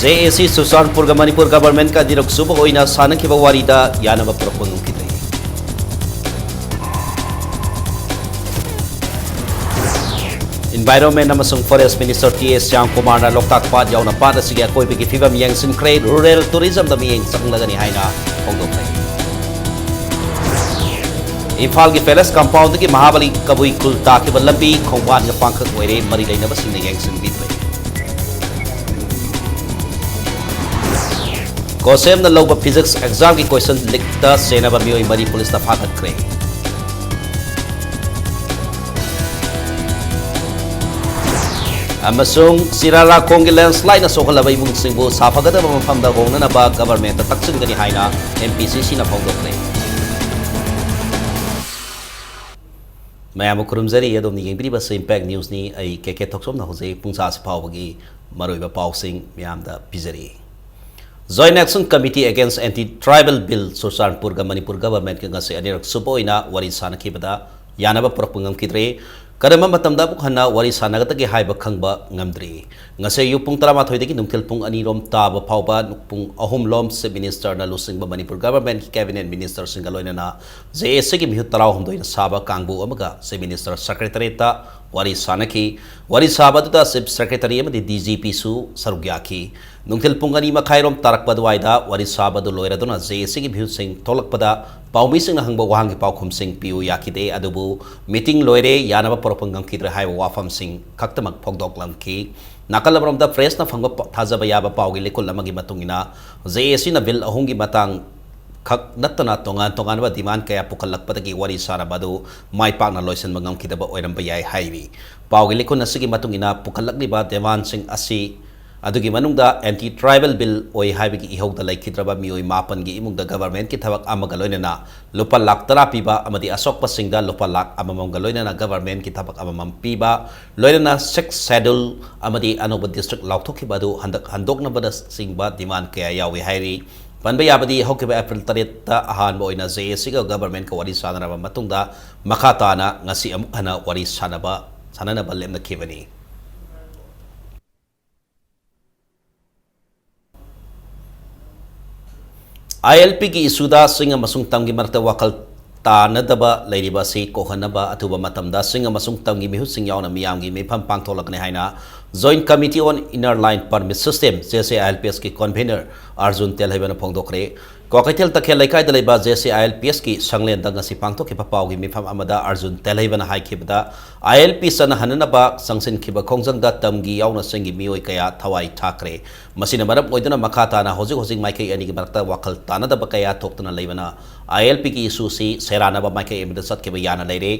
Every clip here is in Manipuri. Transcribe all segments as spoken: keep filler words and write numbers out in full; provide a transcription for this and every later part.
ꯖꯦ ꯑꯦ ꯁꯤ ꯆꯨꯔꯆꯥꯟꯄꯨꯔꯒ ꯃꯅꯤꯄꯨꯔ ꯒꯚꯔꯟꯃꯦꯟꯠꯀ ꯑꯅꯤꯔꯛ ꯁꯨꯕ ꯑꯣꯏꯅ ꯁꯥꯟꯅꯈꯤꯕ ꯋꯥꯔꯤꯗ ꯌꯥꯅꯕ ꯄꯨꯔꯛꯄ ꯉꯝꯈꯤꯗ꯭ꯔꯦ꯫ Environment ꯑꯃꯁꯨꯡ Forest Minister ꯇꯤ ꯑꯦꯁ ꯁ꯭ꯌꯥꯝ ꯀꯨꯃꯥꯔꯅ ꯂꯣꯛꯇꯥꯛ ꯄꯥꯠ ꯌꯥꯎꯅ ꯄꯥꯠ ꯑꯁꯤꯒꯤ ꯑꯀꯣꯏꯕꯒꯤ ꯐꯤꯕꯝ ꯌꯦꯡꯁꯤꯟꯈ꯭ꯔꯦ꯫ Rural tourismꯗ ꯃꯤꯠꯌꯦꯡ ꯆꯪꯂꯒꯅꯤ ꯍꯥꯏꯅ ꯐꯣꯡꯗꯣꯛꯈ꯭ꯔꯦ꯫ ꯏꯝꯐꯥꯜꯒꯤ Palace Compoundꯗꯒꯤ ꯃꯍꯥꯕꯂꯤ ꯀꯕꯨꯏ ꯈꯨꯜ ꯇꯥꯈꯤꯕ ꯂꯝꯕꯤ ꯈꯣꯡꯕꯥꯟꯒ ꯄꯥꯡꯈꯛ ꯑꯣꯏꯔꯦ, ꯃꯔꯤ ꯂꯩꯅꯕꯁꯤꯡꯅ ꯌꯦꯡꯁꯤꯟꯕꯤꯗ꯭ꯔꯦ꯫ ꯀꯣꯁꯦꯝꯅ ꯂꯧꯕ Physics examꯒꯤ question leakꯇ ꯆꯦꯟꯅꯕ ꯃꯤꯑꯣꯏ ꯃꯔꯤ ꯄꯨꯂꯤꯁꯅ ꯐꯥꯒꯠꯈ꯭ꯔꯦ꯫ ꯑꯃꯁꯨꯡ ꯁꯤꯔꯥꯔꯥꯈꯣꯡꯒꯤ landslideꯅ ꯁꯣꯛꯍꯜꯂꯕ ꯏꯃꯨꯡꯁꯤꯡꯕꯨ ꯁꯥꯐꯒꯗꯕ ꯃꯐꯝꯗ ꯍꯣꯡꯅꯅꯕ governmentꯇ ꯇꯛꯁꯤꯟꯒꯅꯤ ꯍꯥꯏꯅ M P C Cꯅ ꯐꯣꯡꯗꯣꯛꯂꯦ꯫ ꯃꯌꯥꯝꯕꯨ ꯈꯨꯔꯨꯝꯖꯔꯤ꯫ ꯑꯗꯣꯝꯅ ꯌꯦꯡꯕꯤꯔꯤꯕꯁꯤ Impact Newsꯅꯤ꯫ ꯑꯩ ꯀꯦ ꯀꯦ ꯊꯣꯛꯆꯣꯝꯅ ꯍꯧꯖꯤꯛ ꯄꯨꯡ ꯆꯥꯁꯤ ꯐꯥꯎꯕꯒꯤ ꯃꯔꯨꯑꯣꯏꯕ ꯄꯥꯎꯁꯤꯡ ꯃꯌꯥꯝꯗ ꯄꯤꯖꯔꯤ꯫ Joint Action Committee Against Anti Tribal Bill ꯆꯨꯔꯆꯥꯟꯄꯨꯔꯒ Manipur governmentꯀ ꯉꯁꯤ ꯑꯅꯤꯔꯛ ꯁꯨꯕ ꯑꯣꯏꯅ ꯋꯥꯔꯤ ꯁꯥꯅꯈꯤꯕꯗ ꯌꯥꯅꯕ ꯄꯨꯔꯛꯄ ꯉꯝꯈꯤꯗ꯭ꯔꯦ꯫ ꯀꯔꯝꯕ ꯃꯇꯝꯗ ꯑꯃꯨꯛ ꯍꯟꯅ ꯋꯥꯔꯤ ꯁꯥꯟꯅꯒꯗꯒꯦ ꯍꯥꯏꯕ ꯈꯪꯕ ꯉꯝꯗ꯭ꯔꯤ꯫ ꯉꯁꯤ ꯑꯌꯨꯛ ꯄꯨꯡ ꯇꯔꯥꯃꯥꯊꯣꯏꯗꯒꯤ ꯅꯨꯡꯊꯤꯜ ꯄꯨꯡ ꯑꯅꯤ ꯔꯣꯝ ꯇꯥꯕ ꯐꯥꯎꯕ ꯄꯨꯡ ꯑꯍꯨꯝ ꯂꯣꯝ Chief Ministerꯅ ꯂꯨꯆꯤꯡꯕ ꯃꯅꯤꯄꯨꯔ governmentꯀꯤ cabinet ministerꯁꯤꯡꯒ ꯂꯣꯏꯅꯅ J A Cꯒꯤ ꯃꯤꯍꯨꯠ ꯇꯔꯥꯍꯨꯝꯗꯣꯏꯅ ꯁꯥꯕ ꯀꯥꯡꯕꯨ ꯑꯃꯒ Chief Minister Secretariatꯇ ꯋꯥꯔꯤ ꯁꯥꯅꯈꯤ꯫ ꯋꯥꯔꯤ ꯁꯥꯕ ꯑꯗꯨꯗ Chief Secretary ꯑꯃꯗꯤ D G Pꯁꯨ ꯁꯔꯨꯛ ꯌꯥꯈꯤ꯫ ꯅꯨꯡꯊꯤꯜ ꯄꯨꯡ ꯑꯅꯤ ꯃꯈꯥꯏꯔꯣꯝ ꯇꯥꯔꯛꯄ ꯑꯗꯨꯋꯥꯏꯗ ꯋꯥꯔꯤ ꯁꯥꯕ ꯑꯗꯨ ꯂꯣꯏꯔꯗꯨꯅ J A Cꯒꯤ ꯃꯤꯍꯨꯠꯁꯤꯡ ꯊꯣꯛꯂꯛꯄꯗ ꯄꯥꯎꯃꯤꯁꯤꯡꯅ ꯍꯪꯕ ꯋꯥꯍꯪꯒꯤ ꯄꯥꯎꯈꯨꯝꯁꯤꯡ ꯄꯤꯌꯨ ꯌꯥꯈꯤꯗꯦ꯫ ꯑꯗꯨꯕꯨ meeting ꯂꯣꯏꯔꯦ, ꯌꯥꯅꯕ ꯄꯨꯔꯛꯄ ꯉꯝꯈꯤꯗ꯭ꯔꯦ ꯍꯥꯏꯕ ꯋꯥꯐꯝꯁꯤꯡ ꯈꯛꯇꯃꯛ ꯐꯣꯡꯗꯣꯛꯂꯝꯈꯤ꯫ ꯅꯥꯀꯜ ꯑꯃꯔꯣꯝꯗ pressꯅ ꯐꯪꯕ ꯄ-, ꯊꯥꯖꯕ ꯌꯥꯕ ꯄꯥꯎꯒꯤ ꯂꯤꯈꯨꯜ ꯑꯃꯒꯤ ꯃꯇꯨꯡ ꯏꯟꯅ, J A Cꯅ bill ꯑꯍꯨꯝꯒꯤ ꯃꯇꯥꯡ ꯈꯛ ꯅꯠꯇꯅ ꯇꯣꯉꯥꯟ ꯇꯣꯉꯥꯟꯕ demand ꯀꯌꯥ ꯄꯨꯈꯠꯂꯛꯄꯗꯒꯤ ꯋꯥꯔꯤ ꯁꯥꯅꯕ ꯑꯗꯨ ꯃꯥꯏ ꯄꯥꯛꯅ ꯂꯣꯏꯁꯤꯟꯕ ꯉꯝꯈꯤꯗꯕ ꯑꯣꯏꯔꯝꯕ ꯌꯥꯏ ꯍꯥꯏꯔꯤ꯫ ꯄꯥꯎꯒꯤ ꯂꯤꯈꯨꯜ ꯑꯁꯤꯒꯤ ꯃꯇꯨꯡ ꯏꯟꯅ, ꯄꯨꯈꯠꯂꯛꯂꯤꯕ demandꯁꯤꯡ ꯑꯁꯤ ꯑꯗꯨꯒꯤ ꯃꯅꯨꯡꯗ anti tribal bill ꯑꯣꯏ ꯍꯥꯏꯕꯒꯤ ꯏꯍꯧꯗ ꯂꯩꯈꯤꯗ꯭ꯔꯕ ꯃꯤꯑꯣꯏ ꯃꯥꯄꯟꯒꯤ ꯏꯃꯨꯡꯗ governmentꯀꯤ ꯊꯕꯛ ꯑꯃꯒ ꯂꯣꯏꯅꯅ ꯂꯨꯄꯥ ꯂꯥꯈ ꯇꯔꯥ ꯄꯤꯕ ꯑꯃꯗꯤ ꯑꯁꯣꯛꯄꯁꯤꯡꯗ ꯂꯨꯄꯥ ꯂꯥꯈ ꯑꯃꯃꯝꯒ ꯂꯣꯏꯅꯅ governmentꯀꯤ ꯊꯕꯛ ꯑꯃꯃꯝ ꯄꯤꯕ, ꯂꯣꯏꯅꯅ Sixth Schedule ꯑꯃꯗꯤ ꯑꯅꯧꯕ district ꯂꯥꯎꯊꯣꯛꯈꯤꯕ ꯑꯗꯨ ꯍꯟꯗꯛ ꯍꯟꯗꯣꯛꯅꯕꯅꯆꯤꯡꯕ demand ꯀꯌꯥ ꯌꯥꯎꯏ ꯍꯥꯏꯔꯤ꯫ ꯄꯟꯕ ꯌꯥꯕꯗꯤ, ꯍꯧꯈꯤꯕ April ꯇꯔꯦꯠꯇ ꯑꯍꯥꯟꯕ ꯑꯣꯏꯅ J A Cꯒ governmentꯀ ꯋꯥꯔꯤ ꯁꯥꯟꯅꯔꯕ ꯃꯇꯨꯡꯗ, ꯃꯈꯥ ꯇꯥꯅ ꯉꯁꯤ ꯑꯃꯨꯛ ꯍꯟꯅ ꯋꯥꯔꯤ ꯁꯥꯟꯅꯕ, ꯁꯥꯟꯅꯅꯕ ꯂꯦꯞꯅꯈꯤꯕꯅꯤ꯫ ꯑꯥꯏ ꯑꯦꯜ ꯄꯤꯒꯤ ꯏꯁꯨꯗ ꯆꯤꯡ ꯑꯃꯁꯨꯡ ꯇꯝꯒꯤ ꯃꯔꯛꯇ ꯋꯥꯈꯜ ꯇꯥꯅꯗꯕ ꯂꯩꯔꯤꯕ ꯑꯁꯤ ꯀꯣꯛꯍꯟꯅꯕ ꯑꯊꯨꯕ ꯃꯇꯝꯗ ꯆꯤꯡ ꯑꯃꯁꯨꯡ ꯇꯝꯒꯤ ꯃꯤꯍꯨꯠꯁꯤꯡ ꯌꯥꯎꯅ ꯃꯤꯌꯥꯝꯒꯤ ꯃꯤꯐꯝ ꯄꯥꯡꯊꯣꯛꯂꯛꯀꯅꯤ ꯍꯥꯏꯅ Joint Committee on Inner Line Permit System, J C I L P S ꯀꯤ convener ꯑꯥꯔꯖꯨꯟ ꯇꯦꯜꯍꯩꯕꯅ ꯐꯣꯡꯗꯣꯛꯈ꯭ꯔꯦ꯫ ꯀ꯭ꯋꯥꯀꯩꯊꯦꯜ ꯇꯈꯦꯜ ꯂꯩꯀꯥꯏꯗ ꯂꯩꯕ J C I L P S ꯀꯤ ꯁꯪꯂꯦꯟꯗ ꯉꯁꯤ ꯄꯥꯡꯊꯣꯛꯈꯤꯕ ꯄꯥꯎꯒꯤ ꯃꯤꯐꯝ ꯑꯃꯗ ꯑꯥꯔꯖꯨꯟ ꯇꯦꯜꯍꯩꯕꯅ ꯍꯥꯏꯈꯤꯕꯗ, ꯑꯥꯏ ꯑꯦꯜ ꯄꯤ ꯆꯠꯅꯍꯟꯅꯅꯕ ꯆꯪꯁꯤꯟꯈꯤꯕ ꯈꯣꯡꯖꯪꯗ ꯇꯝꯒꯤ ꯌꯥꯎꯅ ꯆꯤꯡꯒꯤ ꯃꯤꯑꯣꯏ ꯀꯌꯥ ꯊꯋꯥꯏ ꯊꯥꯈ꯭ꯔꯦ꯫ ꯃꯁꯤꯅ ꯃꯔꯝ ꯑꯣꯏꯗꯨꯅ ꯃꯈꯥ ꯇꯥꯅ ꯍꯧꯖꯤꯛ ꯍꯧꯖꯤꯛ ꯃꯥꯏꯀꯩ ꯑꯅꯤꯒꯤ ꯃꯔꯛꯇ ꯋꯥꯈꯜ ꯇꯥꯅꯗꯕ ꯀꯌꯥ ꯊꯣꯛꯇꯨꯅ ꯂꯩꯕꯅ ꯑꯥꯏ ꯑꯦꯜ ꯄꯤꯒꯤ ꯏꯁꯨꯁꯤ ꯁꯦꯔꯥꯟꯅꯕ ꯃꯥꯏꯀꯩ ꯑꯃꯗ ꯆꯠꯈꯤꯕ ꯌꯥꯅ ꯂꯩꯔꯦ꯫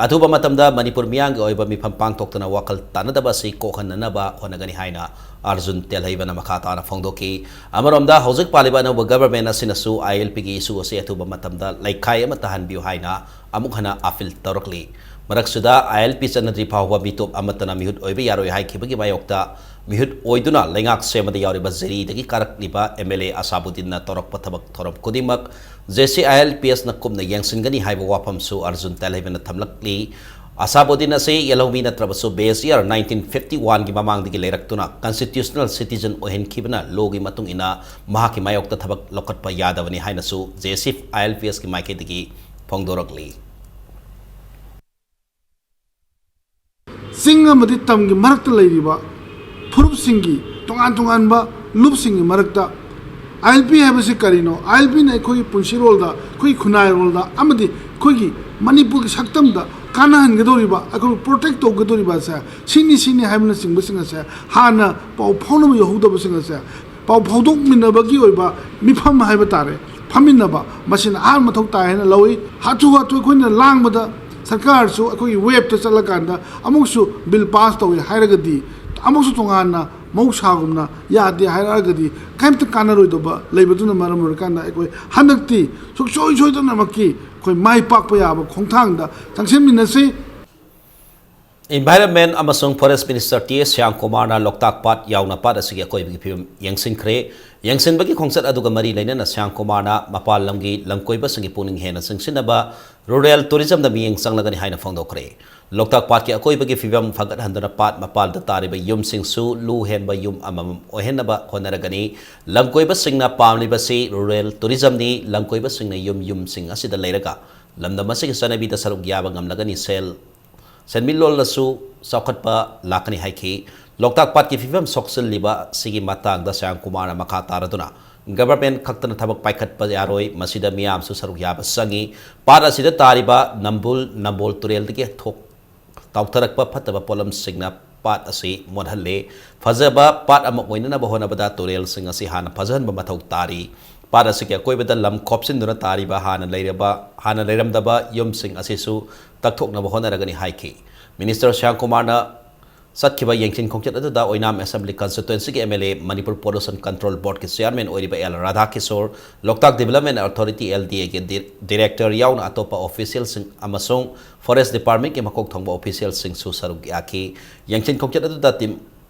ꯑꯊꯨꯕ ꯃꯇꯝꯗ ꯃꯅꯤꯄꯨꯔ ꯃꯤꯌꯥꯝꯒꯤ ꯑꯣꯏꯕ ꯃꯤꯐꯝ ꯄꯥꯡꯊꯣꯛꯇꯨꯅ ꯋꯥꯈꯜ ꯇꯥꯅꯗꯕ ꯑꯁꯤ ꯀꯣꯛꯍꯟꯅꯅꯕ ꯍꯣꯠꯅꯒꯅꯤ ꯍꯥꯏꯅ ꯑꯥꯔꯖꯨꯟ ꯇꯦꯜꯍꯩꯕꯅ ꯃꯈꯥ ꯇꯥꯅ ꯐꯣꯡꯗꯣꯛꯈꯤ꯫ ꯑꯃꯔꯣꯝꯗ ꯍꯧꯖꯤꯛ ꯄꯥꯜꯂꯤꯕ ꯑꯅꯧꯕ government ꯑꯁꯤꯅꯁꯨ ꯑꯥꯏ ꯑꯦꯜ ꯄꯤꯒꯤ ꯏꯁꯨ ꯑꯁꯤ ꯑꯊꯨꯕ ꯃꯇꯝꯗ ꯂꯩꯈꯥꯏ ꯑꯃ ꯇꯥꯍꯟꯕꯤꯌꯨ ꯍꯥꯏꯅ ꯑꯃꯨꯛ ꯍꯟꯅ appeal ꯇꯧꯔꯛꯂꯤ꯫ ꯃꯔꯛꯁꯤꯗ ꯑꯥꯏ ꯑꯦꯜ ꯄꯤ ꯆꯠꯅꯗ꯭ꯔꯤ ꯐꯥꯎꯕ ꯃꯤꯇꯣꯞ ꯑꯃꯠꯇꯅ ꯃꯤꯍꯨꯠ ꯑꯣꯏꯕ ꯌꯥꯔꯣꯏ ꯍꯥꯏꯈꯤꯕꯒꯤ ꯃꯥꯌꯣꯛꯇ ꯃꯤꯍꯨꯠ ꯑꯣꯏꯗꯨꯅ ꯂꯩꯉꯥꯛ ꯁꯦꯝꯕꯗ ꯌꯥꯎꯔꯤꯕ ꯖꯤꯔꯤꯗꯒꯤ ꯀꯥꯔꯛꯂꯤꯕ ꯑꯦꯝ ꯑꯦꯜ ꯑꯦ ꯑꯁꯥꯕꯨꯗꯤꯟꯅ ꯇꯧꯔꯛꯄ ꯊꯕꯛ ꯊꯧꯔꯝ ꯈꯨꯗꯤꯡꯃꯛ J C I L P S ꯅ ꯀꯨꯞꯅ ꯌꯦꯡꯁꯤꯟꯒꯅꯤ ꯍꯥꯏꯕ ꯋꯥꯐꯝꯁꯨ ꯑꯥꯔꯖꯨꯟ ꯇꯦꯜꯍꯩꯕꯅ ꯊꯝꯂꯛꯂꯤ꯫ ꯑꯁꯥꯕꯨꯗꯤꯟ ꯑꯁꯤ ꯌꯦꯜꯍꯧꯃꯤ ꯅꯠꯇ꯭ꯔꯕꯁꯨ base year nineteen fifty one ꯒꯤ ꯃꯃꯥꯡꯗꯒꯤ ꯂꯩꯔꯛꯇꯨꯅ constitutional citizen ꯑꯣꯏꯍꯟꯈꯤꯕꯅ law ꯒꯤ ꯃꯇꯨꯡ ꯏꯟꯅ ꯃꯍꯥꯛꯀꯤ ꯃꯥꯌꯣꯛꯇ ꯊꯕꯛ ꯂꯧꯈꯠꯄ ꯌꯥꯗꯕꯅꯤ ꯍꯥꯏꯅꯁꯨ J C I L P S ꯀꯤ ꯃꯥꯏꯀꯩꯗꯒꯤ ꯐꯣꯡꯗꯣꯔꯛꯂꯤ꯫ ꯆꯤꯡ ꯑꯃꯗꯤ ꯇꯝꯒꯤ ꯃꯔꯛꯇ ꯂꯩꯔꯤꯕ ꯐꯨꯔꯨꯞꯁꯤꯡꯒꯤ ꯇꯣꯉꯥꯟ ꯇꯣꯉꯥꯟꯕ ꯂꯨꯞꯁꯤꯡꯒꯤ ꯃꯔꯛꯇ ꯑꯥꯏ ꯑꯦꯜ ꯄꯤ ꯍꯥꯏꯕꯁꯤ ꯀꯔꯤꯅꯣ? ꯑꯥꯏ ꯑꯦꯜ ꯄꯤꯅ ꯑꯩꯈꯣꯏꯒꯤ ꯄꯨꯟꯁꯤꯔꯣꯜꯗ, ꯑꯩꯈꯣꯏꯒꯤ ꯈꯨꯟꯅꯥꯏꯔꯣꯜꯗ ꯑꯃꯗꯤ ꯑꯩꯈꯣꯏꯒꯤ ꯃꯅꯤꯄꯨꯔꯒꯤ ꯁꯛꯇꯝꯗ ꯀꯥꯟꯅꯍꯟꯒꯗꯧꯔꯤꯕ, ꯑꯩꯈꯣꯏꯕꯨ protect ꯇꯧꯒꯗꯧꯔꯤꯕ ꯑꯁꯦ ꯁꯤꯅꯤ, ꯁꯤꯅꯤ ꯍꯥꯏꯕꯅꯆꯤꯡꯕꯁꯤꯡ ꯑꯁꯦ ꯍꯥꯟꯅ ꯄꯥꯎ ꯐꯥꯎꯅꯕ ꯌꯧꯍꯧꯗꯕꯁꯤꯡ ꯑꯁꯦ ꯄꯥꯎ ꯐꯥꯎꯗꯣꯛꯃꯤꯟꯅꯕꯒꯤ ꯑꯣꯏꯕ ꯃꯤꯐꯝ ꯍꯥꯏꯕ ꯇꯥꯔꯦ, ꯐꯝꯃꯤꯟꯅꯕ, ꯃꯁꯤꯅ ꯑꯍꯥꯟꯕ ꯃꯊꯧ ꯇꯥꯏ ꯍꯥꯏꯅ ꯂꯧꯏ꯫ ꯍꯥꯊꯨ ꯍꯥꯊꯨ ꯑꯩꯈꯣꯏꯅ ꯂꯥꯡꯕꯗ ꯁꯔꯀꯥꯔꯁꯨ ꯑꯩꯈꯣꯏꯒꯤ ꯋꯦꯞꯇ ꯆꯠꯂꯀꯥꯟꯗ ꯑꯃꯨꯛꯁꯨ ꯕꯤꯜ ꯄꯥꯁ ꯇꯧꯏ ꯍꯥꯏꯔꯒꯗꯤ, ꯑꯃꯨꯛꯁꯨ ꯇꯣꯉꯥꯟꯅ ꯃꯍꯧꯁꯥꯒꯨꯝꯅ ꯌꯥꯗꯦ ꯍꯥꯏꯔꯛꯑꯒꯗꯤ ꯀꯔꯤꯝꯇ ꯀꯥꯟꯅꯔꯣꯏꯗꯧꯕ ꯂꯩꯕꯗꯨꯅ ꯃꯔꯝ ꯑꯣꯏꯔꯀꯥꯟꯗ ꯑꯩꯈꯣꯏ ꯍꯟꯗꯛꯇꯤ ꯁꯨꯡꯁꯣꯏ ꯁꯣꯏꯗꯅꯃꯛꯀꯤ ꯑꯩꯈꯣꯏ ꯃꯥꯏ ꯄꯥꯛꯄ ꯌꯥꯕ ꯈꯣꯡꯊꯥꯡꯗ ꯆꯪꯁꯤꯟꯃꯤꯟꯅꯁꯤ꯫ Environment ꯑꯃꯁꯨꯡ Forest Minister ꯇꯤ ꯑꯦꯁ ꯁ꯭ꯌꯥꯝꯀꯨꯃꯥꯔꯅ ꯂꯣꯛꯇꯥꯛ ꯄꯥꯠ ꯌꯥꯎꯅ ꯄꯥꯠ ꯑꯁꯤꯒꯤ ꯑꯀꯣꯏꯕꯒꯤ ꯐꯤꯕꯝ ꯌꯦꯡꯁꯤꯟꯈ꯭ꯔꯦ꯫ ꯌꯦꯡꯁꯤꯟꯕꯒꯤ ꯈꯣꯡꯆꯠ ꯑꯗꯨꯒ ꯃꯔꯤ ꯂꯩꯅꯅ ꯁ꯭ꯌꯥꯝꯀꯨꯃꯥꯔꯅ ꯃꯄꯥꯟ ꯂꯝꯒꯤ ꯂꯝꯀꯣꯏꯕꯁꯤꯡꯒꯤ ꯄꯨꯛꯅꯤꯡ ꯍꯦꯟꯅ ꯆꯤꯡꯁꯤꯟꯅꯕ rural tourism ꯗ ꯃꯤꯠꯌꯦꯡ ꯆꯪꯂꯒꯅꯤ ꯍꯥꯏꯅ ꯐꯣꯡꯗꯣꯛꯈ꯭ꯔꯦ꯫ ꯂꯣꯛꯇꯥꯛ ꯄꯥꯠꯀꯤ ꯑꯀꯣꯏꯕꯒꯤ ꯐꯤꯕꯝ ꯐꯒꯠꯍꯟꯗꯨꯅ ꯄꯥꯠ ꯃꯄꯥꯜꯗ ꯇꯥꯔꯤꯕ ꯌꯨꯝꯁꯤꯡꯁꯨ ꯂꯨ ꯍꯦꯟꯕ ꯌꯨꯝ ꯑꯃꯃꯝ ꯑꯣꯏꯍꯟꯅꯕ ꯍꯣꯠꯅꯔꯒꯅꯤ꯫ ꯂꯝꯀꯣꯏꯕꯁꯤꯡꯅ ꯄꯥꯝꯂꯤꯕꯁꯤ rural tourism ꯅꯤ꯫ ꯂꯝꯀꯣꯏꯕꯁꯤꯡꯅ ꯌꯨꯝ ꯌꯨꯝꯁꯤꯡ ꯑꯁꯤꯗ ꯂꯩꯔꯒ ꯂꯝꯗꯝ ꯑꯁꯤꯒꯤ ꯆꯠꯅꯕꯤꯗ ꯁꯔꯨꯛ ꯌꯥꯕ ꯉꯝꯂꯒꯅꯤ꯫ ꯁꯦꯜ ꯁꯦꯟꯃꯤꯠꯂꯣꯟꯗꯁꯨ ꯆꯥꯎꯈꯠꯄ ꯂꯥꯛꯀꯅꯤ ꯍꯥꯏꯈꯤ꯫ ꯂꯣꯛꯇꯥꯛ ꯄꯥꯠꯀꯤ ꯐꯤꯕꯝ ꯁꯣꯛꯆꯤꯜꯂꯤꯕ ꯑꯁꯤꯒꯤ ꯃꯇꯥꯡꯗ ꯁ꯭ꯌꯥꯝ ꯀꯨꯃꯥꯔꯅ ꯃꯈꯥ ꯇꯥꯔꯗꯨꯅ, government ꯈꯛꯇꯅ ꯊꯕꯛ ꯄꯥꯏꯈꯠꯄ ꯌꯥꯔꯣꯏ, ꯃꯁꯤꯗ ꯃꯤꯌꯥꯝꯁꯨ ꯁꯔꯨꯛ ꯌꯥꯕ ꯆꯪꯏ꯫ ꯄꯥꯠ ꯑꯁꯤꯗ ꯇꯥꯔꯤꯕ ꯅꯝꯕꯨꯜ ꯅꯝꯕꯣꯜ ꯇꯨꯔꯦꯜꯗꯒꯤ ꯊꯣꯛ-, ꯇꯥꯎꯊꯔꯛꯄ ꯐꯠꯇꯕ ꯄꯣꯠꯂꯝꯁꯤꯡꯅ ꯄꯥꯠ ꯑꯁꯤ ꯃꯣꯠꯍꯜꯂꯦ꯫ ꯐꯖꯕ ꯄꯥꯠ ꯑꯃ ꯑꯣꯏꯅꯅꯕ ꯍꯣꯠꯅꯕꯗ ꯇꯨꯔꯦꯜꯁꯤꯡ ꯑꯁꯤ ꯍꯥꯟꯅ ꯐꯖꯍꯟꯕ ꯃꯊꯧ ꯇꯥꯔꯤ꯫ ꯄꯥꯠ ꯑꯁꯤꯒꯤ ꯑꯀꯣꯏꯕꯗ ꯂꯝ ꯈꯣꯞꯆꯤꯟꯗꯨꯅ ꯇꯥꯔꯤꯕ ꯍꯥꯟꯅ ꯂꯩꯔꯕ, ꯍꯥꯟꯅ ꯂꯩꯔꯝꯗꯕ ꯌꯨꯝꯁꯤꯡ ꯑꯁꯤꯁꯨ ꯇꯛꯊꯣꯛꯅꯕ ꯍꯣꯠꯅꯔꯒꯅꯤ ꯍꯥꯏꯈꯤ꯫ Minister ꯁ꯭ꯌꯥꯝ ꯀꯨꯃꯥꯔꯅ ꯆꯠꯈꯤꯕ ꯌꯦꯡꯁꯤꯟ ꯈꯣꯡꯆꯠ ꯑꯗꯨꯗ ꯑꯣꯏꯅꯥꯝ Assembly Constituency ꯒꯤ M L A, ꯃꯅꯤꯄꯨꯔ Pollution Control Board ꯀꯤ Chairman ꯑꯣꯏꯔꯤꯕ L ꯔꯥꯙꯥꯀꯤꯁꯣꯔ, Loktak Development Authority, L D A ꯒꯤ ꯗꯤ-, Director ꯌꯥꯎꯅ ꯑꯇꯣꯞꯄ official ꯁꯤꯡ ꯑꯃꯁꯨꯡ Forest Department ꯀꯤ ꯃꯀꯣꯛ ꯊꯣꯡꯕ official ꯁꯤꯡꯁꯨ ꯁꯔꯨꯛ ꯌꯥꯈꯤ꯫ ꯌꯦꯡꯁꯤꯟ ꯈꯣꯡꯆꯠ ꯑꯗꯨꯗ team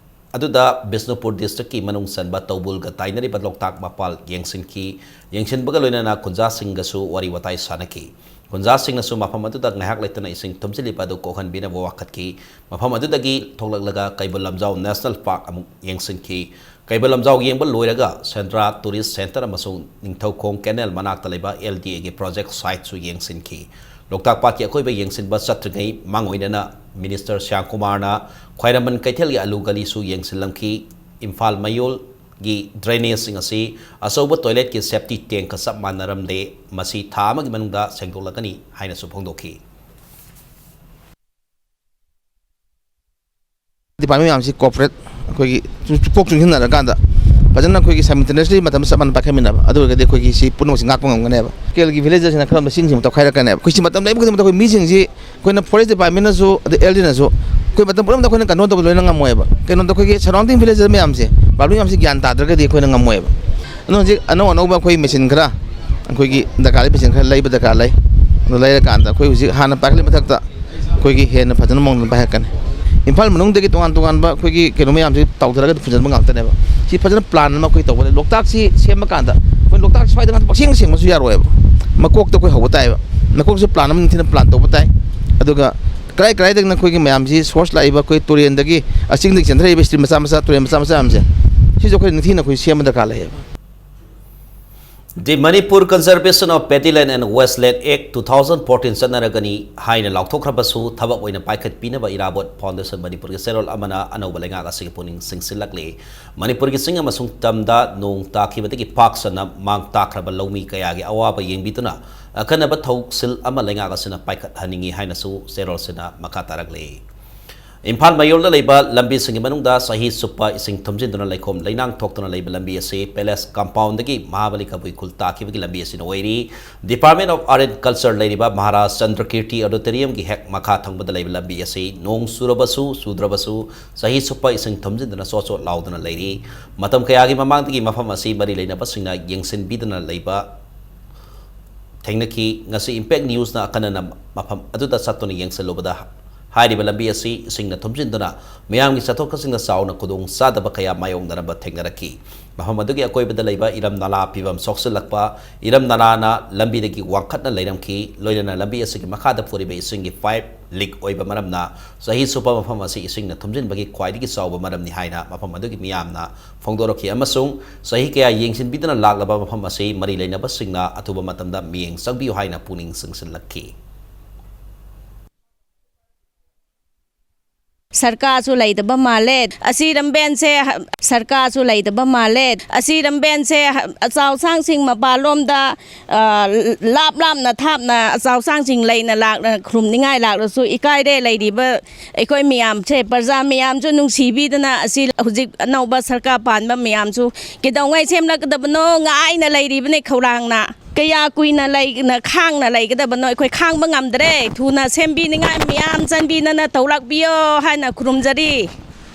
ꯑꯗꯨꯗ ꯕꯤꯁꯅꯨꯄꯨꯔ district ꯀꯤ ꯃꯅꯨꯡ ꯆꯟꯕ ꯇꯧꯕꯨꯜꯒ ꯇꯥꯏꯅꯔꯤꯕ ꯂꯣꯛꯇꯥꯛ ꯃꯄꯥꯜ ꯌꯦꯡꯁꯤꯟꯈꯤ꯫ ꯌꯦꯡꯁꯤꯟꯕꯒ ꯂꯣꯏꯅꯅ ꯈꯨꯟꯖꯥꯁꯤꯡꯒꯁꯨ ꯋꯥꯔꯤ ꯋꯥꯇꯥꯏ ꯁꯥꯟꯅꯈꯤ꯫ ꯈꯨꯟꯖꯥꯁꯤꯡꯅꯁꯨ ꯃꯐꯝ ꯑꯗꯨꯗ ꯉꯥꯏꯍꯥꯛ ꯂꯩꯇꯅ ꯏꯁꯤꯡ ꯊꯨꯝꯖꯤꯜꯂꯤꯕ ꯑꯗꯨ ꯀꯣꯛꯍꯟꯕꯤꯅꯕ ꯋꯥꯀꯠꯈꯤ꯫ ꯃꯐꯝ ꯑꯗꯨꯗꯒꯤ ꯊꯣꯛꯂꯛꯂꯒ ꯀꯩꯕꯨꯜ ꯂꯝꯖꯥꯎ National Park ꯑꯃꯨꯛ ꯌꯦꯡꯁꯤꯟꯈꯤ꯫ ꯀꯩꯕꯨꯜ ꯂꯝꯖꯥꯎ ꯌꯦꯡꯕ ꯂꯣꯏꯔꯒ ꯁꯦꯟꯗ꯭ꯔꯥ Tourist Centre ꯑꯃꯁꯨꯡ ꯅꯤꯡꯊꯧꯈꯣꯡ canal ꯃꯅꯥꯛꯇ ꯂꯩꯕ L D A ꯒꯤ project site ꯁꯨ ꯌꯦꯡꯁꯤꯟꯈꯤ꯫ ꯂꯣꯛꯇꯥꯛ ꯄꯥꯠꯀꯤ ꯑꯀꯣꯏꯕ ꯌꯦꯡꯁꯤꯟꯕ ꯆꯠꯇ꯭ꯔꯤꯉꯩ ꯃꯥꯡꯑꯣꯏꯅꯅ Minister ꯁ꯭ꯌꯥꯝ ꯀꯨꯃꯥꯔꯅ ꯈ꯭ꯋꯥꯏꯔꯝꯕꯟ ꯀꯩꯊꯦꯜꯒꯤ ꯑꯂꯨ ꯒꯂꯤꯁꯨ ꯌꯦꯡꯁꯤꯜꯂꯝꯈꯤ꯫ ꯏꯝꯐꯥꯜ ꯃꯌꯣꯜꯒꯤ drainage ꯁꯤꯡ ꯑꯁꯤ ꯑꯆꯧꯕ toilet ꯀꯤ septic tank ꯀ ꯆꯞ ꯃꯥꯟꯅꯔꯝꯗꯦ, ꯃꯁꯤ ꯊꯥ ꯑꯃꯒꯤ ꯃꯅꯨꯡꯗ ꯁꯦꯡꯗꯣꯛꯂꯒꯅꯤ ꯍꯥꯏꯅꯁꯨ ꯐꯣꯡꯗꯣꯛꯈꯤ꯫ Department ꯃꯌꯥꯝꯁꯤ cooperate, ꯑꯩꯈꯣꯏꯒꯤ ꯆꯨ-, ꯀꯣꯛ ꯆꯨꯡꯁꯤꯟꯅꯔꯀꯥꯟꯗ ꯐꯖꯅ ꯑꯩꯈꯣꯏꯒꯤ simultaneously ꯃꯇꯝ ꯆꯞ ꯃꯥꯟꯅ ꯄꯥꯏꯈꯠꯃꯤꯟꯅꯕ, ꯑꯗꯨ ꯑꯣꯏꯔꯒꯗꯤ ꯑꯩꯈꯣꯏꯒꯤ ꯁꯤ ꯄꯨꯝꯅꯃꯛꯁꯤ ꯉꯥꯛꯄ ꯉꯝꯒꯅꯦꯕ꯫ Local ꯒꯤ village ꯁꯤꯅ ꯈꯔ ꯃꯁꯤꯡꯁꯤ ꯑꯃꯨꯛ ꯇꯧꯈꯥꯏꯔꯛꯀꯅꯦꯕ꯫ ꯑꯩꯈꯣꯏ ꯁꯤ ꯃꯇꯝ ꯂꯩꯕ ꯈꯨꯗꯤꯡꯃꯛꯇ ꯑꯩꯈꯣꯏ ꯃꯤꯁꯤꯡꯁꯤ ꯑꯩꯈꯣꯏꯅ Forest Department ꯅꯁꯨ, ꯑꯗꯩ L D ꯅꯁꯨ ꯑꯩꯈꯣꯏ ꯃꯇꯝ ꯄꯨꯝꯅꯃꯛꯇ ꯑꯩꯈꯣꯏꯅ control ꯇꯧꯕ ꯂꯣꯏꯅ ꯉꯝꯃꯣꯏꯕ꯫ ꯀꯩꯅꯣꯝꯗ ꯑꯩꯈꯣꯏꯒꯤ surrounding village ꯃꯌꯥꯝꯁꯦ, public ꯃꯌꯥꯝꯁꯤ ꯒ꯭ꯌꯥꯟ ꯇꯥꯗ꯭ꯔꯒꯗꯤ ꯑꯩꯈꯣꯏꯅ ꯉꯝꯃꯣꯏꯕ꯫ ꯑꯗꯨꯅ ꯍꯧꯖꯤꯛ ꯑꯅꯧ ꯑꯅꯧꯕ ꯑꯩꯈꯣꯏ machine ꯈꯔ, ꯑꯩꯈꯣꯏꯒꯤ ꯗꯔꯀꯥꯔ ꯂꯩ, machine ꯈꯔ ꯂꯩꯕ ꯗꯔꯀꯥꯔ ꯂꯩ꯫ ꯑꯗꯨ ꯂꯩꯔꯀꯥꯟꯗ ꯑꯩꯈꯣꯏ ꯍꯧꯖꯤꯛ ꯍꯥꯟꯅ ꯄꯥꯏꯈꯠꯂꯤ ꯃꯊꯛꯇ ꯑꯩꯈꯣꯏꯒꯤ ꯍꯦꯟꯅ ꯐꯖꯅ ꯃꯑꯣꯡꯗ ꯄꯥꯏꯍꯜꯂꯛꯀꯅꯤ꯫ ꯏꯝꯐꯥꯜ ꯃꯅꯨꯡꯗꯒꯤ ꯇꯣꯉꯥꯟ ꯇꯣꯉꯥꯟꯕ ꯑꯩꯈꯣꯏꯒꯤ ꯀꯩꯅꯣ ꯃꯌꯥꯝꯁꯤ ꯇꯧꯊꯔꯒ ꯐꯨꯖꯟꯕ ꯉꯥꯛꯇꯅꯦꯕ꯫ ꯁꯤ ꯐꯖꯅ plan ꯑꯃ ꯑꯩꯈꯣꯏ ꯇꯧꯕ ꯂꯩ꯫ ꯂꯣꯛꯇꯥꯛꯁꯤ ꯁꯦꯝꯕ ꯀꯥꯟꯗ ꯑꯩꯈꯣꯏ ꯂꯣꯛꯇꯥꯛ ꯁ꯭ꯋꯥꯏꯗ ꯉꯥꯛꯇ ꯄꯪꯁꯦꯡ ꯁꯦꯡꯕꯁꯨ ꯌꯥꯔꯣꯏꯕ꯫ ꯃꯀꯣꯛꯇ ꯑꯩꯈꯣꯏ ꯍꯧꯕ ꯇꯥꯏꯕ꯫ ꯃꯀꯣꯛꯁꯤ plan ꯑꯃ ꯅꯤꯡꯊꯤꯅ plan ꯇꯧꯕ ꯇꯥꯏ꯫ ꯑꯗꯨꯒ ꯀꯔꯥꯏ ꯀꯔꯥꯏꯗꯒꯤꯅ ꯑꯩꯈꯣꯏꯒꯤ ꯃꯌꯥꯝꯁꯤ source ꯂꯥꯛꯏꯕ, ꯑꯩꯈꯣꯏ ꯇꯨꯔꯦꯟꯗꯒꯤ, ꯑ, ꯆꯤꯡꯗꯒꯤ ꯆꯦꯟꯊꯔꯛꯏꯕ stream ꯃꯆꯥ ꯃꯆꯥ, ꯇꯨꯔꯦꯟ ꯃꯆꯥ ꯃꯆꯥ ꯃꯌꯥꯝꯁꯦ, ꯁꯤꯁꯨ ꯑꯩꯈꯣꯏ ꯅꯤꯡꯊꯤꯅ ꯑꯩꯈꯣꯏ ꯁꯦꯝꯕ ꯗꯔꯀꯥꯔ ꯂꯩꯌꯦꯕ꯫ The Manipur Conservation of Petty Land and Waste Land Act two thousand fourteen ꯆꯠꯅꯔꯒꯅꯤ ꯍꯥꯏꯅ ꯂꯥꯎꯊꯣꯛꯈ꯭ꯔꯕꯁꯨ, ꯊꯕꯛ ꯑꯣꯏꯅ ꯄꯥꯏꯈꯠꯄꯤꯅꯕ ꯏꯔꯥꯕꯣꯠ Foundation ꯃꯅꯤꯄꯨꯔꯒꯤ ꯆꯦꯔꯣꯜ ꯑꯃꯅ ꯑꯅꯧꯕ ꯂꯩꯉꯥꯛ ꯑꯁꯤꯒꯤ ꯄꯨꯛꯅꯤꯡ ꯆꯤꯡꯁꯤꯜꯂꯛꯂꯤ꯫ ꯃꯅꯤꯄꯨꯔꯒꯤ ꯆꯤꯡ ꯑꯃꯁꯨꯡ ꯇꯝꯗ ꯅꯣꯡ ꯇꯥꯈꯤꯕꯗꯒꯤ ꯄꯥꯛ ꯁꯟꯅ ꯃꯥꯡ ꯇꯥꯛꯈ꯭ꯔꯕ ꯂꯧꯃꯤ ꯀꯌꯥꯒꯤ ꯑꯋꯥꯕ ꯌꯦꯡꯕꯤꯗꯨꯅ ꯑꯈꯟꯅꯕ ꯊꯧꯁꯤꯜ ꯑꯃ ꯂꯩꯉꯥꯛ ꯑꯁꯤꯅ ꯄꯥꯏꯈꯠꯍꯟꯅꯤꯡꯏ ꯍꯥꯏꯅꯁꯨ ꯆꯦꯔꯣꯜꯁꯤꯅ ꯃꯈꯥ ꯇꯥꯔꯛꯂꯤ꯫ ꯏꯝꯐꯥꯜ ꯃꯌꯣꯜꯗ ꯂꯩꯕ ꯂꯝꯕꯤꯁꯤꯡꯒꯤ ꯃꯅꯨꯡꯗ ꯆꯍꯤ ꯆꯨꯞꯄ ꯏꯁꯤꯡ ꯊꯨꯝꯖꯤꯟꯗꯨꯅ ꯂꯩꯈꯣꯝ ꯂꯩꯅꯥꯡ ꯊꯣꯛꯇꯨꯅ ꯂꯩꯕ ꯂꯝꯕꯤ ꯑꯁꯤ Palace Compoundꯗꯒꯤ ꯃꯍꯥꯕꯂꯤ ꯀꯕꯨꯏ ꯈꯨꯜ ꯇꯥꯈꯤꯕꯒꯤ ꯂꯝꯕꯤ ꯑꯁꯤꯅ ꯑꯣꯏꯔꯤ꯫ Department of Art and Culture ꯂꯩꯔꯤꯕ ꯃꯍꯥꯔꯥꯖ ꯆꯟꯗ꯭ꯔꯀꯤꯔꯇꯤ Auditoriumꯒꯤ ꯍꯦꯛ ꯃꯈꯥ ꯊꯪꯕꯗ ꯂꯩꯕ ꯂꯝꯕꯤ ꯑꯁꯤ ꯅꯣꯡ ꯆꯨꯔꯕꯁꯨ ꯆꯨꯗ꯭ꯔꯕꯁꯨ ꯆꯍꯤ ꯆꯨꯞꯄ ꯏꯁꯤꯡ ꯊꯨꯝꯖꯤꯟꯗꯨꯅ ꯆꯣꯠ ꯆꯣꯠ ꯂꯥꯎꯗꯨꯅ ꯂꯩꯔꯤ꯫ ꯃꯇꯝ ꯀꯌꯥꯒꯤ ꯃꯃꯥꯡꯗꯒꯤ ꯃꯐꯝ ꯑꯁꯤ ꯃꯔꯤ ꯂꯩꯅꯕꯁꯤꯡꯅ ꯌꯦꯡꯁꯤꯟꯕꯤꯗꯨꯅ ꯂꯩꯕ ꯊꯦꯡꯅꯈꯤ꯫ ꯉꯁꯤ Impact Newsꯅ ꯑꯈꯟꯅꯅ ꯃꯐꯝ ꯑꯗꯨꯗ ꯆꯠꯇꯨꯅ ꯌꯦꯡꯁꯤꯜꯂꯨꯕꯗ, ꯍꯥꯏꯔꯤꯕ ꯂꯝꯕꯤ ꯑꯁꯤ ꯏꯁꯤꯡꯅ ꯊꯨꯝꯖꯤꯟꯗꯨꯅ ꯃꯤꯌꯥꯝꯒꯤ ꯆꯠꯊꯣꯛ ꯆꯠꯁꯤꯟꯗ ꯆꯥꯎꯅ ꯈꯨꯗꯣꯡ ꯆꯥꯗꯕ ꯀꯌꯥ ꯃꯥꯌꯣꯛꯅꯔꯝꯕ ꯊꯦꯡꯅꯔꯛꯈꯤ꯫ ꯃꯐꯝ ꯑꯗꯨꯒꯤ ꯑꯀꯣꯏꯕꯗ ꯂꯩꯕ ꯏꯔꯝ ꯅꯂꯥ ꯐꯤꯕꯝ ꯁꯣꯛꯆꯤꯜꯂꯛꯄ, ꯏꯔꯝ ꯅꯂꯥꯅ ꯂꯝꯕꯤꯗꯒꯤ ꯋꯥꯡꯈꯠꯅ ꯂꯩꯔꯝꯈꯤ꯫ ꯂꯣꯏꯅꯅ ꯂꯝꯕꯤ ꯑꯁꯤꯒꯤ ꯃꯈꯥꯗ ꯄꯨꯔꯤꯕ ꯏꯁꯤꯡꯒꯤ pipe leak ꯑꯣꯏꯕ ꯃꯔꯝꯅ ꯆꯍꯤ ꯆꯨꯞꯄ ꯃꯐꯝ ꯑꯁꯤ ꯏꯁꯤꯡꯅ ꯊꯨꯝꯖꯤꯟꯕꯒꯤ ꯈ꯭ꯋꯥꯏꯗꯒꯤ ꯆꯥꯎꯕ ꯃꯔꯝꯅꯤ ꯍꯥꯏꯅ ꯃꯐꯝ ꯑꯗꯨꯒꯤ ꯃꯤꯌꯥꯝꯅ ꯐꯣꯡꯗꯣꯔꯛꯈꯤ, ꯑꯃꯁꯨꯡ ꯆꯍꯤ ꯀꯌꯥ ꯌꯦꯡꯁꯤꯟꯕꯤꯗꯨꯅ ꯂꯥꯛꯂꯕ ꯃꯐꯝ ꯑꯁꯤ ꯃꯔꯤ ꯂꯩꯅꯕꯁꯤꯡꯅ ꯑꯊꯨꯕ ꯃꯇꯝꯗ ꯃꯤꯠꯌꯦꯡ ꯆꯪꯕꯤꯌꯨ ꯍꯥꯏꯅ ꯄꯨꯛꯅꯤꯡ ꯆꯤꯡꯁꯤꯜꯂꯛꯈꯤ꯫ ꯁꯔꯀꯥꯔꯁꯨ ꯂꯩꯇꯕ ꯃꯥꯜꯂꯦ꯫ ꯑꯁꯤ ꯂꯝꯕꯦꯟꯁꯦ ꯁꯔꯀꯥꯔꯁꯨ ꯂꯩꯇꯕ ꯃꯥꯜꯂꯦ꯫ ꯑꯁꯤ ꯂꯝꯕꯦꯟꯁꯦ ꯑꯆꯧ ꯑꯁꯥꯡꯁꯤꯡ ꯃꯄꯥꯟꯂꯣꯝꯗ, ꯑ, ꯂꯥꯞ ꯂꯥꯞꯅ ꯊꯥꯞꯅ ꯑꯆꯧ ꯑꯁꯥꯡꯁꯤꯡ ꯂꯩꯅ ꯂꯥꯛꯅ ꯈꯨꯔꯨꯝꯅꯤꯡꯉꯥꯏ ꯂꯥꯛꯂꯁꯨ ꯏꯀꯥꯏꯔꯦ꯫ ꯂꯩꯔꯤꯕ ꯑꯩꯈꯣꯏ ꯃꯌꯥꯝꯁꯦ, ꯄ꯭ꯔꯖꯥ ꯃꯌꯥꯝꯁꯨ ꯅꯨꯡꯁꯤꯕꯤꯗꯅ ꯑꯁꯤ ꯍꯧꯖꯤꯛ ꯑꯅꯧꯕ ꯁꯔꯀꯥꯔ ꯄꯥꯟꯕ ꯃꯌꯥꯝꯁꯨ ꯀꯩꯗꯧꯉꯩ ꯁꯦꯝꯂꯛꯀꯗꯕꯅꯣ ꯉꯥꯏꯅ ꯂꯩꯔꯤꯕꯅꯦ ꯈꯧꯔꯥꯡꯅ꯫ ꯀꯌꯥ ꯀꯨꯏꯅ ꯂꯩꯅ ꯈꯥꯡꯅ ꯂꯩꯒꯗꯕꯅꯣ? ꯑꯩꯈꯣꯏ ꯈꯥꯡꯕ ꯉꯝꯗ꯭ꯔꯦ꯫ ꯊꯨꯅ ꯁꯦꯝꯕꯤꯅꯤꯡꯉꯥꯏ ꯃꯌꯥꯝ ꯆꯟꯕꯤꯅꯅ ꯇꯧꯔꯛꯄꯤꯌꯣ ꯍꯥꯏꯅ ꯈꯨꯔꯨꯝꯖꯔꯤ꯫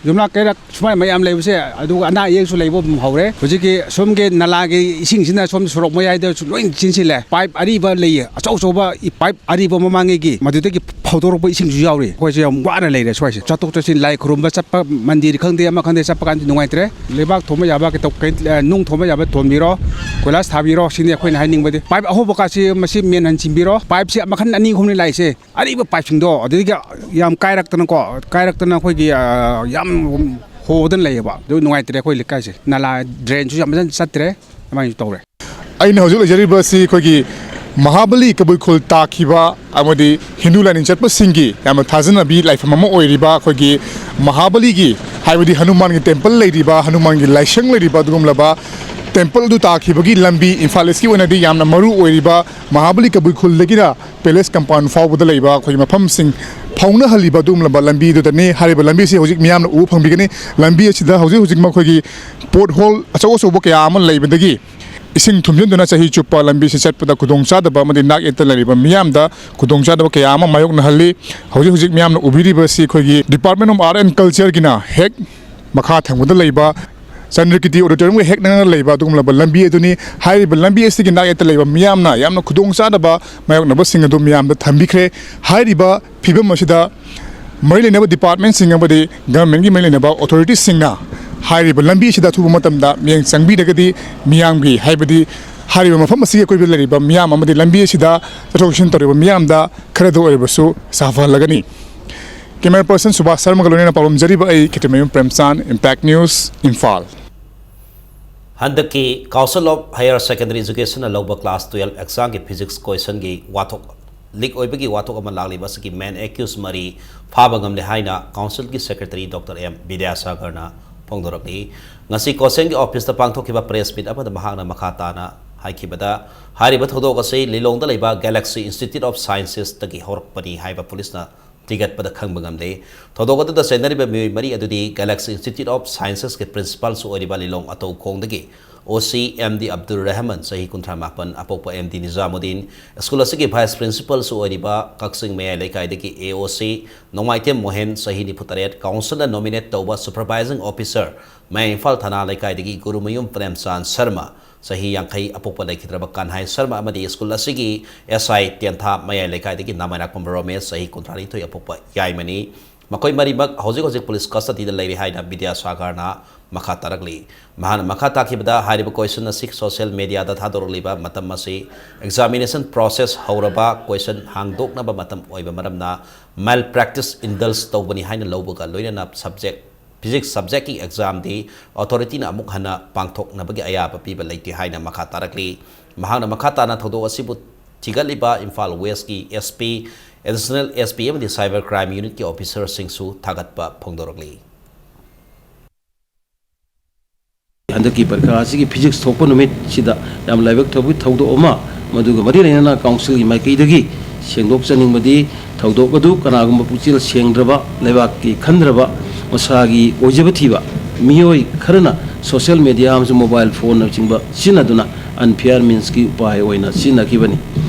ꯌꯨꯝꯂꯛ ꯀꯩꯔꯛ ꯁꯨꯃꯥꯏꯅ ꯃꯌꯥꯝ ꯂꯩꯕꯁꯦ, ꯑꯗꯨꯒ ꯑꯅꯥ ꯑꯌꯦꯛꯁꯨ ꯂꯩꯕ ꯑꯗꯨꯝ ꯍꯧꯔꯦ꯫ ꯍꯧꯖꯤꯛꯀꯤ ꯁꯣꯝꯒꯤ ꯅꯂꯥꯒꯤ ꯏꯁꯤꯡꯁꯤꯅ ꯁꯣꯝ ꯁꯣꯔꯣꯛ ꯃꯌꯥꯏꯗꯁꯨ ꯂꯣꯏ ꯆꯦꯟꯁꯤꯜꯂꯦ꯫ ꯄꯥꯏꯞ ꯑꯔꯤꯕ ꯂꯩꯌꯦ, ꯑꯆꯧ ꯑꯆꯧꯕ ꯏ-, ꯄꯥꯏꯞ ꯑꯔꯤꯕ ꯃꯃꯥꯡꯉꯩꯒꯤ, ꯃꯗꯨꯗꯒꯤ ꯐꯧꯗꯣꯔꯛꯄ ꯏꯁꯤꯡꯁꯨ ꯌꯥꯎꯔꯤ꯫ ꯑꯩꯈꯣꯏꯁꯦ ꯌꯥꯝ ꯋꯥꯅ ꯂꯩꯔꯦ ꯁ꯭ꯋꯥꯏꯁꯦ꯫ ꯆꯠꯊꯣꯛ ꯆꯠꯁꯤꯟ, ꯂꯥꯏ ꯈꯨꯔꯨꯝꯕ ꯆꯠꯄ, ꯃꯟꯗꯤꯔ ꯈꯪꯗꯦ, ꯑꯃ ꯈꯪꯗꯦ, ꯆꯠꯄ ꯀꯥꯟꯗ ꯅꯨꯡꯉꯥꯏꯇ꯭ꯔꯦ꯫ ꯂꯩꯕꯥꯛ ꯊꯣꯟꯕ ꯌꯥꯕ ꯀꯩꯇꯧ-, ꯀꯩ-, ꯑ, ꯅꯨꯡ ꯊꯣꯟꯕ ꯌꯥꯕ ꯊꯣꯟꯕꯤꯔꯣ, ꯀꯣꯏꯂꯥꯁ ꯊꯥꯕꯤꯔꯣ, ꯁꯤꯅꯤ ꯑꯩꯈꯣꯏꯅ ꯍꯥꯏꯅꯤꯡꯕꯗꯤ꯫ ꯄꯥꯏꯞ ꯑꯍꯧꯕ ꯀꯥꯁꯤ ꯃꯁꯤ ꯃꯦꯟꯍꯟ ꯆꯤꯡꯕꯤꯔꯣ꯫ ꯄꯥꯏꯞꯁꯤ ꯃꯈꯜ ꯑꯅꯤ ꯑꯍꯨꯝꯅꯤ ꯂꯥꯛꯏꯁꯦ꯫ ꯑꯔꯤꯕ ꯄꯥꯏꯞꯁꯤꯡꯗꯣ ꯑꯗꯨꯗꯒꯤ ꯌꯥꯝ ꯀꯥꯏꯔꯛꯇꯅꯀꯣ, ꯀꯥꯏꯔꯛꯇꯅ ꯑꯩꯈꯣꯏꯒꯤ, ꯑ, ꯌꯥꯝ ꯍꯣꯗꯅ ꯂꯩꯌꯦꯕ꯫ ꯑꯗꯨ ꯅꯨꯡꯉꯥꯏꯇ꯭ꯔꯦ ꯑꯩꯈꯣꯏ ꯂꯩꯀꯥꯏꯁꯦ꯫ ꯅꯂꯥ ꯗ꯭ꯔꯦꯟꯁꯨ ꯌꯥꯝ ꯐꯖꯅ ꯆꯠꯇ꯭ꯔꯦ, ꯑꯗꯨꯃꯥꯏꯅ ꯇꯧꯔꯦ꯫ ꯑꯩꯅ ꯍꯧꯖꯤꯛ ꯂꯩꯖꯔꯤꯕ ꯑꯁꯤ ꯑꯩꯈꯣꯏꯒꯤ ꯃꯍꯥꯕꯂꯤ ꯀꯕꯨꯏ ꯈꯨꯜ ꯇꯥꯈꯤꯕ ꯑꯃꯗꯤ ꯍꯤꯟꯗꯨ ꯂꯥꯏꯅꯤꯡ ꯆꯠꯄꯁꯤꯡꯒꯤ ꯌꯥꯝꯅ ꯊꯥꯖꯅꯕꯤ ꯂꯥꯏꯐꯝ ꯑꯃ ꯑꯣꯏꯔꯤꯕ ꯑꯩꯈꯣꯏꯒꯤ ꯃꯍꯥꯕꯂꯤꯒꯤ, ꯍꯥꯏꯕꯗꯤ ꯍꯅꯨꯃꯥꯟꯒꯤ ꯇꯦꯝꯄꯜ ꯂꯩꯔꯤꯕ, ꯍꯅꯨꯃꯥꯟꯒꯤ ꯂꯥꯏꯁꯪ ꯂꯩꯔꯤꯕ ꯑꯗꯨꯒꯨꯝꯂꯕ ꯇꯦꯝꯄꯜ ꯑꯗꯨ ꯇꯥꯈꯤꯕꯒꯤ ꯂꯝꯕꯤ, ꯏꯝꯐꯥꯜ ꯏꯁꯀꯤ ꯑꯣꯏꯅꯗꯤ ꯌꯥꯝꯅ ꯃꯔꯨ ꯑꯣꯏꯔꯤꯕ ꯃꯍꯥꯕꯂꯤ ꯀꯕꯨꯏ ꯈꯨꯜꯗꯒꯤꯅ ꯄꯦꯂꯦꯁ ꯀꯝꯄꯥꯎꯟ ꯐꯥꯎꯕꯗ ꯂꯩꯕ ꯑꯩꯈꯣꯏꯒꯤ ꯃꯐꯝꯁꯤꯡ ꯐꯥꯎꯅꯍꯜꯂꯤꯕ ꯑꯗꯨꯒꯨꯝꯂꯕ ꯂꯝꯕꯤꯗꯨꯗꯅꯤ꯫ ꯍꯥꯏꯔꯤꯕ ꯂꯝꯕꯤꯁꯤ ꯍꯧꯖꯤꯛ ꯃꯤꯌꯥꯝꯅ ꯎꯕ ꯐꯪꯕꯤꯒꯅꯤ꯫ ꯂꯝꯕꯤ ꯑꯁꯤꯗ ꯍꯧꯖꯤꯛ ꯍꯧꯖꯤꯛ ꯃꯈꯣꯏꯒꯤ ꯄꯣꯠ ꯍꯣꯜ ꯑꯆꯧ ꯑꯆꯧꯕ ꯀꯌꯥ ꯑꯃ ꯂꯩꯕꯗꯒꯤ ꯏꯁꯤꯡ ꯊꯨꯝꯖꯤꯟꯗꯨꯅ ꯆꯍꯤ ꯆꯨꯞꯄ ꯂꯝꯕꯤꯁꯤ ꯆꯠꯄꯗ ꯈꯨꯗꯣꯡꯆꯥꯗꯕ ꯑꯃꯗꯤ ꯅꯥꯛ ꯌꯦꯠꯇ ꯂꯩꯔꯤꯕ ꯃꯤꯌꯥꯝꯗ ꯈꯨꯗꯣꯡꯆꯥꯗꯕ ꯀꯌꯥ ꯑꯃ ꯃꯥꯌꯣꯛꯅꯍꯜꯂꯤ꯫ ꯍꯧꯖꯤꯛ ꯍꯧꯖꯤꯛ ꯃꯤꯌꯥꯝꯅ ꯎꯕꯤꯔꯤꯕꯁꯤ ꯑꯩꯈꯣꯏꯒꯤ Department of Art and Culture ꯒꯤꯅ ꯍꯦꯛ ꯃꯈꯥ ꯊꯪꯕꯗ ꯂꯩꯕ ꯆꯟꯗ꯭ꯔꯀꯤꯔꯇꯤ ꯑꯣꯗꯤꯇꯣꯔꯤꯌꯝꯒ ꯍꯦꯛ ꯅꯛꯅꯅ ꯂꯩꯕ ꯑꯗꯨꯒꯨꯝꯂꯕ ꯂꯝꯕꯤ ꯑꯗꯨꯅꯤ꯫ ꯍꯥꯏꯔꯤꯕ ꯂꯝꯕꯤ ꯑꯁꯤꯒꯤ ꯅꯥꯛꯌꯦꯠꯇ ꯂꯩꯕ ꯃꯤꯌꯥꯝꯅ ꯌꯥꯝꯅ ꯈꯨꯗꯣꯡꯆꯥꯗꯕ ꯃꯥꯌꯣꯛꯅꯕꯁꯤꯡ ꯑꯗꯨ ꯃꯤꯌꯥꯝꯗ ꯊꯝꯕꯤꯈ꯭ꯔꯦ꯫ ꯍꯥꯏꯔꯤꯕ ꯐꯤꯕꯝ ꯑꯁꯤꯗ ꯃꯔꯤ ꯂꯩꯅꯕ ꯗꯤꯄꯥꯔꯠꯃꯦꯟꯁꯤꯡ ꯑꯃꯗꯤ ꯒꯚꯔꯟꯃꯦꯟꯒꯤ ꯃꯔꯤ ꯂꯩꯅꯕ ꯑꯣꯊꯣꯔꯤꯇꯤꯁꯤꯡꯅ ꯍꯥꯏꯔꯤꯕ ꯂꯝꯕꯤ ꯑꯁꯤꯗ ꯑꯊꯨꯕ ꯃꯇꯝꯗ ꯃꯤꯠꯌꯦꯡ ꯆꯪꯕꯤꯔꯒꯗꯤ ꯃꯤꯌꯥꯝꯒꯤ, ꯍꯥꯏꯕꯗꯤ ꯍꯥꯏꯔꯤꯕ ꯃꯐꯝ ꯑꯁꯤꯒꯤ ꯑꯀꯣꯏꯕꯗ ꯂꯩꯔꯤꯕ ꯃꯤꯌꯥꯝ ꯑꯃꯗꯤ ꯂꯝꯕꯤ ꯑꯁꯤꯗ ꯆꯠꯊꯣꯛ ꯆꯠꯁꯤꯟ ꯇꯧꯔꯤꯕ ꯃꯤꯌꯥꯝꯗ ꯈꯔꯗ ꯑꯣꯏꯔꯕꯁꯨ ꯁꯥꯐꯍꯜꯂꯒꯅꯤ꯫ ꯀꯦꯃꯦꯔꯥ ꯄꯔꯁꯟ ꯁꯨꯕꯥꯁ ꯁꯔꯃꯒ ꯂꯣꯏꯅꯅ ꯄꯥꯎꯔꯝꯖꯔꯤꯕ ꯑꯩ ꯈꯦꯇ꯭ꯔꯤꯃꯌꯨꯝ ꯄ꯭ꯔꯦꯝꯆꯥꯟ, ꯏꯝꯄꯦꯛ ꯅ꯭ꯌꯨꯁ, ꯏꯝꯐꯥꯜ꯫ ꯍꯟꯗꯛꯀꯤ Council of Higher Secondary Education ꯅ ꯂꯧꯕ class twelve exam ꯒꯤ physics question ꯒꯤ ꯋꯥꯊꯣꯛ leak ꯑꯣꯏꯕꯒꯤ ꯋꯥꯊꯣꯛ ꯑꯃ ꯂꯥꯛꯂꯤꯕ ꯑꯁꯤꯒꯤ main accused ꯃꯔꯤ ꯐꯥꯕ ꯉꯝꯂꯦ ꯍꯥꯏꯅ council ꯒꯤ secretary ꯗꯣꯛꯇꯔ ꯑꯦꯝ ꯕꯤꯗ꯭ꯌꯥꯁꯥꯒꯔꯅ ꯐꯣꯡꯗꯣꯔꯛꯂꯤ꯫ ꯉꯁꯤ COHSEN ꯒꯤ office ꯇ ꯄꯥꯡꯊꯣꯛꯈꯤꯕ press meet ꯑꯃꯗ ꯃꯍꯥꯛꯅ ꯃꯈꯥ ꯇꯥꯅ ꯍꯥꯏꯈꯤꯕꯗ, ꯍꯥꯏꯔꯤꯕ ꯊꯧꯗꯣꯛ ꯑꯁꯤ ꯂꯤꯂꯣꯡꯗ ꯂꯩꯕ Galaxy Institute of Sciences ꯇꯒꯤ ꯍꯧꯔꯛꯄꯅꯤ ꯍꯥꯏꯕ ꯄꯨꯂꯤꯁꯅ ꯊꯤꯒꯠꯄꯗ ꯈꯪꯕ ꯉꯝꯂꯦ꯫ ꯊꯧꯗꯣꯛ ꯑꯗꯨꯗ ꯆꯩꯅꯔꯤꯕ ꯃꯤꯑꯣꯏ ꯃꯔꯤ ꯑꯗꯨꯗꯤ Galaxy Institute of Sciences ꯀꯤ principal ꯁꯨ ꯑꯣꯏꯔꯤꯕ ꯂꯤꯂꯣꯡ ꯑꯇꯧꯈꯣꯡꯗꯒꯤ ꯑꯣ ꯁꯤ ꯑꯦꯝ ꯗꯤ ꯑꯕꯗꯨꯜ ꯔꯍꯃꯟ, ꯆꯍꯤ ꯀꯨꯟꯊ꯭ꯔꯥ ꯃꯥꯄꯟ, ꯑꯄꯣꯛꯄ ꯑꯦꯝ ꯗꯤ ꯅꯤꯖꯥꯃꯨꯗꯤꯟ, ꯁ꯭ꯀꯨꯜ ꯑꯁꯤꯒꯤ ꯚꯥꯏꯁ ꯄ꯭ꯔꯤꯟꯁꯤꯄꯜꯁꯨ ꯑꯣꯏꯔꯤꯕ ꯀꯛꯆꯤꯡ ꯃꯌꯥꯏ ꯂꯩꯀꯥꯏꯗꯒꯤ ꯑꯦ ꯑꯣ ꯁꯤ ꯅꯣꯡꯃꯥꯏꯊꯦꯝ ꯃꯣꯍꯦꯟ, ꯆꯍꯤ ꯅꯤꯐꯨ ꯇꯔꯦꯠ, ꯀꯥꯎꯟꯁꯤꯜꯅ ꯅꯣꯃꯤꯅꯦꯠ ꯇꯧꯕ ꯁꯨꯄꯔꯚꯥꯏꯖꯤꯡ ꯑꯣꯐꯤꯁꯔ, ꯃꯌꯥꯏ ꯏꯝꯐꯥꯜ ꯊꯥꯅꯥ ꯂꯩꯀꯥꯏꯗꯒꯤ ꯒꯨꯔꯨꯃꯌꯨꯝ ꯄ꯭ꯔꯦꯝꯆꯥꯟ ꯁꯔꯃ, ꯆꯍꯤ ꯌꯥꯡꯈꯩ, ꯑꯄꯣꯛꯄ ꯂꯩꯈꯤꯗ꯭ꯔꯕ ꯀꯥꯟꯍꯥꯏ ꯁꯔꯃ ꯑꯃꯗꯤ ꯁ꯭ꯀꯨꯜ ꯑꯁꯤꯒꯤ ꯑꯦꯁ ꯑꯥꯏ ꯇꯦꯟꯊꯥ ꯃꯌꯥꯏ ꯂꯩꯀꯥꯏꯗꯒꯤ ꯅꯥꯃꯥꯏꯔꯥꯛꯄꯝ ꯔꯣꯃꯦꯁ, ꯆꯍꯤ ꯀꯨꯟꯊ꯭ꯔꯥꯅꯤꯊꯣꯏ, ꯑꯄꯣꯛꯄ ꯌꯥꯏꯃꯅꯤ꯫ ꯃꯈꯣꯏ ꯃꯔꯤꯃꯛ ꯍꯧꯖꯤꯛ ꯍꯧꯖꯤꯛ ꯄꯨꯂꯤꯁ ꯀꯁꯇꯗꯤꯗ ꯂꯩꯔꯤ ꯍꯥꯏꯅ ꯕꯤꯗ꯭ꯌꯥꯁꯥꯒꯔꯅ ꯃꯈꯥ ꯇꯥꯔꯛꯂꯤ꯫ ꯃꯍꯥꯛꯅ ꯃꯈꯥ ꯇꯥꯈꯤꯕꯗ, ꯍꯥꯏꯔꯤꯕ ꯀꯣꯏꯁꯟ ꯑꯁꯤ ꯁꯣꯁꯤꯌꯦꯜ ꯃꯦꯗꯤꯌꯥꯗ ꯊꯥꯗꯣꯔꯛꯂꯤꯕ ꯃꯇꯝ ꯑꯁꯤ ꯑꯦꯛꯖꯥꯃꯤꯅꯦꯁꯟ ꯄ꯭ꯔꯣꯁꯦꯁ ꯍꯧꯔꯕ, ꯀꯣꯏꯁꯟ ꯍꯥꯡꯗꯣꯛꯅꯕ ꯃꯇꯝ ꯑꯣꯏꯕ ꯃꯔꯝꯅ ꯃꯦꯜ ꯄ꯭ꯔꯦꯛꯇꯤꯁ ꯏꯟꯗꯜꯖ ꯇꯧꯕꯅꯤ ꯍꯥꯏꯅ ꯂꯧꯕꯒ ꯂꯣꯏꯅꯅ ꯁꯕꯖꯦꯛ, ꯐꯤꯖꯤꯛꯁ ꯁꯕꯖꯦꯛꯀꯤ ꯑꯦꯛꯖꯥꯝꯗꯤ ꯑꯣꯊꯣꯔꯤꯇꯤꯅ ꯑꯃꯨꯛ ꯍꯟꯅ ꯄꯥꯡꯊꯣꯛꯅꯕꯒꯤ ꯑꯌꯥꯕ ꯄꯤꯕ ꯂꯩꯇꯦ ꯍꯥꯏꯅ ꯃꯈꯥ ꯇꯥꯔꯛꯂꯤ꯫ ꯃꯍꯥꯛꯅ ꯃꯈꯥ ꯇꯥꯅ ꯊꯧꯗꯣꯛ ꯑꯁꯤꯕꯨ ꯊꯤꯒꯠꯂꯤꯕ ꯏꯝꯐꯥꯜ ꯋꯦꯁꯀꯤ ꯑꯦꯁ ꯄꯤ, ꯑꯦꯗꯤꯁꯅꯦꯜ ꯑꯦꯁ ꯄꯤ ꯑꯃꯗꯤ ꯁꯥꯏꯕꯔ ꯀ꯭ꯔꯥꯏꯝ ꯌꯨꯅꯤꯠꯀꯤ ꯑꯣꯐꯤꯁꯔꯁꯤꯡꯁꯨ ꯊꯥꯒꯠꯄ ꯐꯣꯡꯗꯣꯔꯛꯂꯤ꯫ ꯍꯟꯗꯛꯀꯤ ꯄꯔꯤꯈꯥ ꯑꯁꯤꯒꯤ ꯐꯤꯖꯤꯛꯁ ꯊꯣꯛꯄ ꯅꯨꯃꯤꯠꯁꯤꯗ ꯌꯥꯝ ꯂꯥꯏꯕꯛ ꯐꯕꯒꯤ ꯊꯧꯗꯣꯛ ꯑꯃ, ꯃꯗꯨꯒ ꯃꯔꯤ ꯂꯩꯅꯅ ꯀꯥꯎꯟꯁꯤꯜꯒꯤ ꯃꯥꯏꯀꯩꯗꯒꯤ ꯁꯦꯡꯗꯣꯛꯆꯅꯤꯡꯕꯗꯤ, ꯊꯧꯗꯣꯛ ꯑꯗꯨ ꯀꯅꯥꯒꯨꯝꯕ ꯄꯨꯛꯆꯦꯜ ꯁꯦꯡꯗ꯭ꯔꯕ, ꯂꯩꯕꯥꯛꯀꯤ ꯈꯟꯗ꯭ꯔꯕ, ꯃꯁꯥꯒꯤ ꯑꯣꯏꯖꯕ ꯊꯤꯕ ꯃꯤꯑꯣꯏ ꯈꯔꯅ ꯁꯣꯁꯤꯌꯦꯜ ꯃꯦꯗꯤꯌꯥ ꯑꯃꯁꯨꯡ ꯃꯣꯕꯥꯏꯜ ꯐꯣꯟꯅꯆꯤꯡꯕ ꯁꯤꯖꯤꯟꯅꯗꯨꯅ ꯑꯟꯐꯤꯌꯥꯔ ꯃꯤꯟꯁꯀꯤ ꯎꯄꯥꯏ ꯑꯣꯏꯅ ꯁꯤꯖꯤꯟꯅꯈꯤꯕꯅꯤ꯫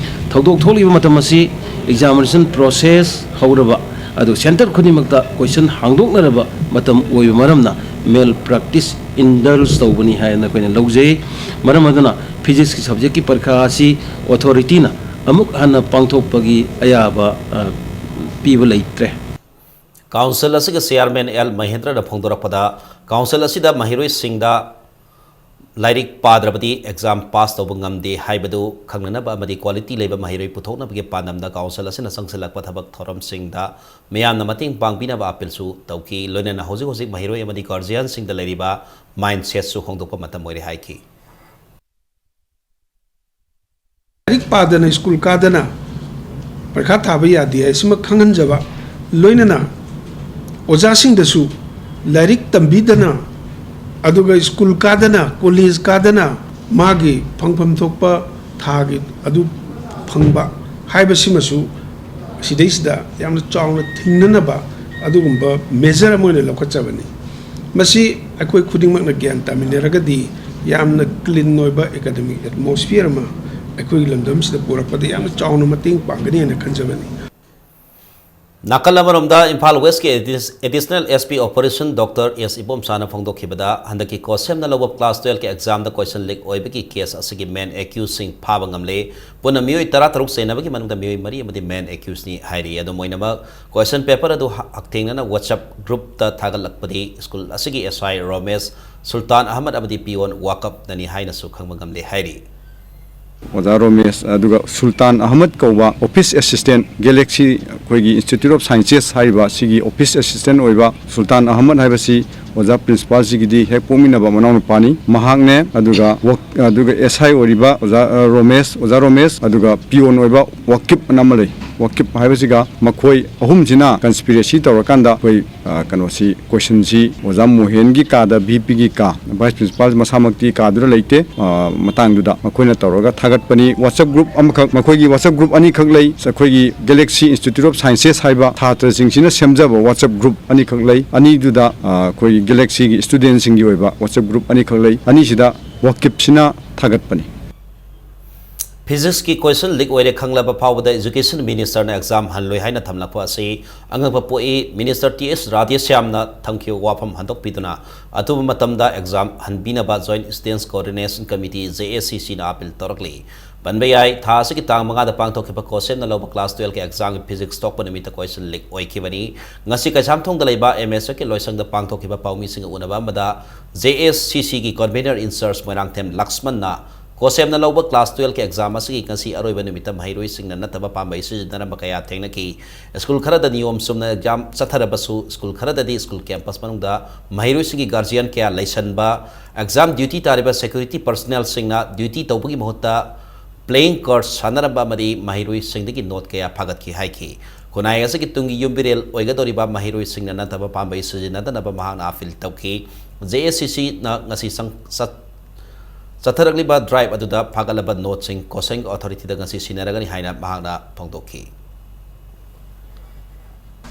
ꯊꯧꯗꯣꯛ ꯊꯣꯛꯂꯤꯕ ꯃꯇꯝ ꯑꯁꯤ ꯑꯦꯛꯖꯥꯃꯤꯅꯦꯁꯟ ꯄ꯭ꯔꯣꯁꯦꯁ ꯍꯧꯔꯕ, ꯑꯗꯨ ꯁꯦꯟꯇꯔ ꯈꯨꯗꯤꯡꯃꯛꯇ ꯀꯣꯏꯁꯟ ꯍꯥꯡꯗꯣꯛꯅꯔꯕ ꯃꯇꯝ ꯑꯣꯏꯕ ꯃꯔꯝꯅ ꯃꯦꯜ ꯄ꯭ꯔꯦꯛꯇꯤꯁ ꯏꯟꯗꯜꯖ ꯇꯧꯕꯅꯤ ꯍꯥꯏꯅ ꯑꯩꯈꯣꯏꯅ ꯂꯧꯖꯩ꯫ ꯃꯔꯝ ꯑꯗꯨꯅ ꯐꯤꯖꯤꯛꯁꯀꯤ ꯁꯕꯖꯦꯛꯀꯤ ꯄꯔꯤꯈꯥ ꯑꯁꯤ ꯑꯣꯊꯣꯔꯤꯇꯤꯅ ꯑꯃꯨꯛ ꯍꯟꯅ ꯄꯥꯡꯊꯣꯛꯄꯒꯤ ꯑꯌꯥꯕ, ꯑ, ꯄꯤꯕ ꯂꯩꯇ꯭ꯔꯦ꯫ ꯀꯥꯎꯟꯁꯤꯜ ꯑꯁꯤꯒꯤ ꯆꯦꯌꯔꯃꯦꯟ ꯑꯦꯜ ꯃꯍꯦꯟꯗ꯭ꯔꯅ ꯐꯣꯡꯗꯣꯔꯛꯄꯗ, ꯀꯥꯎꯟꯁꯤꯜ ꯑꯁꯤꯗ ꯃꯍꯩꯔꯣꯏꯁꯤꯡꯗ ꯂꯥꯏꯔꯤꯛ ꯄꯥꯗ꯭ꯔꯕꯗꯤ ꯑꯦꯛꯖꯥꯝ ꯄꯥꯁ ꯇꯧꯕ ꯉꯝꯗꯦ ꯍꯥꯏꯕꯗꯨ ꯈꯪꯅꯅꯕ ꯑꯃꯗꯤ ꯀ꯭ꯋꯥꯂꯤꯇꯤ ꯂꯩꯕ ꯃꯍꯩꯔꯣꯏ ꯄꯨꯊꯣꯛꯅꯕꯒꯤ ꯄꯥꯟꯗꯝꯗ ꯀꯥꯎꯟꯁꯤꯜ ꯑꯁꯤꯅ ꯆꯪꯁꯤꯜꯂꯛꯄ ꯊꯕꯛ ꯊꯧꯔꯝꯁꯤꯡꯗ ꯃꯤꯌꯥꯝꯅ ꯃꯇꯦꯡ ꯄꯥꯡꯕꯤꯅꯕ ꯑꯄꯤꯜꯁꯨ ꯇꯧꯈꯤ꯫ ꯂꯣꯏꯅꯅ ꯍꯧꯖꯤꯛ ꯍꯧꯖꯤꯛ ꯃꯍꯩꯔꯣꯏ ꯑꯃꯗꯤ ꯒꯥꯔꯖꯤꯌꯥꯟꯁꯤꯡꯗ ꯂꯩꯔꯤꯕ ꯃꯥꯏꯟꯁꯦꯠꯁꯨ ꯍꯣꯡꯗꯣꯛꯄ ꯃꯇꯝ ꯑꯣꯏꯔꯦ ꯍꯥꯏꯈꯤ꯫ ꯂꯥꯏꯔꯤꯛ ꯄꯥꯗꯅ ꯁ꯭ꯀꯨꯜ ꯀꯥꯗꯅ ꯄꯔꯤꯈꯥ ꯊꯥꯕ ꯌꯥꯗꯦ ꯍꯥꯏꯁꯤꯃ ꯈꯪꯍꯟꯖꯕ, ꯂꯣꯏꯅꯅ ꯑꯣꯖꯥꯁꯤꯡꯗꯁꯨ ꯂꯥꯏꯔꯤꯛ ꯇꯝꯕꯤꯗꯅ, ꯑꯗꯨꯒ ꯁ꯭ꯀꯨꯜ ꯀꯥꯗꯅ, ꯀꯣꯂꯦꯖ ꯀꯥꯗꯅ ꯃꯥꯒꯤ ꯐꯪꯐꯝ ꯊꯣꯛꯄ ꯊꯥꯒꯤ ꯑꯗꯨ ꯐꯪꯕ ꯍꯥꯏꯕꯁꯤꯃꯁꯨ ꯁꯤꯗꯩꯁꯤꯗ ꯌꯥꯝꯅ ꯆꯥꯎꯅ ꯊꯤꯡꯅꯅꯕ ꯑꯗꯨꯒꯨꯝꯕ ꯃꯦꯖꯔ ꯑꯃ ꯑꯣꯏꯅ ꯂꯧꯈꯠꯆꯕꯅꯤ꯫ ꯃꯁꯤ ꯑꯩꯈꯣꯏ ꯈꯨꯗꯤꯡꯃꯛꯅ ꯒ꯭ꯌꯥꯟ ꯇꯥꯃꯤꯟꯅꯔꯒꯗꯤ ꯌꯥꯝꯅ ꯀ꯭ꯂꯤꯟ ꯑꯣꯏꯕ ꯑꯦꯀꯥꯗꯃꯤꯛ ꯑꯦꯠꯃꯣꯁꯐꯤꯌꯔ ꯑꯃ ꯑꯩꯈꯣꯏꯒꯤ ꯂꯝꯗꯝꯁꯤꯗ ꯄꯨꯔꯛꯄꯗ ꯌꯥꯝꯅ ꯆꯥꯎꯅ ꯃꯇꯦꯡ ꯄꯥꯡꯒꯅꯤ ꯍꯥꯏꯅ ꯈꯟꯖꯕꯅꯤ꯫ ꯅꯥꯀꯜ ꯑꯃꯔꯣꯝꯗ ꯏꯝꯐꯥꯜ ꯋꯦꯁꯀꯤ ꯑꯦꯗꯤꯁ-, additional S P operation doctor S ꯏꯕꯣꯝꯆꯥꯅ ꯐꯣꯡꯗꯣꯛꯈꯤꯕꯗ, ꯍꯟꯗꯛꯀꯤ ꯀꯣꯁꯦꯝꯅ ꯂꯧꯕ ꯀ꯭ꯂꯥꯁ ꯇꯨꯌꯦꯜꯐꯀꯤ ꯑꯦꯛꯖꯥꯝꯗ ꯀꯣꯏꯁꯟ ꯂꯤꯛ ꯑꯣꯏꯕꯒꯤ ꯀꯦꯁ ꯑꯁꯤꯒꯤ ꯃꯦꯟ ꯑꯦꯀ꯭ꯌꯨꯁꯁꯤꯡ ꯐꯥꯕ ꯉꯝꯂꯦ꯫ ꯄꯨꯟꯅ ꯃꯤꯑꯣꯏ ꯇꯔꯥ ꯇꯔꯨꯛ ꯆꯦꯟꯅꯕꯒꯤ ꯃꯅꯨꯡꯗ ꯃꯤꯑꯣꯏ ꯃꯔꯤ ꯑꯃꯗꯤ ꯃꯦꯟ ꯑꯦꯀ꯭ꯌꯨꯁꯅꯤ ꯍꯥꯏꯔꯤ꯫ ꯑꯗꯨꯝ ꯑꯣꯏꯅꯃꯛ, ꯀꯣꯏꯁꯟ ꯄꯦꯄꯔ ꯑꯗꯨ ꯍ-, ꯍꯛꯊꯦꯡꯅꯅ ꯋꯥꯆꯞ ꯒ꯭ꯔꯨꯞꯇ ꯊꯥꯒꯠꯂꯛꯄꯗꯤ ꯁ꯭ꯀꯨꯜ ꯑꯁꯤꯒꯤ ꯑꯦꯁ ꯑꯥꯏ ꯔꯣꯃꯦꯁ, ꯁꯨꯜꯇꯥꯟ ꯑꯍꯃꯗ ꯑꯃꯗꯤ ꯄꯤꯌꯣꯟ ꯋꯥꯀꯞꯅꯅꯤ ꯍꯥꯏꯅꯁꯨ ꯈꯪꯕ ꯉꯝꯂꯦ ꯍꯥꯏꯔꯤ꯫ ꯑꯣꯖꯥ ꯔꯣꯃꯦꯁ, ꯑꯗꯨꯒ ꯁꯨꯜꯇꯥꯟ ꯑꯍꯃꯗ ꯀꯧꯕ ꯑꯣꯐꯤꯁ ꯑꯦꯁꯤꯁꯇꯦꯟꯠ, ꯒꯦꯂꯦꯛꯁꯤ ꯑꯩꯈꯣꯏꯒꯤ ꯏꯟꯁꯇꯤꯇ꯭ꯌꯨꯠ ꯑꯣꯐ ꯁꯥꯏꯟꯁꯦꯁ ꯍꯥꯏꯔꯤꯕ ꯁꯤꯒꯤ ꯑꯣꯐꯤꯁ ꯑꯦꯁꯤꯁꯇꯦꯟꯠ ꯑꯣꯏꯕ ꯁꯨꯜꯇꯥꯟ ꯑꯍꯃꯗ ꯍꯥꯏꯕꯁꯤ ꯑꯣꯖꯥ ꯄ꯭ꯔꯤꯟꯁꯤꯄꯥꯜꯁꯤꯒꯤꯗꯤ ꯍꯦꯛ ꯄꯣꯛꯃꯤꯟꯅꯕ ꯃꯅꯥꯎꯅꯨꯄꯥꯅꯤ꯫ ꯃꯍꯥꯛꯅꯦ, ꯑꯗꯨꯒ ꯋꯛ-, ꯑꯗꯨꯒ ꯑꯦꯁ ꯑꯥꯏ ꯑꯣꯏꯔꯤꯕ ꯑꯣꯖꯥ, ꯑ, ꯔꯣꯃꯦꯁ, ꯑꯣꯖꯥ ꯔꯣꯃꯦꯁ, ꯑꯗꯨꯒ ꯄꯤꯌꯣꯟ ꯑꯣꯏꯕ ꯋꯥꯀꯤꯞ ꯑꯅ ꯑꯃ ꯂꯩ꯫ ꯋꯥꯀꯤꯞ ꯍꯥꯏꯕꯁꯤꯒ ꯃꯈꯣꯏ ꯑꯍꯨꯝꯁꯤꯅ ꯀꯟꯁꯄꯤꯔꯦꯁꯤ ꯇꯧꯔꯀꯥꯟꯗ ꯑꯩꯈꯣꯏ, ꯑ, ꯀꯩꯅꯣꯁꯤ, ꯀꯣꯏꯁꯟꯁꯤ ꯑꯣꯖꯥ ꯃꯣꯍꯦꯟꯒꯤ ꯀꯥꯗ, ꯚꯤ ꯄꯤꯒꯤ ꯀꯥ, ꯚꯥꯏꯁ ꯄ꯭ꯔꯤꯟꯁꯤꯄꯥꯜ ꯃꯁꯥꯃꯛꯇꯤ ꯀꯥꯗꯨꯗ ꯂꯩꯇꯦ, ꯑ, ꯃꯇꯥꯡꯗꯨꯗ ꯃꯈꯣꯏꯅ ꯇꯧꯔꯒ ꯊꯥꯒꯠꯄꯅꯤ꯫ ꯋꯥꯆꯞ ꯒ꯭ꯔꯨꯞ ꯑꯃꯈꯛ, ꯃꯈꯣꯏꯒꯤ ꯋꯥꯆꯞ ꯒ꯭ꯔꯨꯞ ꯑꯅꯤꯈꯛ ꯂꯩ꯫ ꯑꯩꯈꯣꯏꯒꯤ ꯒꯦꯂꯦꯛꯁꯤ ꯏꯟꯁꯇꯤꯇ꯭ꯌꯨꯠ ꯑꯣꯐ ꯁꯥꯏꯟꯁꯦꯁ ꯍꯥꯏꯕ ꯁꯥꯇ꯭ꯔꯁꯤꯡꯁꯤꯅ ꯁꯦꯝꯖꯕ ꯋꯥꯆꯞ ꯒ꯭ꯔꯨꯞ ꯑꯅꯤꯈꯛ ꯂꯩ꯫ ꯑꯅꯤꯗꯨꯗ, ꯑ, ꯑꯩꯈꯣꯏꯒꯤ ꯒꯦꯂꯦꯛꯁꯤꯒꯤ ꯁ꯭ꯇꯨꯗꯦꯟꯠꯁꯤꯡꯒꯤ ꯑꯣꯏꯕ ꯋꯥꯆꯞ ꯒ꯭ꯔꯨꯞ ꯑꯅꯤꯈꯛ ꯂꯩ꯫ ꯑꯅꯤꯁꯤꯗ ꯋꯥꯀꯤꯞꯁꯤꯅ ꯊꯥꯒꯠꯄꯅꯤ꯫ ꯐꯤꯖꯤꯛꯁꯀꯤ ꯀꯣꯏꯁꯟ ꯂꯤꯛ ꯑꯣꯏꯔꯦ ꯈꯪꯂꯕ ꯐꯥꯎꯕꯗ ꯏꯖꯨꯀꯦꯁꯟ ꯃꯤꯅꯤꯁꯇꯔꯅ ꯑꯦꯛꯖꯥꯝ ꯍꯜꯂꯣꯏ ꯍꯥꯏꯅ ꯊꯝꯂꯛꯄ ꯑꯁꯤ ꯑꯉꯛꯄ ꯄꯣꯛꯏ꯫ ꯃꯤꯅꯤꯁꯇꯔ ꯇꯤ ꯑꯦꯁ ꯔꯥꯙꯦꯁ꯭ꯌꯥꯝꯅ ꯊꯝꯈꯤꯕ ꯋꯥꯐꯝ ꯍꯟꯗꯣꯛꯄꯤꯗꯨꯅ ꯑꯊꯨꯕ ꯃꯇꯝꯗ ꯑꯦꯛꯖꯥꯝ ꯍꯟꯕꯤꯅꯕ joint students coordination committee, J S C ꯁꯤꯅ ꯑꯥꯄꯤꯜ ꯇꯧꯔꯛꯂꯤ꯫ ꯄꯟꯕ ꯌꯥꯏ, ꯊꯥ ꯑꯁꯤꯒꯤ ꯇꯥꯡ ꯃꯉꯥꯗ ꯄꯥꯡꯊꯣꯛꯈꯤꯕ ꯀꯣꯁꯦꯝꯅ ꯂꯧꯕ ꯀ꯭ꯂꯥꯁ ꯇꯨꯌꯦꯜꯐꯀꯤ ꯑꯦꯛꯖꯥꯝꯒꯤ ꯐꯤꯖꯤꯛꯁ ꯇꯣꯛꯄ ꯅꯨꯃꯤꯠꯇ ꯀꯣꯏꯁꯟ ꯂꯤꯛ ꯑꯣꯏꯈꯤꯕꯅꯤ꯫ ꯉꯁꯤ ꯀꯩꯁꯥꯝꯊꯣꯡꯗ ꯂꯩꯕ ꯑꯦꯝ ꯑꯦꯁ ꯑꯦꯐꯀꯤ ꯂꯣꯏꯁꯪꯗ ꯄꯥꯡꯊꯣꯛꯈꯤꯕ ꯄꯥꯎꯃꯤꯁꯤꯡꯒ ꯎꯅꯕ ꯑꯃꯗ ꯖꯦ ꯑꯦꯁ ꯁꯤ ꯁꯤꯒꯤ ꯀꯟꯚꯤꯅꯔ ꯏꯟꯆꯥꯔꯖ ꯃꯣꯏꯔꯥꯡꯊꯦꯝ ꯂꯛꯁꯃꯟꯅ ꯀꯣꯁꯦꯝꯅ ꯂꯧꯕ ꯀ꯭ꯂꯥꯁ ꯇꯨꯌꯦꯜꯐꯀꯤ ꯑꯦꯛꯖꯥꯝ ꯑꯁꯤꯒꯤ ꯉꯁꯤ ꯑꯔꯣꯏꯕ ꯅꯨꯃꯤꯠꯇ ꯃꯍꯩꯔꯣꯏꯁꯤꯡꯅ ꯅꯠꯇꯕ ꯄꯥꯝꯕꯩ ꯁꯤꯖꯤꯟꯅꯔꯝꯕ ꯀꯌꯥ ꯊꯦꯡꯅꯈꯤ꯫ ꯁ꯭ꯀꯨꯜ ꯈꯔꯗ ꯅꯤꯌꯣꯝ ꯆꯨꯝꯅ ꯑꯦꯛꯖꯥꯝ ꯆꯠꯊꯔꯕꯁꯨ, ꯁ꯭ꯀꯨꯜ ꯈꯔꯗꯗꯤ ꯁ꯭ꯀꯨꯜ ꯀꯦꯝꯄꯁ ꯃꯅꯨꯡꯗ ꯃꯍꯩꯔꯣꯏꯁꯤꯡꯒꯤ ꯒꯥꯔꯖꯤꯌꯟ ꯀꯌꯥ ꯂꯩꯁꯟꯕ, ꯑꯦꯛꯖꯥꯝ ꯗ꯭ꯌꯨꯇꯤ ꯇꯥꯔꯤꯕ ꯁꯦꯀ꯭ꯌꯨꯔꯤꯇꯤ ꯄꯔꯁꯅꯦꯜꯁꯤꯡꯅ ꯗ꯭ꯌꯨꯇꯤ ꯇꯧꯕꯒꯤ ꯃꯍꯨꯠꯇ ꯄ꯭ꯂꯦꯌꯤꯡ ꯀꯥꯔꯗ ꯁꯥꯟꯅꯔꯝꯕ ꯑꯃꯗꯤ ꯃꯍꯩꯔꯣꯏꯁꯤꯡꯗꯒꯤ ꯅꯣꯠ ꯀꯌꯥ ꯐꯥꯒꯠꯈꯤ ꯍꯥꯏꯈꯤ꯫ ꯈꯨꯟꯅꯥꯏ ꯑꯁꯤꯒꯤ ꯇꯨꯡꯒꯤ ꯌꯨꯝꯕꯤꯔꯦꯜ ꯑꯣꯏꯒꯗꯧꯔꯤꯕ ꯃꯍꯩꯔꯣꯏꯁꯤꯡꯅ ꯅꯠꯇꯕ ꯄꯥꯝꯕꯩ ꯁꯤꯖꯤꯟꯅꯗꯅꯕ ꯃꯍꯥꯛꯅ ꯑꯥꯄꯤꯜ ꯇꯧꯈꯤ꯫ ꯖꯦ ꯑꯦꯁ ꯁꯤ ꯁꯤꯅ ꯉꯁꯤ ꯁꯪ-, ꯆꯠ-, ꯆꯠꯊꯔꯛꯂꯤꯕ ꯗ꯭ꯔꯥꯏꯚ ꯑꯗꯨꯗ ꯐꯥꯒꯠꯂꯕ ꯅꯣꯠꯁꯤꯡ ꯀꯣꯁꯦꯝꯒꯤ ꯑꯣꯊꯣꯔꯤꯇꯤꯗ ꯉꯁꯤ ꯁꯤꯟꯅꯔꯒꯅꯤ ꯍꯥꯏꯅ ꯃꯍꯥꯛꯅ ꯐꯣꯡꯗꯣꯛꯈꯤ꯫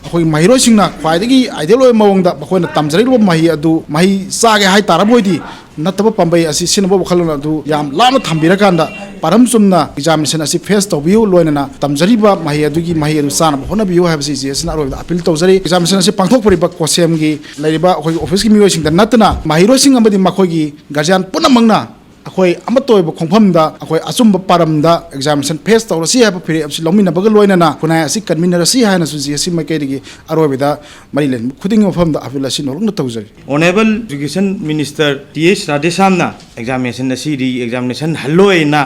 ꯑꯩꯈꯣꯏꯒꯤ ꯃꯍꯩꯔꯣꯏꯁꯤꯡꯅ ꯈ꯭ꯋꯥꯏꯗꯒꯤ ideal ꯑꯣꯏꯕ ꯃꯑꯣꯡꯗ ꯃꯈꯣꯏꯅ ꯇꯝꯖꯔꯤꯕ ꯃꯍꯩ ꯑꯗꯨ ꯃꯍꯩ ꯆꯥꯒꯦ ꯍꯥꯏ ꯇꯥꯔꯕꯣꯏꯗꯤ, ꯅꯠꯇꯕ ꯄꯥꯝꯕꯩ ꯑꯁꯤ ꯁꯤꯟꯅꯕ ꯋꯥꯈꯜꯂꯣꯟ ꯑꯗꯨ ꯌꯥꯝ ꯂꯥꯞꯅ ꯊꯝꯕꯤꯔꯀꯥꯟꯗ, ꯄꯥꯔꯝ ꯆꯨꯝꯅ examination ꯑꯁꯤ face ꯇꯧꯕꯤꯌꯨ, ꯂꯣꯏꯅꯅ ꯇꯝꯖꯔꯤꯕ ꯃꯍꯩ ꯑꯗꯨꯒꯤ ꯃꯍꯩ ꯑꯗꯨ ꯆꯥꯅꯕ ꯍꯣꯠꯅꯕꯤꯌꯨ ꯍꯥꯏꯕꯁꯤ ꯖꯤ ꯑꯦꯁ ꯁꯤꯅ ꯑꯔꯣꯏꯕꯗ appeal ꯇꯧꯖꯔꯤ꯫ Examination ꯑꯁꯤ ꯄꯥꯡꯊꯣꯛꯄꯤꯔꯤꯕ ꯀꯣꯁꯦꯝꯒꯤ ꯂꯩꯔꯤꯕ ꯑꯩꯈꯣꯏꯒꯤ officeꯀꯤ ꯃꯤꯑꯣꯏꯁꯤꯡꯗ ꯅꯠꯇꯅ ꯃꯍꯩꯔꯣꯏꯁꯤꯡ ꯑꯃꯗꯤ ꯃꯈꯣꯏꯒꯤ guardian ꯄꯨꯝꯅꯃꯛꯅ ꯑꯩꯈꯣꯏ ꯑꯃꯠꯇ ꯑꯣꯏꯕ ꯈꯣꯡꯐꯝꯗ ꯑꯩꯈꯣꯏ ꯑꯆꯨꯝꯕ ꯄꯥꯔꯝꯗ examination face ꯇꯧꯔꯁꯤ ꯍꯥꯏꯕ ꯐꯤꯔꯦꯞ ꯑꯁꯤ ꯂꯧꯃꯤꯟꯅꯕꯒ ꯂꯣꯏꯅꯅ ꯈꯨꯟꯅꯥꯏ ꯑꯁꯤ ꯀꯟꯃꯤꯟꯅꯔꯁꯤ ꯍꯥꯏꯅꯁꯨ ꯖꯤ ꯑꯦꯁ ꯁꯤ ꯃꯥꯏꯀꯩꯗꯒꯤ ꯑꯔꯣꯏꯕꯗ ꯃꯔꯤ ꯂꯩꯅꯕ ꯈꯨꯗꯤꯡꯒꯤ ꯃꯐꯝꯗ appeal ꯑꯁꯤ ꯅꯧꯂꯞꯅ ꯇꯧꯖꯔꯤ꯫ Honourable Education Minister T H ꯔꯥꯙꯦꯁ꯭ꯌꯥꯝꯅ examination ꯑꯁꯤ re-examination ꯍꯜꯂꯣꯏꯅ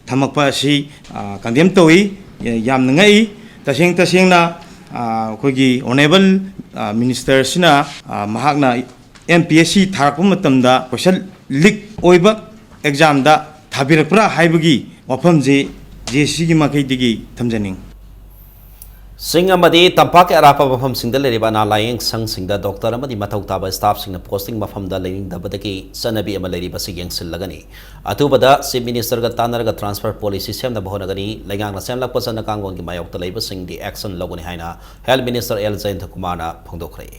ꯊꯝꯃꯛꯄ ꯑꯁꯤ, ꯑ, condemn ꯇꯧꯏ꯫ ꯌꯥꯝꯅ ꯉꯛꯏ꯫ ꯇꯁꯦꯡ ꯇꯁꯦꯡꯅ, ꯑ, ꯑꯩꯈꯣꯏꯒꯤ Honourable, ꯑ, Ministerꯁꯤꯅ, ꯑ, ꯃꯍꯥꯛꯅ ꯑꯦꯝ ꯄꯤ ꯑꯦꯁ ꯁꯤ ꯊꯥꯔꯛꯄ ꯃꯇꯝꯗ question leak ꯑꯣꯏꯕ examꯗ ꯊꯥꯕꯤꯔꯛꯄ꯭ꯔꯥ ꯍꯥꯏꯕꯒꯤ ꯋꯥꯐꯝꯁꯤ ꯖꯦ ꯑꯦꯁ ꯁꯤꯒꯤ ꯃꯥꯏꯀꯩꯗꯒꯤ ꯊꯝꯖꯅꯤꯡꯏ꯫ ꯆꯤꯡ ꯑꯃꯗꯤ ꯇꯝꯄꯥꯛꯀꯤ ꯑꯔꯥꯞꯄ ꯃꯐꯝꯁꯤꯡꯗ ꯂꯩꯔꯤꯕ ꯑꯅꯥ ꯂꯥꯌꯦꯡ ꯁꯪꯁꯤꯡꯗ doctor ꯑꯃꯗꯤ ꯃꯊꯧ ꯇꯥꯕ staffꯁꯤꯡꯅ posting ꯃꯐꯝꯗ ꯂꯩꯅꯤꯡꯗꯕꯗꯒꯤ ꯆꯠꯅꯕꯤ ꯑꯃ ꯂꯩꯔꯤꯕ ꯑꯁꯤ ꯌꯦꯡꯁꯤꯜꯂꯒꯅꯤ꯫ ꯑꯊꯨꯕꯗ Chief Ministerꯒ ꯇꯥꯟꯅꯔꯒ transfer policy ꯁꯦꯝꯅꯕ ꯍꯣꯠꯅꯒꯅꯤ꯫ ꯂꯩꯉꯥꯛꯅ ꯁꯦꯝꯂꯛꯄ ꯆꯠꯅ ꯀꯥꯡꯂꯣꯟꯒꯤ ꯃꯥꯌꯣꯛꯇ ꯂꯩꯕꯁꯤꯡꯗꯤ action ꯂꯧꯒꯅꯤ ꯍꯥꯏꯅ Health Minister ꯑꯦꯜ ꯖꯌꯟꯇꯀꯨꯃꯥꯔꯅ ꯐꯣꯡꯗꯣꯛꯈ꯭ꯔꯦ꯫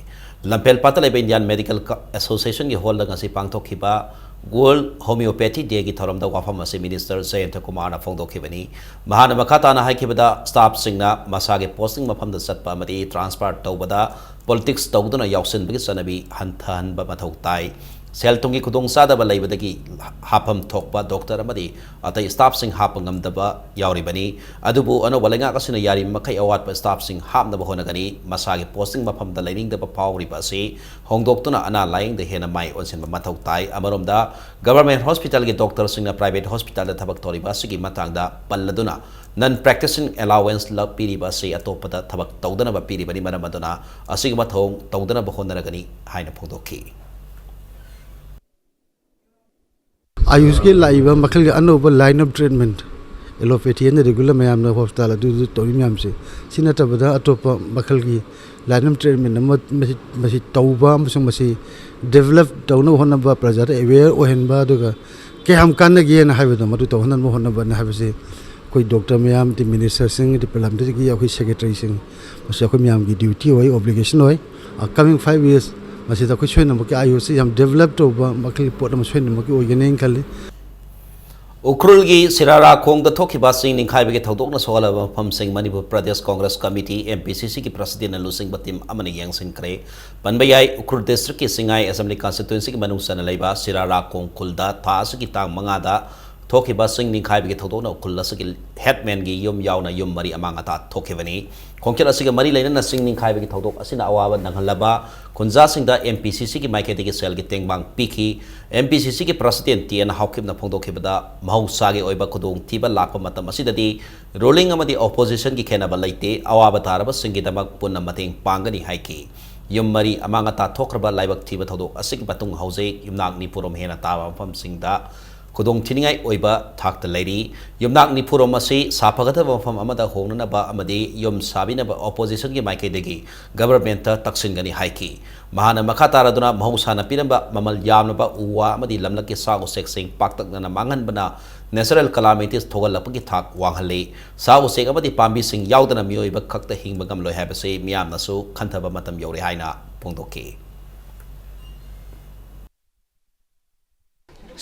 ꯂꯝꯐꯦꯜꯄꯥꯠꯇ ꯂꯩꯕ Indian Medical Associationꯒꯤ hallꯗ ꯉꯁꯤ ꯄꯥꯡꯊꯣꯛꯈꯤꯕ World Homeopathy Dayꯒꯤ ꯊꯧꯔꯝꯗ ꯋꯥꯐꯝ ꯑꯁꯤ Minister ꯖꯌꯟꯇꯀꯨꯃꯥꯔꯅ ꯐꯣꯡꯗꯣꯛꯈꯤꯕꯅꯤ꯫ ꯃꯍꯥꯛꯅ ꯃꯈꯥ ꯇꯥꯅ ꯍꯥꯏꯈꯤꯕꯗ, staffꯁꯤꯡꯅ ꯃꯁꯥꯒꯤ posting ꯃꯐꯝꯗ ꯆꯠꯄ ꯑꯃꯗꯤ transfer ꯇꯧꯕꯗ politics ꯇꯧꯗꯨꯅ ꯌꯥꯎꯁꯤꯟꯕꯒꯤ ꯆꯠꯅꯕꯤ ꯍꯟꯊꯍꯟꯕ ꯃꯊꯧ ꯇꯥꯏ꯫ ꯁꯦꯜ ꯊꯨꯝꯒꯤ ꯈꯨꯗꯣꯡꯆꯥꯗꯕ ꯂꯩꯕꯗꯒꯤ ꯍꯥꯞꯐꯝ ꯊꯣꯛꯄ doctor ꯑꯃꯗꯤ ꯑꯇꯩ staffꯁꯤꯡ ꯍꯥꯞꯄ ꯉꯝꯗꯕ ꯌꯥꯎꯔꯤꯕꯅꯤ꯫ ꯑꯗꯨꯕꯨ ꯑꯅꯧꯕ ꯂꯩꯉꯥꯛ ꯑꯁꯤꯅ ꯌꯥꯔꯤꯕ ꯃꯈꯩ ꯑꯋꯥꯠꯄ staffꯁꯤꯡ ꯍꯥꯞꯅꯕ ꯍꯣꯠꯅꯒꯅꯤ꯫ ꯃꯁꯥꯒꯤ posting ꯃꯐꯝꯗ ꯂꯩꯅꯤꯡꯗꯕ ꯐꯥꯎꯔꯤꯕ ꯑꯁꯤ ꯍꯣꯡꯗꯣꯛꯇꯨꯅ ꯑꯅꯥ ꯂꯥꯌꯦꯡꯗ ꯍꯦꯟꯅ ꯃꯥꯏ ꯑꯣꯟꯁꯤꯟꯕ ꯃꯊꯧ ꯇꯥꯏ꯫ ꯑꯃꯔꯣꯝꯗ, government hospitalꯒꯤ doctorꯁꯤꯡꯅ private hospitalꯗ ꯊꯕꯛ ꯇꯧꯔꯤꯕ ꯑꯁꯤꯒꯤ ꯃꯇꯥꯡꯗ ꯄꯜꯂꯗꯨꯅ, non practicing allowance ꯂ-, ꯄꯤꯔꯤꯕ ꯑꯁꯤ ꯑꯇꯣꯞꯄꯗ ꯊꯕꯛ ꯇꯧꯗꯅꯕ ꯄꯤꯔꯤꯕꯅꯤ꯫ ꯃꯔꯝ ꯑꯗꯨꯅ ꯑꯁꯤꯒꯨꯝꯕ ꯊꯧꯑꯣꯡ ꯇꯧꯗꯅꯕ ꯍꯣꯠꯅꯔꯒꯅꯤ ꯍꯥꯏꯅ ꯐꯣꯡꯗꯣꯛꯈꯤ꯫ ꯑꯥꯌꯨꯁꯀꯤ ꯂꯥꯛꯏꯕ ꯃꯈꯜꯒꯤ ꯑꯅꯧꯕ line of treatment, allopathy ꯑꯃꯗꯤ regular ꯃꯌꯥꯝꯅ hospital ꯑꯗꯨꯗ ꯇꯧꯔꯤ ꯃꯌꯥꯝꯁꯦ, ꯁꯤ ꯅꯠꯇꯕꯗ ꯑꯇꯣꯞꯄ ꯃꯈꯜꯒꯤ line of treatment ꯑꯃ ꯃꯁꯤ, ꯃꯁꯤ ꯇꯧꯕ ꯑꯃꯁꯨꯡ ꯃꯁꯤ develop ꯇꯧꯅꯕ ꯍꯣꯠꯅꯕ, ꯄ꯭ꯔꯖꯥꯗ aware ꯑꯣꯏꯍꯟꯕ, ꯑꯗꯨꯒ ꯀꯌꯥꯝ ꯀꯥꯟꯅꯒꯦꯅ ꯍꯥꯏꯕꯗꯣ ꯃꯗꯨ ꯇꯧꯍꯟꯅꯕ ꯍꯣꯠꯅꯕꯅꯤ ꯍꯥꯏꯕꯁꯤ ꯑꯩꯈꯣꯏ ꯗꯣꯛꯇꯔ ꯃꯌꯥꯝ, ꯗꯤ ꯃꯤꯅꯤꯁꯇꯔꯁꯤꯡ, ꯗꯤ ꯄꯂꯝꯗꯒꯤ ꯑꯩꯈꯣꯏ ꯁꯦꯀ꯭ꯔꯦꯇꯔꯤꯁꯤꯡ, ꯃꯁꯤ ꯑꯩꯈꯣꯏ ꯃꯌꯥꯝꯒꯤ ꯗ꯭ꯌꯨꯇꯤ ꯑꯣꯏ, ꯑꯣꯕ꯭ꯂꯤꯒꯦꯁꯟ ꯑꯣꯏ꯫ ꯑꯞꯀꯃꯤꯡ ꯐꯥꯏꯚ ꯌꯔꯁ ꯃꯁꯤꯗ ꯑꯩꯈꯣꯏ ꯁꯣꯏꯗꯅꯃꯛꯀꯤ ꯑꯥꯏ ꯑꯣ ꯁꯤ ꯌꯥꯝ ꯗꯦꯕꯂꯞ ꯇꯧꯕ ꯃꯈꯜꯒꯤ ꯄꯣꯠ ꯑꯃ ꯁꯣꯏꯗꯅꯃꯛꯀꯤ ꯑꯣꯏꯒꯅꯤ ꯍꯥꯏꯅ ꯈꯜꯂꯤ꯫ ꯎꯈ꯭ꯔꯨꯜꯒꯤ ꯁꯤꯔꯥꯔꯥꯈꯣꯡꯗ ꯊꯣꯛꯈꯤꯕ ꯆꯤꯡ ꯅꯤꯡꯈꯥꯏꯕꯒꯤ ꯊꯧꯗꯣꯛꯅ ꯁꯣꯛꯍꯜꯂꯕ ꯃꯐꯝꯁꯤꯡ Manipur Pradesh Congress committee, M P ꯁꯤ ꯁꯤꯒꯤ ꯄ꯭ꯔꯁꯤꯗꯦꯟꯅ ꯂꯨꯆꯤꯡꯕ ꯇꯤꯝ ꯑꯃꯅ ꯌꯦꯡꯁꯤꯟꯈ꯭ꯔꯦ꯫ ꯄꯟꯕ ꯌꯥꯏ, ꯎꯈ꯭ꯔꯨꯜ ꯗꯤꯁꯇ꯭ꯔꯤꯛꯀꯤ ꯆꯤꯡꯉꯥꯏ ꯑꯦꯁꯦꯝꯕ꯭ꯂꯤ ꯀꯟꯁꯇꯤꯇ꯭ꯋꯦꯟꯁꯤꯒꯤ ꯃꯅꯨꯡ ꯆꯟꯅ ꯂꯩꯕ ꯁꯤꯔꯥꯔꯥꯈꯣꯡ ꯈꯨꯜꯗ ꯊꯥ ꯑꯁꯤꯒꯤ ꯇꯥꯡ ꯃꯉꯥꯗ ꯊꯣꯛꯈꯤꯕ ꯆꯤꯡ ꯅꯤꯡꯈꯥꯏꯕꯒꯤ ꯊꯧꯗꯣꯛꯅ ꯎꯈ꯭ꯔꯨꯜ ꯑꯁꯤꯒꯤ ꯍꯦꯠꯃꯦꯟꯒꯤ ꯌꯨꯝ ꯌꯥꯎꯅ ꯌꯨꯝ ꯃꯔꯤ ꯑꯃꯥꯡ ꯑꯇꯥ ꯊꯣꯛꯈꯤꯕꯅꯤ꯫ ꯈꯣꯡꯆꯠ ꯑꯁꯤꯒ ꯃꯔꯤ ꯂꯩꯅꯅ ꯆꯤꯡ ꯅꯤꯡꯈꯥꯏꯕꯒꯤ ꯊꯧꯗꯣꯛ ꯑꯁꯤꯅ ꯑꯋꯥꯕ ꯅꯪꯍꯜꯂꯕ ꯈꯨꯟꯖꯥꯁꯤꯡꯗ ꯑꯦꯝ ꯄꯤ ꯁꯤ ꯁꯤꯒꯤ ꯃꯥꯏꯀꯩꯗꯒꯤ ꯁꯦꯜꯒꯤ ꯇꯦꯡꯕꯥꯡ ꯄꯤꯈꯤ꯫ ꯑꯦꯝ ꯄꯤ ꯁꯤ ꯁꯤꯒꯤ ꯄ꯭ꯔꯁꯤꯗꯦꯟ ꯇꯤ ꯑꯦꯟ ꯍꯥꯎꯀꯤꯞꯅ ꯐꯣꯡꯗꯣꯛꯈꯤꯕꯗ, ꯃꯍꯧꯁꯥꯒꯤ ꯑꯣꯏꯕ ꯈꯨꯗꯣꯡꯊꯤꯕ ꯂꯥꯛꯄ ꯃꯇꯝ ꯑꯁꯤꯗꯗꯤ ꯔꯨꯂꯤꯡ ꯑꯃꯗꯤ ꯑꯣꯄꯣꯖꯤꯁꯟꯒꯤ ꯈꯦꯠꯅꯕ ꯂꯩꯇꯦ, ꯑꯋꯥꯕ ꯇꯥꯔꯕꯁꯤꯡꯒꯤꯗꯃꯛ ꯄꯨꯟꯅ ꯃꯇꯦꯡ ꯄꯥꯡꯒꯅꯤ ꯍꯥꯏꯈꯤ꯫ ꯌꯨꯝ ꯃꯔꯤ ꯑꯃꯥꯡ ꯑꯇꯥ ꯊꯣꯛꯈ꯭ꯔꯕ ꯂꯥꯏꯕꯛ ꯊꯤꯕ ꯊꯧꯗꯣꯛ ꯑꯁꯤꯒꯤ ꯃꯇꯨꯡ ꯍꯧꯖꯤꯛ ꯌꯨꯝꯅꯥꯛ ꯅꯤꯐꯨꯔꯣꯝ ꯍꯦꯟꯅ ꯇꯥꯕ ꯃꯐꯝꯁꯤꯡꯗ ꯈꯨꯗꯣꯡ ꯊꯤꯅꯤꯡꯉꯥꯏ ꯑꯣꯏꯕ ꯊꯥꯛꯇ ꯂꯩꯔꯤ꯫ ꯌꯨꯝꯅꯥꯛ ꯅꯤꯐꯨꯔꯣꯝ ꯑꯁꯤ ꯁꯥꯐꯒꯗꯕ ꯃꯐꯝ ꯑꯃꯗ ꯍꯣꯡꯅꯅꯕ ꯑꯃꯗꯤ ꯌꯨꯝ ꯁꯥꯕꯤꯅꯕ ꯑꯣꯄꯣꯖꯤꯁꯟꯒꯤ ꯃꯥꯏꯀꯩꯗꯒꯤ ꯒꯚꯔꯟꯃꯦꯟꯠꯇ ꯇꯛꯁꯤꯟꯒꯅꯤ ꯍꯥꯏꯈꯤ꯫ ꯃꯍꯥꯛꯅ ꯃꯈꯥ ꯇꯥꯔꯗꯨꯅ ꯃꯍꯧꯁꯥꯅ ꯄꯤꯔꯝꯕ ꯃꯃꯜ ꯌꯥꯝꯂꯕ ꯎ ꯋꯥ ꯑꯃꯗꯤ ꯂꯝꯂꯛꯀꯤ ꯁꯥ ꯎꯆꯦꯛꯁꯤꯡ ꯄꯥꯛꯇꯛꯅꯅ ꯃꯥꯡꯍꯟꯕꯅ natural calamities ꯊꯣꯛꯍꯜꯂꯛꯄꯒꯤ ꯊꯥꯛ ꯋꯥꯡꯍꯜꯂꯤ꯫ ꯁꯥ ꯎꯆꯦꯛ ꯑꯃꯗꯤ ꯄꯥꯝꯕꯤꯁꯤꯡ ꯌꯥꯎꯗꯅ ꯃꯤꯑꯣꯏꯕ ꯈꯛꯇ ꯍꯤꯡꯕ ꯉꯝꯂꯣꯏ ꯍꯥꯏꯕꯁꯤ ꯃꯤꯌꯥꯝꯅꯁꯨ ꯈꯟꯊꯕ ꯃꯇꯝ ꯌꯧꯔꯦ ꯍꯥꯏꯅ ꯐꯣꯡꯗꯣꯛꯈꯤ꯫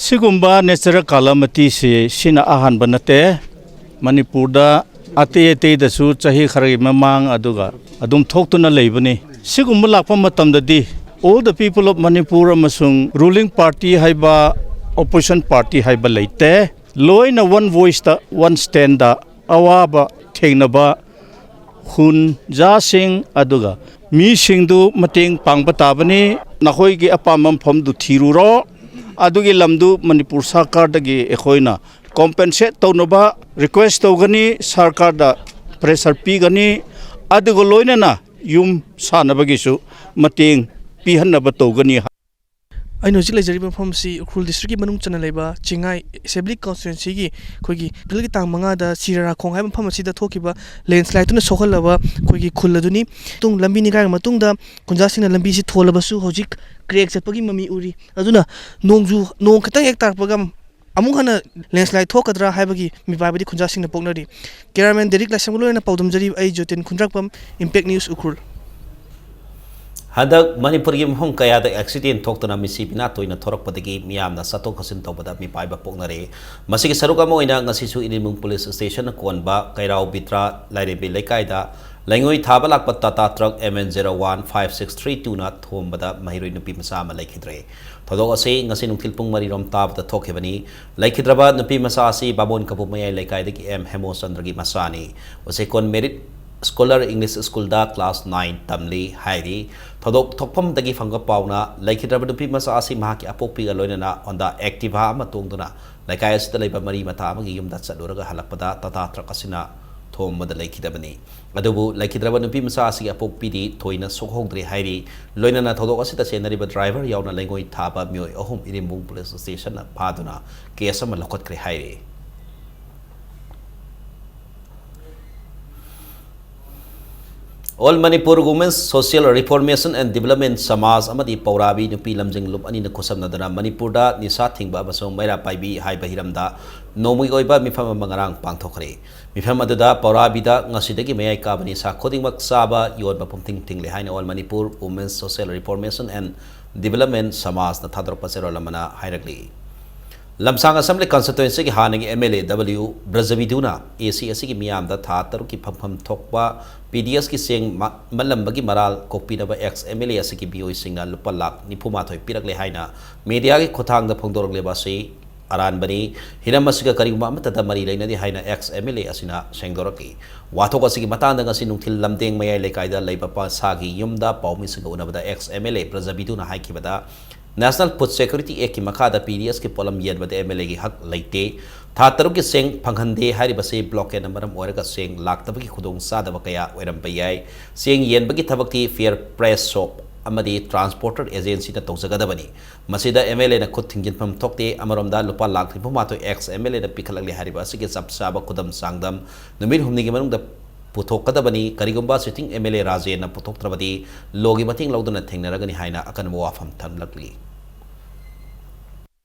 ꯁꯤꯒꯨꯝꯕ natural calamityꯁꯤ ꯁꯤꯅ ꯑꯍꯥꯟꯕ ꯅꯠꯇꯦ꯫ ꯃꯅꯤꯄꯨꯔꯗ ꯑꯇꯩ ꯑꯇꯩꯗꯁꯨ ꯆꯍꯤ ꯈꯔꯒꯤ ꯃꯃꯥꯡ ꯑꯗꯨꯒ ꯑꯗꯨꯝ ꯊꯣꯛꯇꯨꯅ ꯂꯩꯕꯅꯤ꯫ ꯁꯤꯒꯨꯝꯕ ꯂꯥꯛꯄ ꯃꯇꯝꯗꯗꯤ all the people of Manipur ꯑꯃꯁꯨꯡ ruling party ꯍꯥꯏꯕ, opposition party ꯍꯥꯏꯕ ꯂꯩꯇꯦ꯫ ꯂꯣꯏꯅ one voiceꯇ, one standꯇ ꯑꯋꯥꯕ ꯊꯦꯡꯅꯕ ꯈꯨꯟꯖꯥꯁꯤꯡ ꯑꯗꯨꯒ ꯃꯤꯁꯤꯡꯗꯨ ꯃꯇꯦꯡ ꯄꯥꯡꯕ ꯇꯥꯕꯅꯤ꯫ ꯅꯈꯣꯏꯒꯤ ꯑꯄꯥꯝꯕ ꯃꯐꯝꯗꯨ ꯊꯤꯔꯨꯔꯣ꯫ ꯑꯗꯨꯒꯤ ꯂꯝꯗꯨ ꯃꯅꯤꯄꯨꯔ ꯁꯔꯀꯥꯔꯗꯒꯤ ꯑꯩꯈꯣꯏꯅ compensate ꯇꯧꯅꯕ request ꯇꯧꯒꯅꯤ, ꯁꯔꯀꯥꯔꯗ pressure ꯄꯤꯒꯅꯤ, ꯑꯗꯨꯒ ꯂꯣꯏꯅꯅ ꯌꯨꯝ ꯁꯥꯅꯕꯒꯤꯁꯨ ꯃꯇꯦꯡ ꯄꯤꯍꯟꯅꯕ ꯇꯧꯒꯅꯤ꯫ ꯑꯩꯅ ꯍꯧꯖꯤꯛ ꯂꯩꯖꯔꯤꯕ ꯃꯐꯝ ꯑꯁꯤ ꯎꯈ꯭ꯔꯨꯜ ꯗꯤꯁꯇ꯭ꯔꯤꯛꯀꯤ ꯃꯅꯨꯡ ꯆꯟꯅ ꯂꯩꯕ ꯆꯤꯡꯉꯥꯏ ꯑꯦꯁꯦꯝꯕ꯭ꯂꯤ ꯀꯟꯁꯇꯤꯇ꯭ꯋꯦꯟꯁꯤꯒꯤ ꯑꯩꯈꯣꯏꯒꯤ ꯑꯦꯄ꯭ꯔꯤꯜꯒꯤ ꯇꯥꯡ ꯃꯉꯥꯗ ꯁꯤꯔꯥꯔꯥꯈꯣꯡ ꯍꯥꯏꯕ ꯃꯐꯝ ꯑꯁꯤꯗ ꯊꯣꯛꯈꯤꯕ ꯂꯦꯟꯁ꯭ꯂꯥꯏꯠꯇꯨꯅ ꯁꯣꯛꯍꯜꯂꯕ ꯑꯩꯈꯣꯏꯒꯤ ꯈꯨꯜ ꯑꯗꯨꯅꯤ꯫ ꯃꯇꯨꯡ ꯂꯝꯕꯤ ꯅꯤꯡꯈꯥꯏꯔꯕ ꯃꯇꯨꯡꯗ ꯈꯨꯟꯖꯥꯁꯤꯡꯅ ꯂꯝꯕꯤꯁꯤ ꯊꯣꯜꯂꯕꯁꯨ ꯍꯧꯖꯤꯛ ꯀ꯭ꯔꯦꯛ ꯆꯠꯄꯒꯤ ꯃꯃꯤ ꯎꯔꯤ꯫ ꯑꯗꯨꯅ ꯅꯣꯡꯖꯨ, ꯅꯣꯡ ꯈꯤꯇꯪ ꯍꯦꯛ ꯇꯥꯔꯛꯄꯒ ꯑꯃꯨꯛ ꯍꯟꯅ ꯂꯦꯟꯁ꯭ꯂꯥꯏꯗ ꯊꯣꯛꯀꯗ꯭ꯔꯥ ꯍꯥꯏꯕꯒꯤ ꯃꯤꯄꯥꯏꯕꯗꯤ ꯈꯨꯟꯖꯥꯁꯤꯡꯅ ꯄꯣꯛꯅꯔꯤ꯫ ꯀꯦꯃꯦꯔꯥꯃꯦꯟ ꯗꯦꯔꯤꯛ ꯂꯥꯏꯁ꯭ꯔꯝꯒ ꯂꯣꯏꯅꯅ ꯄꯥꯎꯗꯝꯖꯔꯤ꯫ ꯑꯩ ꯖꯣꯇꯤꯟ ꯈꯨꯟꯗ꯭ꯔꯥꯛꯄꯝ, ꯏꯝꯄꯦꯛ ꯅ꯭ꯌꯨꯁ, ꯎꯈ꯭ꯔꯨꯜ꯫ ꯍꯟꯗꯛ ꯃꯅꯤꯄꯨꯔꯒꯤ ꯃꯐꯝ ꯀꯌꯥꯗ ꯑꯦꯛꯁꯤꯗꯦꯟ ꯊꯣꯛꯇꯨꯅ ꯃꯤꯁꯤ ꯃꯤꯅꯥ ꯇꯣꯏꯅ ꯊꯣꯔꯛꯄꯗꯒꯤ ꯃꯤꯌꯥꯝꯅ ꯆꯠꯊꯣꯛ ꯆꯠꯁꯤꯟ ꯇꯧꯕꯗ ꯃꯤꯄꯥꯏꯕ ꯄꯣꯛꯅꯔꯦ꯫ ꯃꯁꯤꯒꯤ ꯁꯔꯨꯛ ꯑꯃ ꯑꯣꯏꯅ ꯉꯁꯤꯁꯨ ꯏꯔꯤꯜꯕꯨꯡ ꯄꯨꯂꯤꯁ ꯁ꯭ꯇꯦꯁꯟꯅ ꯀꯣꯟꯕ ꯀꯩꯔꯥꯎ ꯕꯤꯇ꯭ꯔꯥ ꯂꯥꯏꯔꯦꯝꯕꯤ ꯂꯩꯀꯥꯏꯗ ꯂꯩꯉꯣꯏ ꯊꯥꯕ ꯂꯥꯛꯄ Tata truck M N zero one five six three two ꯅ ꯊꯣꯝꯕꯗ ꯃꯍꯩꯔꯣꯏ ꯅꯨꯄꯤ ꯃꯆꯥ ꯑꯃ ꯂꯩꯈꯤꯗ꯭ꯔꯦ꯫ ꯊꯧꯗꯣꯛ ꯑꯁꯤ ꯉꯁꯤ ꯅꯨꯡꯊꯤꯜ ꯄꯨꯡ ꯃꯔꯤ ꯔꯣꯝ ꯇꯥꯕꯗ ꯊꯣꯛꯈꯤꯕꯅꯤ꯫ ꯂꯩꯈꯤꯗ꯭ꯔꯕ ꯅꯨꯄꯤ ꯃꯆꯥ ꯑꯁꯤ ꯕꯥꯃꯣꯟ ꯀꯕꯨ ꯃꯌꯥꯏ ꯂꯩꯀꯥꯏꯗꯒꯤ ꯑꯦꯝ ꯍꯦꯃꯣꯆꯟꯗ꯭ꯔꯒꯤ ꯃꯆꯥꯅꯤ꯫ ꯎꯆꯦꯀꯣꯟ ꯃꯦꯔꯤꯠ ꯁ꯭ꯀꯣꯂꯔ ꯏꯪꯂꯤꯁ ꯁ꯭ꯀꯨꯜꯗ ꯀ꯭ꯂꯥꯁ ꯅꯥꯏꯟ ꯇꯝꯂꯤ ꯍꯥꯏꯔꯤ꯫ ꯊꯧꯗꯣꯛ ꯊꯣꯛꯐꯝꯗꯒꯤ ꯐꯪꯕ ꯄꯥꯎꯅ ꯂꯩꯈꯤꯗ꯭ꯔꯕ ꯅꯨꯄꯤ ꯃꯆꯥ ꯑꯁꯤ ꯃꯍꯥꯛꯀꯤ ꯑꯄꯣꯛꯄꯤꯒ ꯂꯣꯏꯅꯅ ꯍꯣꯟꯗꯥ ꯑꯦꯛꯇꯤꯚꯥ ꯑꯃ ꯇꯣꯡꯗꯨꯅ ꯂꯩꯀꯥꯏ ꯑꯁꯤꯗ ꯂꯩꯕ ꯃꯔꯤ ꯃꯇꯥ ꯑꯃꯒꯤ ꯌꯨꯝꯗ ꯆꯠꯂꯨꯔꯒ ꯍꯜꯂꯛꯄꯗ ꯇꯥꯇꯥ ꯇ꯭ꯔꯛ ꯑꯁꯤꯅ ꯊꯣꯝꯕꯗ ꯂꯩꯈꯤꯗꯕꯅꯤ꯫ ꯑꯗꯨꯕꯨ ꯂꯩꯈꯤꯗ꯭ꯔꯕ ꯅꯨꯄꯤ ꯃꯆꯥ ꯑꯁꯤꯒꯤ ꯑꯄꯣꯛꯄꯤꯗꯤ ꯊꯣꯏꯅ ꯁꯣꯛꯍꯧꯗ꯭ꯔꯦ ꯍꯥꯏꯔꯤ꯫ ꯂꯣꯏꯅꯅ ꯊꯧꯗꯣꯛ ꯑꯁꯤꯗ ꯆꯦꯟꯅꯔꯤꯕ ꯗ꯭ꯔꯥꯏꯚꯔ ꯌꯥꯎꯅ ꯂꯩꯉꯣꯏ ꯊꯥꯕ ꯃꯤꯑꯣꯏ ꯑꯍꯨꯝ ꯏꯔꯤꯝꯕꯨꯡ ꯄꯨꯂꯤꯁ ꯁ꯭ꯇꯦꯁꯟꯅ ꯐꯥꯗꯨꯅ ꯀꯦꯁ ꯑꯃ ꯂꯧꯈꯠꯈ꯭ꯔꯦ ꯍꯥꯏꯔꯤ꯫ All Manipur Women's Social Reformation and Development ꯁꯃꯥꯖ ꯑꯃꯗꯤ ꯄꯧꯔꯥꯕꯤ ꯅꯨꯄꯤ ꯂꯝꯖꯤꯡ ꯂꯨꯞ ꯑꯅꯤꯅ ꯈꯨꯠꯁꯝꯅꯗꯨꯅ ꯃꯅꯤꯄꯨꯔꯗ ꯅꯤꯁꯥ ꯊꯤꯡꯕ ꯑꯃꯁꯨꯡ ꯃꯩꯔꯥ ꯄꯥꯏꯕꯤ ꯍꯥꯏꯕ ꯍꯤꯔꯝꯗ ꯅꯣꯡꯃꯒꯤ ꯑꯣꯏꯕ ꯃꯤꯐꯝ ꯑꯃ ꯉꯔꯥꯡ ꯄꯥꯡꯊꯣꯛꯈ꯭ꯔꯦ꯫ ꯃꯤꯐꯝ ꯑꯗꯨꯗ ꯄꯧꯔꯥꯕꯤꯗ ꯉꯁꯤꯗꯒꯤ ꯃꯌꯥꯏ ꯀꯥꯕ ꯅꯤꯁꯥ ꯈꯨꯗꯤꯡꯃꯛ ꯆꯥꯕ ꯌꯣꯟꯕ ꯄꯨꯡꯊꯤꯡ ꯊꯤꯡꯂꯦ ꯍꯥꯏꯅ All Manipur Women's Social Reformation and Development ꯁꯃꯥꯖꯅ ꯊꯥꯗꯣꯔꯛꯄ ꯆꯦꯔꯣꯜ ꯑꯃꯅ ꯍꯥꯏꯔꯛꯂꯤ꯫ ꯂꯝꯁꯥꯡ ꯑꯦꯁꯦꯝꯕ꯭ꯂꯤ ꯀꯟꯁꯇꯤꯇ꯭ꯋꯦꯟꯁꯤꯒꯤ ꯍꯥꯟꯅꯒꯤ M L A W ꯕ꯭ꯔꯖꯕꯤꯗꯨꯅ A C ꯑꯁꯤꯒꯤ ꯃꯤꯌꯥꯝꯗ ꯊꯥ ꯇꯔꯨꯛꯀꯤ ꯐꯪꯐꯝ ꯊꯣꯛꯄ P D S ꯀꯤ ꯆꯦꯡ ꯃ-, ꯃꯠꯂꯝꯕꯒꯤ ꯃꯔꯥꯜ ꯀꯣꯛꯄꯤꯅꯕ ex M L A ꯑꯁꯤꯒꯤ ꯃꯤꯑꯣꯏꯁꯤꯡꯅ ꯂꯨꯄꯥ ꯂꯥꯈ ꯅꯤꯐꯨ ꯃꯥꯊꯣꯏ ꯄꯤꯔꯛꯂꯦ ꯍꯥꯏꯅ ꯃꯦꯗꯤꯌꯥꯒꯤ ꯈꯨꯠꯊꯥꯡꯗ ꯐꯣꯡꯗꯣꯔꯛꯂꯤꯕ ꯑꯁꯤ ꯑꯔꯥꯟꯕꯅꯤ꯫ ꯍꯤꯔꯝ ꯑꯁꯤꯒ ꯀꯔꯤꯒꯨꯝꯕ ꯑꯃꯠꯇꯗ ꯃꯔꯤ ꯂꯩꯅꯗꯦ ꯍꯥꯏꯅ ex M L A ꯑꯁꯤꯅ ꯁꯦꯡꯗꯣꯔꯛꯂꯤ꯫ ꯋꯥꯊꯣꯛ ꯑꯁꯤꯒꯤ ꯃꯇꯥꯡꯗ ꯉꯁꯤ ꯅꯨꯡꯊꯤꯜ ꯂꯝꯗꯦꯡ ꯃꯌꯥꯏ ꯂꯩꯀꯥꯏꯗ ꯂꯩꯕ ꯃꯁꯥꯒꯤ ꯌꯨꯝꯗ ꯄꯥꯎꯃꯤꯁꯤꯡꯒ ꯎꯅꯕꯗ ex M L A ꯕ꯭ꯔꯖꯕꯤꯗꯨꯅ ꯍꯥꯏꯈꯤꯕꯗ, National Food Security Act ꯀꯤ ꯃꯈꯥꯗ P D S ꯀꯤ ꯄꯣꯠꯂꯝ ꯌꯦꯟꯕꯗ M L A ꯒꯤ ꯍꯛ ꯂꯩꯇꯦ꯫ ꯊꯥ ꯇꯔꯨꯛꯀꯤ ꯆꯦꯡ ꯐꯪꯍꯟꯗꯦ ꯍꯥꯏꯔꯤꯕꯁꯤ blockade ꯅ ꯃꯔꯝ ꯑꯣꯏꯔꯒ ꯆꯦꯡ ꯂꯥꯛꯇꯕꯒꯤ ꯈꯨꯗꯣꯡꯆꯥꯗꯕ ꯀꯌꯥ ꯑꯣꯏꯔꯝꯕ ꯌꯥꯏ꯫ ꯆꯦꯡ ꯌꯦꯟꯕꯒꯤ ꯊꯕꯛꯇꯤ fair price shop ꯑꯃꯗꯤ transporter agency ꯅ ꯇꯧꯖꯒꯗꯕꯅꯤ꯫ ꯃꯁꯤꯗ M L A ꯅ ꯈꯨꯠ ꯊꯤꯡꯖꯤꯟꯐꯝ ꯊꯣꯛꯇꯦ꯫ ꯑꯃꯔꯣꯝꯗ ꯂꯨꯄꯥ ꯂꯥꯈ ꯅꯤꯐꯨ ꯃꯥꯊꯣꯏ ex M L A ꯅ ꯄꯤꯈꯠꯂꯛꯂꯦ ꯍꯥꯏꯔꯤꯕ ꯑꯁꯤꯒꯤ ꯆꯞ ꯆꯥꯕ ꯈꯨꯗꯝ ꯆꯥꯡꯗꯝ ꯅꯨꯃꯤꯠ ꯍꯨꯝꯅꯤꯒꯤ ꯃꯅꯨꯡꯗ ꯄꯨꯊꯣꯛꯀꯗꯕꯅꯤ꯫ ꯀꯔꯤꯒꯨꯝꯕ sitting M L A ꯔꯥꯖꯦꯟꯅ ꯄꯨꯊꯣꯛꯇ꯭ꯔꯕꯗꯤ law ꯒꯤ ꯃꯇꯦꯡ ꯂꯧꯗꯨꯅ ꯊꯦꯡꯅꯔꯒꯅꯤ ꯍꯥꯏꯅ ꯑꯀꯟꯕ ꯋꯥꯐꯝ ꯊꯝꯂꯛꯂꯤ꯫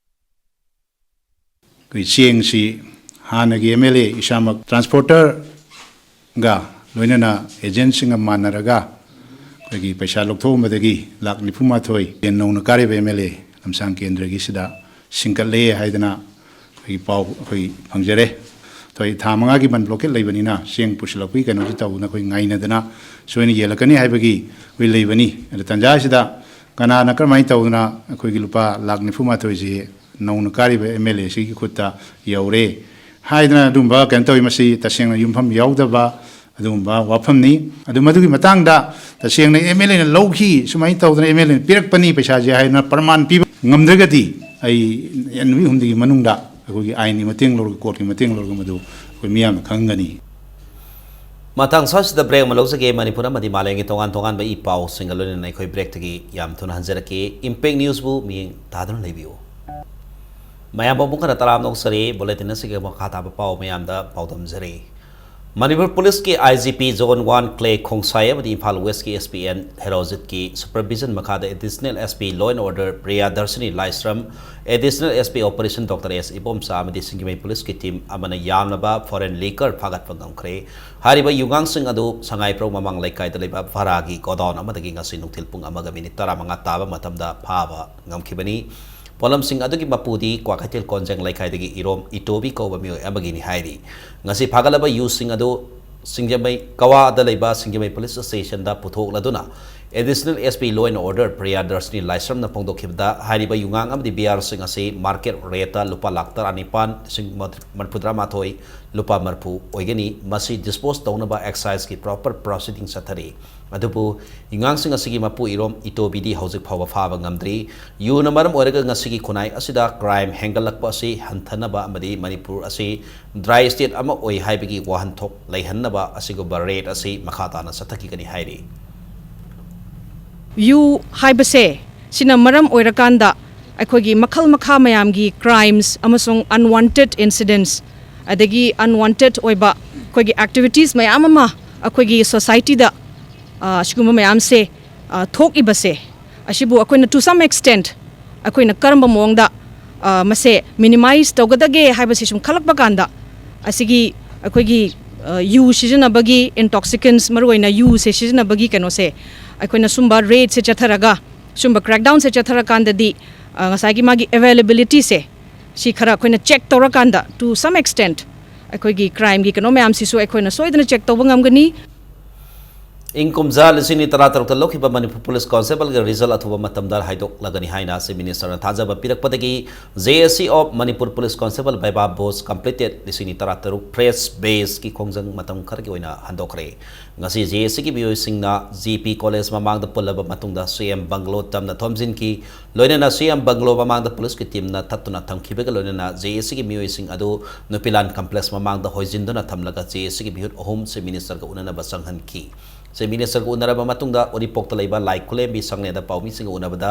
ꯑꯩꯈꯣꯏ ꯆꯦꯡꯁꯤ ꯍꯥꯟꯅꯒꯤ ꯑꯦꯝ ꯑꯦꯜ ꯑꯦ ꯏꯁꯥꯃꯛ ꯇ꯭ꯔꯥꯟꯁꯄꯣꯔꯇꯔꯒ ꯂꯣꯏꯅꯅ ꯑꯦꯖꯦꯟꯁꯤꯡꯒ ꯃꯥꯟꯅꯔꯒ ꯑꯩꯈꯣꯏꯒꯤ ꯄꯩꯁꯥ ꯂꯧꯊꯣꯛꯑꯝꯕꯗꯒꯤ ꯂꯥꯛ ꯅꯤꯐꯨ ꯃꯥꯊꯣꯏ ꯅꯧꯅ ꯀꯥꯔꯤꯕ ꯑꯦꯝ ꯑꯦꯜ ꯑꯦ ꯂꯝꯁꯥꯡ ꯀꯦꯟꯗ꯭ꯔꯒꯤꯁꯤꯗ ꯁꯤꯡꯀꯠꯂꯦ ꯍꯥꯏꯗꯅ ꯑꯩꯈꯣꯏꯒꯤ ꯄꯥꯎ ꯑꯩꯈꯣꯏ ꯐꯪꯖꯔꯦ꯫ ꯑꯩꯈꯣꯏ ꯊꯥ ꯃꯉꯥꯒꯤ ꯕꯟ ꯕ꯭ꯂꯣꯀꯦꯠ ꯂꯩꯕꯅꯤꯅ ꯆꯦꯡ ꯄꯨꯁꯤꯜꯂꯛꯄꯒꯤ ꯀꯩꯅꯣꯁꯤ ꯇꯧꯗꯅ ꯑꯩꯈꯣꯏ ꯉꯥꯏꯅꯗꯅ ꯁꯣꯏꯅ ꯌꯦꯜꯂꯛꯀꯅꯤ ꯍꯥꯏꯕꯒꯤ ꯑꯩꯈꯣꯏ ꯂꯩꯕꯅꯤ꯫ ꯑꯗ ꯇꯥꯟꯖꯥ ꯑꯁꯤꯗ ꯀꯅꯥꯅ ꯀꯔꯝꯍꯥꯏꯅ ꯇꯧꯗꯅ ꯑꯩꯈꯣꯏꯒꯤ ꯂꯨꯄꯥ ꯂꯥꯛ ꯅꯤꯐꯨ ꯃꯥꯊꯣꯏꯁꯤ ꯅꯧꯅ ꯀꯥꯔꯤꯕ ꯑꯦꯝ ꯑꯦꯜ ꯑꯦꯁꯤꯒꯤ ꯈꯨꯠꯇ ꯌꯧꯔꯦ ꯍꯥꯏꯗꯅ ꯑꯗꯨꯝꯕ ꯀꯩꯅꯣ ꯇꯧꯋꯤ꯫ ꯃꯁꯤ ꯇꯁꯦꯡꯅ ꯌꯨꯝꯐꯝ ꯌꯥꯎꯗꯕ ꯑꯗꯨꯒꯨꯝꯕ ꯋꯥꯐꯝꯅꯤ꯫ ꯑꯗꯨ ꯃꯗꯨꯒꯤ ꯃꯇꯥꯡꯗ ꯇꯁꯦꯡꯅ ꯑꯦꯝ ꯑꯦꯜ ꯑꯦꯅ ꯂꯧꯈꯤ, ꯁꯨꯃꯥꯏꯅ ꯇꯧꯗꯅ ꯑꯦꯝ ꯑꯦꯜ ꯑꯦꯅ ꯄꯤꯔꯛꯄꯅꯤ ꯄꯩꯁꯥꯁꯦ ꯍꯥꯏꯗꯅ ꯄ꯭ꯔꯃꯥꯟ ꯄꯤꯕ ꯉꯝꯗ꯭ꯔꯒꯗꯤ ꯑꯩ ꯅꯨꯃꯤꯠ ꯍꯨꯝꯅꯤꯒꯤ ꯃꯅꯨꯡꯗ ꯑꯩꯈꯣꯏꯒꯤ ꯑꯥꯏꯟꯒꯤ ꯃꯇꯦꯡ ꯂꯧꯔꯒ, ꯀꯣꯔꯠꯀꯤ ꯃꯇꯦꯡ ꯂꯧꯔꯒ ꯃꯗꯨ ꯑꯩꯈꯣꯏ ꯃꯤꯌꯥꯝꯅ ꯈꯪꯒꯅꯤ꯫ ꯃꯇꯥꯡ ꯑꯁꯤꯗ ꯕ꯭ꯔꯦꯛ ꯑꯃ ꯂꯧꯖꯒꯦ꯫ ꯃꯅꯤꯄꯨꯔ ꯑꯃꯗꯤ ꯃꯥꯂꯦꯝꯒꯤ ꯇꯣꯉꯥꯟ ꯇꯣꯉꯥꯟꯕ ꯏ ꯄꯥꯎꯁꯤꯡꯒ ꯂꯣꯏꯅꯅ ꯑꯩꯈꯣꯏ ꯕ꯭ꯔꯦꯛꯇꯒꯤ ꯌꯥꯝ ꯊꯨꯅ ꯍꯟꯖꯔꯛꯀꯦ꯫ ꯏꯝꯄꯦꯛ ꯅ꯭ꯌꯨꯁꯄꯨ ꯃꯤꯠꯌꯦꯡ ꯇꯥꯗꯨꯅ ꯂꯩꯕꯤꯌꯨ꯫ ꯃꯌꯥꯝꯕꯨ ꯑꯃꯨꯛ ꯍꯟꯅ ꯇꯔꯥꯝꯅ ꯑꯣꯛꯆꯔꯤ꯫ ꯕꯨꯂꯦꯇꯤꯟ ꯑꯁꯤꯒꯤ ꯃꯈꯥ ꯇꯥꯕ ꯄꯥꯎ ꯃꯌꯥꯝꯗ ꯄꯥꯎꯗꯝꯖꯔꯤ꯫ ꯃꯅꯤꯄꯨꯔ ꯄꯨꯂꯤꯁꯀꯤ I G P zone one ꯀ꯭ꯂꯦ ꯈꯣꯡꯁꯥꯏ ꯑꯃꯗꯤ ꯏꯝꯐꯥꯜ ꯋꯦꯁꯀꯤ ꯑꯦꯁ ꯄꯤ ꯑꯦꯟ ꯍꯦꯔꯣꯖꯤꯠꯀꯤ ꯁꯨꯄꯔꯚꯤꯖꯟ ꯃꯈꯥꯗ additional S P law and order Priyadarshini Laishram, additional S P operation doctor S Ibomcha ꯑꯃꯗꯤ ꯁꯤꯡꯖꯃꯩ ꯄꯨꯂꯤꯁꯀꯤ ꯇꯤꯝ ꯑꯃꯅ ꯌꯥꯝꯂꯕ ꯐꯣꯔꯦꯟ ꯂꯤꯀꯔ ꯐꯥꯒꯠꯄ ꯉꯝꯈ꯭ꯔꯦ꯫ ꯍꯥꯏꯔꯤꯕ ꯌꯨꯉꯥꯡꯁꯤꯡ ꯑꯗꯨ ꯁꯉꯥꯏꯄ꯭ꯔꯧ ꯃꯃꯥꯡ ꯂꯩꯀꯥꯏꯗ ꯂꯩꯕ ꯚꯔꯥꯒꯤ ꯒꯣꯗꯥꯎꯟ ꯑꯃꯗꯒꯤ ꯉꯁꯤ ꯅꯨꯡꯊꯤꯜ ꯄꯨꯡ ꯑꯃꯒ ꯃꯤꯅꯤꯠ ꯇꯔꯥꯃꯉꯥ ꯇꯥꯕ ꯃꯇꯝꯗ ꯐꯥꯕ ꯉꯝꯈꯤꯕꯅꯤ꯫ ꯄꯣꯠꯂꯝꯁꯤꯡ ꯑꯗꯨꯒꯤ ꯃꯄꯨꯗꯤ ꯀ꯭ꯋꯥꯀꯩꯊꯦꯜ ꯀꯣꯟꯖꯦꯡ ꯂꯩꯀꯥꯏꯗꯒꯤ ꯏꯔꯣꯝ ꯏꯇꯣꯕꯤ ꯀꯧꯕ ꯃꯤꯑꯣꯏ ꯑꯃꯒꯤꯅꯤ ꯍꯥꯏꯔꯤ꯫ ꯉꯁꯤ ꯐꯥꯒꯠꯂꯕ ꯌꯨꯁꯤꯡ ꯑꯗꯨ ꯁꯤꯡꯖꯃꯩ ꯀꯋꯥꯗ ꯂꯩꯕ ꯁꯤꯡꯖꯃꯩ ꯄꯨꯂꯤꯁ ꯁ꯭ꯇꯦꯁꯟꯗ ꯄꯨꯊꯣꯛꯂꯗꯨꯅ additional S P law and order Priyadarshini ꯂꯥꯏꯁ꯭ꯔꯝꯅ ꯐꯣꯡꯗꯣꯛꯈꯤꯕꯗ, ꯍꯥꯏꯔꯤꯕ ꯌꯨꯉꯥꯡ ꯑꯃꯗꯤ ꯕꯤꯌꯥꯔꯁꯤꯡ ꯑꯁꯤ ꯃꯥꯔꯀꯦꯠ ꯔꯦꯠꯇ ꯂꯨꯄꯥ ꯂꯥꯈ ꯇꯔꯥꯅꯤꯄꯥꯟ ꯂꯤꯁꯤꯡ ꯃꯔꯤꯐꯨꯇꯔꯥꯃꯥꯊꯣꯏ ꯂꯨꯄꯥ ꯃꯔꯤꯐꯨ ꯑꯣꯏꯒꯅꯤ꯫ ꯃꯁꯤ ꯗꯤꯁꯄꯣꯖ ꯇꯧꯅꯕ ꯑꯦꯛꯁꯥꯏꯖꯀꯤ ꯄ꯭ꯔꯣꯄꯔ ꯄ꯭ꯔꯣꯁꯤꯗꯤꯡ ꯆꯠꯊꯔꯤ꯫ ꯑꯗꯨꯕꯨ ꯌꯨꯉꯥꯡꯁꯤꯡ ꯑꯁꯤꯒꯤ ꯃꯄꯨ ꯏꯔꯣꯝ ꯏꯇꯣꯕꯤꯗꯤ ꯍꯧꯖꯤꯛ ꯐꯥꯎꯕ ꯐꯥꯕ ꯉꯝꯗ꯭ꯔꯤ꯫ ꯌꯨꯅ ꯃꯔꯝ ꯑꯣꯏꯔꯒ ꯉꯁꯤꯒꯤ ꯈꯨꯟꯅꯥꯏ ꯑꯁꯤꯗ ꯀ꯭ꯔꯥꯏꯝ ꯍꯦꯟꯒꯠꯂꯛꯄ ꯑꯁꯤ ꯍꯟꯊꯅꯕ ꯑꯃꯗꯤ ꯃꯅꯤꯄꯨꯔ ꯑꯁꯤ ꯗ꯭ꯔꯥꯏ ꯁ꯭ꯇꯦꯠ ꯑꯃ ꯑꯣꯏ ꯍꯥꯏꯕꯒꯤ ꯋꯥꯍꯟꯊꯣꯛ ꯂꯩꯍꯟꯅꯕ ꯑꯁꯤꯒꯨꯝꯕ ꯔꯦꯠ ꯑꯁꯤ ꯃꯈꯥ ꯇꯥꯅ ꯆꯠꯊꯈꯤꯒꯅꯤ ꯍꯥꯏꯔꯤ꯫ ꯌꯨ ꯍꯥꯏꯕꯁꯦ ꯁꯤꯅ ꯃꯔꯝ ꯑꯣꯏꯔꯀꯥꯟꯗ ꯑꯩꯈꯣꯏꯒꯤ ꯃꯈꯜ ꯃꯈꯥ ꯃꯌꯥꯝꯒꯤ ꯀ꯭ꯔꯥꯏꯝꯁ ꯑꯃꯁꯨꯡ ꯑꯟꯋꯥꯟꯇꯦꯗ ꯏꯟꯁꯤꯗꯦꯟꯠꯁ, ꯑꯗꯒꯤ ꯑꯟꯋꯥꯟꯇꯦꯗ ꯑꯣꯏꯕ ꯑꯩꯈꯣꯏꯒꯤ ꯑꯦꯛꯇꯤꯚꯤꯇꯤꯁ ꯃꯌꯥꯝ ꯑꯃ ꯑꯩꯈꯣꯏꯒꯤ ꯁꯣꯁꯥꯏꯇꯤꯗ, ꯑ, ꯑꯁꯤꯒꯨꯝꯕ ꯃꯌꯥꯝꯁꯦ, ꯑ, ꯊꯣꯛꯏꯕꯁꯦ, ꯑꯁꯤꯕꯨ ꯑꯩꯈꯣꯏꯅ to some extent ꯑꯩꯈꯣꯏꯅ ꯀꯔꯝꯕ ꯃꯑꯣꯡꯗ, ꯑ, ꯃꯁꯦ ꯃꯤꯅꯤꯃꯥꯏꯁ ꯇꯧꯒꯗꯒꯦ ꯍꯥꯏꯕꯁꯤ ꯁꯨꯝ ꯈꯜꯂꯛꯄ ꯀꯥꯟꯗ, ꯑꯁꯤꯒꯤ ꯑꯩꯈꯣꯏꯒꯤ, ꯑ, ꯌꯨ ꯁꯤꯖꯤꯟꯅꯕꯒꯤ, ꯏꯟꯇꯣꯛꯁꯤꯀꯦꯟꯁ, ꯃꯔꯨꯑꯣꯏꯅ ꯌꯨꯁꯦ ꯁꯤꯖꯤꯟꯅꯕꯒꯤ ꯀꯩꯅꯣꯁꯦ ꯑꯩꯈꯣꯏꯅ ꯁꯨꯝꯕ ꯔꯦꯠꯁꯦ ꯆꯠꯊꯔꯒ, ꯁꯨꯝꯕ ꯀ꯭ꯔꯦꯛꯗꯥꯎꯟꯁꯦ ꯆꯠꯊꯔꯀꯥꯟꯗꯗꯤ, ꯑ, ꯉꯁꯥꯏꯒꯤ ꯃꯥꯒꯤ ꯑꯦꯕꯥꯏꯂꯦꯕꯤꯂꯤꯇꯤꯁꯦ ꯁꯤ ꯈꯔ ꯑꯩꯈꯣꯏꯅ ꯆꯦꯛ ꯇꯧꯔꯀꯥꯟꯗ, to some extent, ꯑꯩꯈꯣꯏꯒꯤ ꯀ꯭ꯔꯥꯏꯝꯒꯤ ꯀꯩꯅꯣ ꯃꯌꯥꯝꯁꯤꯁꯨ ꯑꯩꯈꯣꯏꯅ ꯁꯣꯏꯗꯅ ꯆꯦꯛ ꯇꯧꯕ ꯉꯝꯒꯅꯤ꯫ ꯏꯪ ꯀꯨꯝꯖꯥ ꯂꯤꯁꯤꯡ ꯑꯅꯤ ꯇꯔꯥꯇꯔꯨꯛꯇ ꯂꯧꯈꯤꯕ ꯃꯅꯤꯄꯨꯔ ꯄꯨꯂꯤꯁ ꯀꯣꯟꯁꯇꯦꯕꯜꯒꯤ ꯔꯤꯖꯜ ꯑꯊꯨꯕ ꯃꯇꯝꯗ ꯍꯥꯏꯗꯣꯛꯂꯒꯅꯤ ꯍꯥꯏꯅ ꯆꯤꯐ ꯃꯤꯅꯤꯁꯇꯔꯅ ꯊꯥꯖꯕ ꯄꯤꯔꯛꯄꯗꯒꯤ, J S C of Manipur Police Constable Viva Batch Completed ꯂꯤꯁꯤꯡ ꯑꯅꯤ ꯇꯔꯥꯇꯔꯨꯛ ꯐ꯭ꯔꯦꯁ ꯕꯦꯆꯀꯤ ꯈꯣꯡꯖꯪ ꯃꯇꯝ ꯈꯔꯒꯤ ꯑꯣꯏꯅ ꯍꯟꯗꯣꯛꯈ꯭ꯔꯦ꯫ ꯉꯁꯤ J S Cꯒꯤ ꯃꯤꯑꯣꯏꯁꯤꯡꯅ G P ꯀꯣꯂꯦꯖ ꯃꯃꯥꯡꯗ ꯄꯨꯜꯂꯕ ꯃꯇꯨꯡꯗ C M ꯕꯪꯒꯂꯣ ꯇꯝꯅ ꯊꯣꯝꯖꯤꯟꯈꯤ꯫ ꯂꯣꯏꯅꯅ C M ꯕꯪꯒꯂꯣ ꯃꯃꯥꯡꯗ ꯄꯨꯂꯤꯁꯀꯤ ꯇꯤꯝꯅ ꯊꯠꯇꯨꯅ ꯊꯝꯈꯤꯕꯒ ꯂꯣꯏꯅꯅ J S Cꯒꯤ ꯃꯤꯑꯣꯏꯁꯤꯡ ꯑꯗꯨ ꯅꯨꯄꯤꯂꯥꯟ ꯀꯝꯄ꯭ꯂꯦꯛꯁ ꯃꯃꯥꯡꯗ ꯍꯣꯏꯖꯤꯟꯗꯨꯅ ꯊꯝꯂꯒ J S Cꯒꯤ ꯃꯤꯍꯨꯠ ꯑꯍꯨꯝ ꯆꯤꯐ ꯃꯤꯅꯤꯁꯇꯔꯒ ꯎꯅꯅꯕ ꯆꯪꯍꯟꯈꯤ꯫ ꯆꯤꯐ ꯃꯤꯅꯤꯁꯇꯔꯒ ꯎꯅꯔꯕ ꯃꯇꯨꯡꯗ ꯎꯔꯤꯄꯣꯛꯇ ꯂꯩꯕ ꯂꯥꯏ ꯈꯨꯂꯦꯝꯕꯤ ꯁꯪꯂꯦꯟꯗ ꯄꯥꯎꯃꯤꯁꯤꯡꯒ ꯎꯅꯕꯗ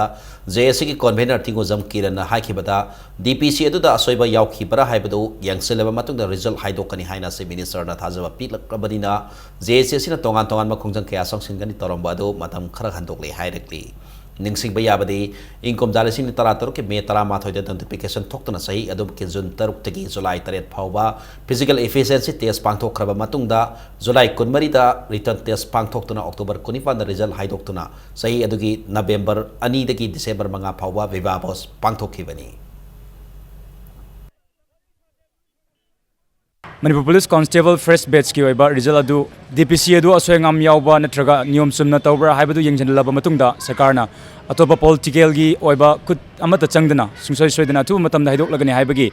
J S Cꯒꯤ ꯀꯣꯟꯚꯦꯅꯔ ꯊꯤꯡꯒꯣꯖꯝ ꯀꯤꯔꯟꯅ ꯍꯥꯏꯈꯤꯕꯗ, D P C ꯑꯗꯨꯗ ꯑꯁꯣꯏꯕ ꯌꯥꯎꯈꯤꯕ꯭ꯔꯥ ꯍꯥꯏꯕꯗꯨ ꯌꯦꯡꯁꯤꯜꯂꯕ ꯃꯇꯨꯡꯗ ꯔꯤꯖꯜ ꯍꯥꯏꯗꯣꯛꯀꯅꯤ ꯍꯥꯏꯅ ꯆꯤꯐ ꯃꯤꯅꯤꯁꯇꯔꯅ ꯊꯥꯖꯕ ꯄꯤꯂꯛꯂꯕꯅꯤꯅ, J S C ꯑꯁꯤꯅ ꯇꯣꯉꯥꯟ ꯇꯣꯉꯥꯟꯕ ꯈꯣꯡꯖꯪ ꯀꯌꯥ ꯆꯪꯁꯤꯟꯒꯅꯤ ꯇꯧꯔꯝꯕ ꯑꯗꯨ ꯃꯇꯝ ꯈꯔ ꯍꯟꯗꯣꯛꯂꯦ ꯍꯥꯏꯔꯛꯂꯤ꯫ ꯅꯤꯡꯁꯤꯡꯕ ꯌꯥꯕꯗꯤ, ꯏꯪ ꯀꯨꯝꯖꯥ ꯂꯤꯁꯤꯡ ꯑꯅꯤ ꯇꯔꯥꯇꯔꯨꯛꯀꯤ ꯃꯦ ꯇꯔꯥꯃꯥꯊꯣꯏꯗ ꯅꯣꯇꯤꯐꯤꯀꯦꯁꯟ ꯊꯣꯛꯇꯨꯅ ꯆꯍꯤ ꯑꯗꯨꯃꯛꯀꯤ ꯖꯨꯟ ꯇꯔꯨꯛꯇꯒꯤ ꯖꯨꯂꯥꯏ ꯇꯔꯦꯠ ꯐꯥꯎꯕ ꯐꯤꯖꯤꯀꯦꯜ ꯏꯐꯤꯁꯤꯌꯦꯟꯁꯤ ꯇꯦꯁ ꯄꯥꯡꯊꯣꯛꯈ꯭ꯔꯕ ꯃꯇꯨꯡꯗ, ꯖꯨꯂꯥꯏ ꯀꯨꯟꯃꯔꯤꯗ ꯔꯤꯇꯟ ꯇꯦꯁ ꯄꯥꯡꯊꯣꯛꯇꯨꯅ ꯑꯣꯛꯇꯣꯕꯔ ꯀꯨꯟꯅꯤꯄꯥꯟꯗ ꯔꯤꯖꯜ ꯍꯥꯏꯗꯣꯛꯇꯨꯅ ꯆꯍꯤ ꯑꯗꯨꯒꯤ ꯅꯕꯦꯝꯕꯔ ꯑꯅꯤꯗꯒꯤ ꯗꯤꯁꯦꯝꯕꯔ ꯃꯉꯥ ꯐꯥꯎꯕ ꯚꯤꯚꯥ ꯚꯣꯁ ꯄꯥꯡꯊꯣꯛꯈꯤꯕꯅꯤ꯫ ꯃꯅꯤꯄꯨꯔ ꯄꯨꯂꯤꯁ ꯀꯣꯟꯁꯇꯦꯕꯜ ꯐꯥꯔꯁ ꯕꯦꯠꯁꯀꯤ ꯑꯣꯏꯕ ꯔꯤꯖꯜ ꯑꯗꯨ D P C ꯑꯗꯨ ꯑꯁꯣꯏ ꯑꯉꯥꯝ ꯌꯥꯎꯕ ꯅꯠꯇ꯭ꯔꯒ ꯅꯤꯌꯣꯝ ꯆꯨꯝꯅ ꯇꯧꯕ꯭ꯔꯥ ꯍꯥꯏꯕꯗꯨ ꯌꯦꯡꯁꯤꯜꯂꯕ ꯃꯇꯨꯡꯗ, ꯁꯔꯀꯥꯔꯅ ꯑꯇꯣꯞꯄ ꯄꯣꯂꯤꯇꯤꯀꯦꯜꯒꯤ ꯑꯣꯏꯕ ꯈꯨꯠ ꯑꯃꯠꯇ ꯆꯪꯗꯅ ꯁꯨꯡꯁꯣꯏ ꯁꯣꯏꯗꯅ ꯑꯊꯨꯕ ꯃꯇꯝꯗ ꯍꯥꯏꯗꯣꯛꯂꯒꯅꯤ ꯍꯥꯏꯕꯒꯤ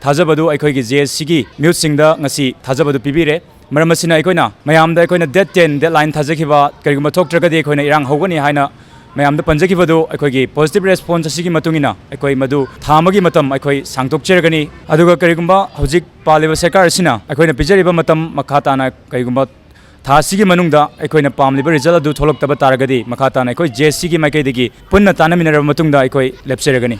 ꯊꯥꯖꯕꯗꯨ ꯑꯩꯈꯣꯏꯒꯤ J S Cꯒꯤ ꯃꯤꯍꯨꯠꯁꯤꯡꯗ ꯉꯁꯤ ꯊꯥꯖꯕꯗꯨ ꯄꯤꯕꯤꯔꯦ꯫ ꯃꯔꯝ ꯑꯁꯤꯅ ꯑꯩꯈꯣꯏꯅ ꯃꯌꯥꯝꯗ ꯑꯩꯈꯣꯏꯅ date ten deadline ꯊꯥꯖꯈꯤꯕ, ꯀꯔꯤꯒꯨꯝꯕ ꯊꯣꯛꯇ꯭ꯔꯒꯗꯤ ꯑꯩꯈꯣꯏꯅ ꯏꯔꯥꯡ ꯍꯧꯒꯅꯤ ꯍꯥꯏꯅ ꯃꯌꯥꯝꯗ ꯄꯟꯖꯈꯤꯕꯗꯨ, ꯑꯩꯈꯣꯏꯒꯤ positive response ꯑꯁꯤꯒꯤ ꯃꯇꯨꯡ ꯏꯟꯅ ꯑꯩꯈꯣꯏ ꯃꯗꯨ ꯊꯥ ꯑꯃꯒꯤ ꯃꯇꯝ ꯑꯩꯈꯣꯏ ꯁꯥꯡꯗꯣꯛꯆꯔꯒꯅꯤ꯫ ꯑꯗꯨꯒ ꯀꯔꯤꯒꯨꯝꯕ ꯍꯧꯖꯤꯛ ꯄꯥꯜꯂꯤꯕ ꯁꯔꯀꯥꯔ ꯑꯁꯤꯅ ꯑꯩꯈꯣꯏꯅ ꯄꯤꯖꯔꯤꯕ ꯃꯇꯝ ꯃꯈꯥ ꯇꯥꯅ ꯀꯔꯤꯒꯨꯝꯕ ꯊꯥ ꯑꯁꯤꯒꯤ ꯃꯅꯨꯡꯗ ꯑꯩꯈꯣꯏꯅ ꯄꯥꯝꯂꯤꯕ ꯔꯤꯖꯜ ꯑꯗꯨ ꯊꯣꯛꯂꯛꯇꯕ ꯇꯥꯔꯒꯗꯤ, ꯃꯈꯥ ꯇꯥꯅ ꯑꯩꯈꯣꯏ J S Cꯒꯤ ꯃꯥꯏꯀꯩꯗꯒꯤ ꯄꯨꯟꯅ ꯇꯥꯟꯅꯃꯤꯟꯅꯔꯕ ꯃꯇꯨꯡꯗ ꯑꯩꯈꯣꯏ ꯂꯦꯞꯆꯔꯒꯅꯤ꯫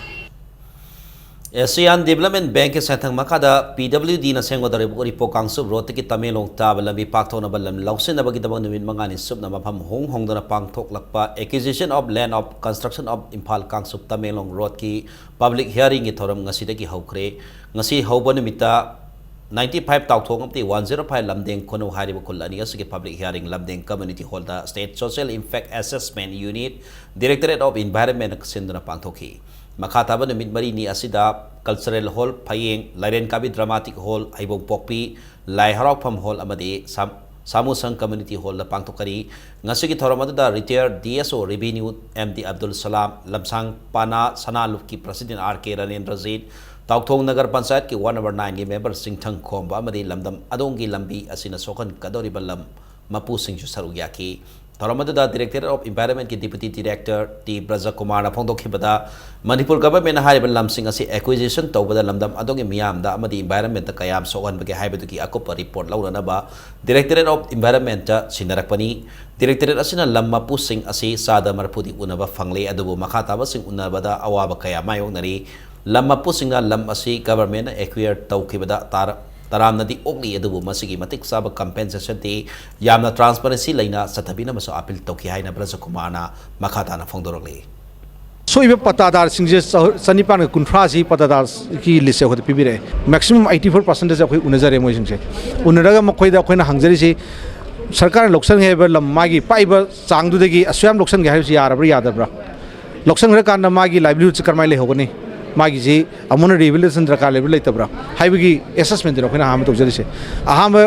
ꯑꯦꯁꯤꯌꯥꯟ ꯗꯤꯕꯦꯂꯞꯃꯦꯟ ꯕꯦꯡꯛꯀꯤ ꯁꯦꯟꯊꯪ ꯃꯈꯥꯗ ꯄꯤ ꯗꯕ꯭ꯂꯤꯎ ꯗꯤꯅ ꯁꯦꯝꯒꯗꯧꯔꯤꯕ ꯎꯔꯤꯄꯣꯛ ꯀꯥꯡꯆꯨꯞ ꯔꯣꯗꯇꯒꯤ ꯇꯃꯦꯡꯂꯣꯡ ꯇꯥꯕ ꯂꯝꯕꯤ ꯄꯥꯛꯊꯣꯛꯅꯕ ꯂꯝ ꯂꯧꯁꯤꯟꯅꯕꯒꯤꯗꯃꯛ ꯅꯨꯃꯤꯠ ꯃꯉꯥꯅꯤ ꯆꯨꯞꯅ ꯃꯐꯝ ꯍꯣꯡ ꯍꯣꯡꯗꯨꯅ ꯄꯥꯡꯊꯣꯛꯂꯛꯄ Acquisition of Land of Construction of Imphal Kangchup Tamenglong Roadꯀꯤ ꯄꯕ꯭ꯂꯤꯛ ꯍꯤꯌꯥꯔꯤꯡꯒꯤ ꯊꯧꯔꯝ ꯉꯁꯤꯗꯒꯤ ꯍꯧꯈ꯭ꯔꯦ꯫ ꯉꯁꯤ ꯍꯧꯕ ꯅꯨꯃꯤꯠꯇ ninety five ꯇꯥꯎꯊꯣꯡ ꯑꯃꯗꯤ one zero five ꯂꯝꯗꯦꯡ ꯈꯨꯅꯧ ꯍꯥꯏꯔꯤꯕ ꯈꯨꯜ ꯑꯅꯤ ꯑꯁꯤꯒꯤ ꯄꯕ꯭ꯂꯤꯛ ꯍꯤꯌꯥꯔꯤꯡ ꯂꯝꯗꯦꯡ ꯀꯝꯃ꯭ꯌꯨꯅꯤꯇꯤ ꯍꯣꯜꯗ State Social Impact Assessment Unit, Directorate of Environment ꯁꯤꯟꯗꯨꯅ ꯄꯥꯡꯊꯣꯛꯈꯤ꯫ ꯃꯈꯥ ꯇꯥꯕ ꯅꯨꯃꯤꯠ ꯃꯔꯤꯅꯤ ꯑꯁꯤꯗ Cultural Hall, ꯐꯌꯦꯡ, ꯂꯥꯏꯔꯦꯟ ꯀꯥꯕꯤ Dramatic Hall, ꯍꯩꯕꯣꯡꯄꯣꯛꯄꯤ ꯂꯥꯏ ꯍꯔꯥꯎꯐꯝ ꯍꯣꯜ ꯑꯃꯗꯤ ꯁꯥꯝ-, ꯁꯥꯃꯨꯁꯪ ꯀꯝꯃ꯭ꯌꯨꯅꯤꯇꯤ ꯍꯣꯜꯗ ꯄꯥꯡꯊꯣꯛꯀꯅꯤ꯫ ꯉꯁꯤꯒꯤ ꯊꯧꯔꯝ ꯑꯗꯨꯗ ꯔꯤꯇꯥꯌꯔ ꯗꯤ ꯑꯦꯁ ꯑꯣ ꯔꯦꯚꯤꯅ꯭ꯌꯨ ꯑꯦꯝ ꯗꯤ ꯑꯕꯗꯨꯜ ꯁꯂꯥꯝ, ꯂꯝꯁꯥꯡ ꯄꯥꯅꯥ ꯁꯅꯥ ꯂꯨꯞꯀꯤ ꯄ꯭ꯔꯁꯤꯗꯦꯟ ꯑꯥꯔ ꯀꯦ ꯔꯥꯅꯦꯟꯗ꯭ꯔꯖꯤꯠ, ꯇꯥꯎꯊꯣꯡ ꯅꯒꯔ ꯄꯟꯆꯥꯌꯠꯀꯤ ꯋꯥꯔꯗ ꯅꯝꯕꯔ ꯅꯥꯏꯟꯒꯤ ꯃꯦꯝꯕꯔ ꯆꯤꯡꯊꯪ ꯈꯣꯝꯕ ꯑꯃꯗꯤ ꯂꯝꯗꯝ ꯑꯗꯣꯝꯒꯤ ꯂꯝꯕꯤ ꯑꯁꯤꯅ ꯁꯣꯛꯍꯟꯒꯗꯧꯔꯤꯕ ꯂꯝ ꯃꯄꯨꯁꯤꯡꯁꯨ ꯁꯔꯨꯛ ꯌꯥꯈꯤ꯫ ꯊꯧꯔꯝ ꯑꯗꯨꯗ Directorate of Environmentꯀꯤ Deputy Director ꯇꯤ ꯕ꯭ꯔꯖꯀꯨꯃꯥꯔꯅ ꯐꯣꯡꯗꯣꯛꯈꯤꯕꯗ, ꯃꯅꯤꯄꯨꯔ ꯒꯚꯔꯟꯃꯦꯟꯠꯅ ꯍꯥꯏꯔꯤꯕ ꯂꯝꯁꯤꯡ ꯑꯁꯤ acquisition ꯇꯧꯕꯗ ꯂꯝꯗꯝ ꯑꯗꯨꯒꯤ ꯃꯤꯌꯥꯝꯗ ꯑꯃꯗꯤ environmentꯇ ꯀꯌꯥꯝ ꯁꯣꯛꯍꯟꯕꯒꯦ ꯍꯥꯏꯕꯗꯨꯒꯤ ꯑꯀꯨꯞꯄ report ꯂꯧꯅꯅꯕ Directorate of Environmentꯇ ꯁꯤꯟꯅꯔꯛꯄꯅꯤ꯫ Directorate ꯑꯁꯤꯅ ꯂꯝ ꯃꯄꯨꯁꯤꯡ ꯑꯁꯤ ꯆꯥꯗ ꯃꯔꯤꯐꯨꯗꯤ ꯎꯅꯕ ꯐꯪꯂꯦ, ꯑꯗꯨꯕꯨ ꯃꯈꯥ ꯇꯥꯕꯁꯤꯡ ꯎꯅꯕꯗ ꯑꯋꯥꯕ ꯀꯌꯥ ꯃꯥꯌꯣꯛꯅꯔꯤ꯫ ꯂꯝ ꯃꯄꯨꯁꯤꯡꯅ ꯂꯝ ꯑꯁꯤ ꯒꯚꯔꯟꯃꯦꯟꯠꯅ acquire ꯇꯧꯈꯤꯕꯗ ꯇꯔꯥ-, ꯇꯔꯥꯝꯅꯗꯤ ꯑꯣꯛꯂꯤ, ꯑꯗꯨꯕꯨ ꯃꯁꯤꯒꯤ ꯃꯇꯤꯛ ꯆꯥꯕ compensationꯗꯤ ꯌꯥꯝꯅ transparency ꯂꯩꯅ ꯆꯠꯊꯕꯤꯅꯕꯁꯨ appeal ꯇꯧꯈꯤ ꯍꯥꯏꯅ ꯕ꯭ꯔꯖꯀꯨꯃꯥꯔꯅ ꯃꯈꯥ ꯇꯥꯅ ꯐꯣꯡꯗꯣꯔꯛꯂꯤ꯫ ꯁꯣꯛꯏꯕ ꯄꯇꯥꯗꯥꯔꯁꯤꯡꯁꯦ ꯆ-, ꯆꯅꯤꯄꯥꯟꯒ ꯀꯨꯟꯊ꯭ꯔꯥꯁꯤ ꯄꯇꯥꯗꯥꯔꯒꯤ listꯁꯦ ꯑꯩꯈꯣꯏꯗ ꯄꯤꯕꯤꯔꯛꯑꯦ꯫ Maximum eighty four percent ꯑꯩꯈꯣꯏ ꯎꯅꯖꯔꯦ ꯃꯣꯏꯁꯤꯡꯁꯦ꯫ ꯎꯅꯔꯒ ꯃꯈꯣꯏꯗ ꯑꯩꯈꯣꯏꯅ ꯍꯪꯖꯔꯤꯁꯤ, ꯁꯔꯀꯥꯔꯅ ꯂꯧꯁꯟꯒꯦ ꯍꯥꯏꯕ ꯂꯝ ꯃꯥꯒꯤ ꯄꯥꯛꯏꯕ ꯆꯥꯡꯗꯨꯗꯒꯤ ꯑꯁꯨꯛ ꯌꯥꯝ ꯂꯧꯁꯟꯒꯦ ꯍꯥꯏꯕꯁꯤ ꯌꯥꯔꯕ꯭ꯔꯥ ꯌꯥꯗꯕ꯭ꯔꯥ? ꯂꯧꯁꯟꯈ꯭ꯔꯀꯥꯟꯗ ꯃꯥꯒꯤ livelihoodꯁꯤ ꯀꯔꯝꯍꯥꯏꯅ ꯂꯩꯍꯧꯒꯅꯤ? ꯃꯥꯒꯤꯁꯤ ꯑꯃꯨꯛ ꯍꯟꯅ rehabilitation ꯗꯔꯀꯥꯔ ꯂꯩꯕ꯭ꯔꯥ ꯂꯩꯇꯕ꯭ꯔꯥ ꯍꯥꯏꯕꯒꯤ assessmentꯗꯨꯅꯤ ꯑꯩꯈꯣꯏꯅ ꯑꯍꯥꯟꯕ ꯇꯧꯖꯔꯤꯁꯦ꯫ ꯑꯍꯥꯟꯕ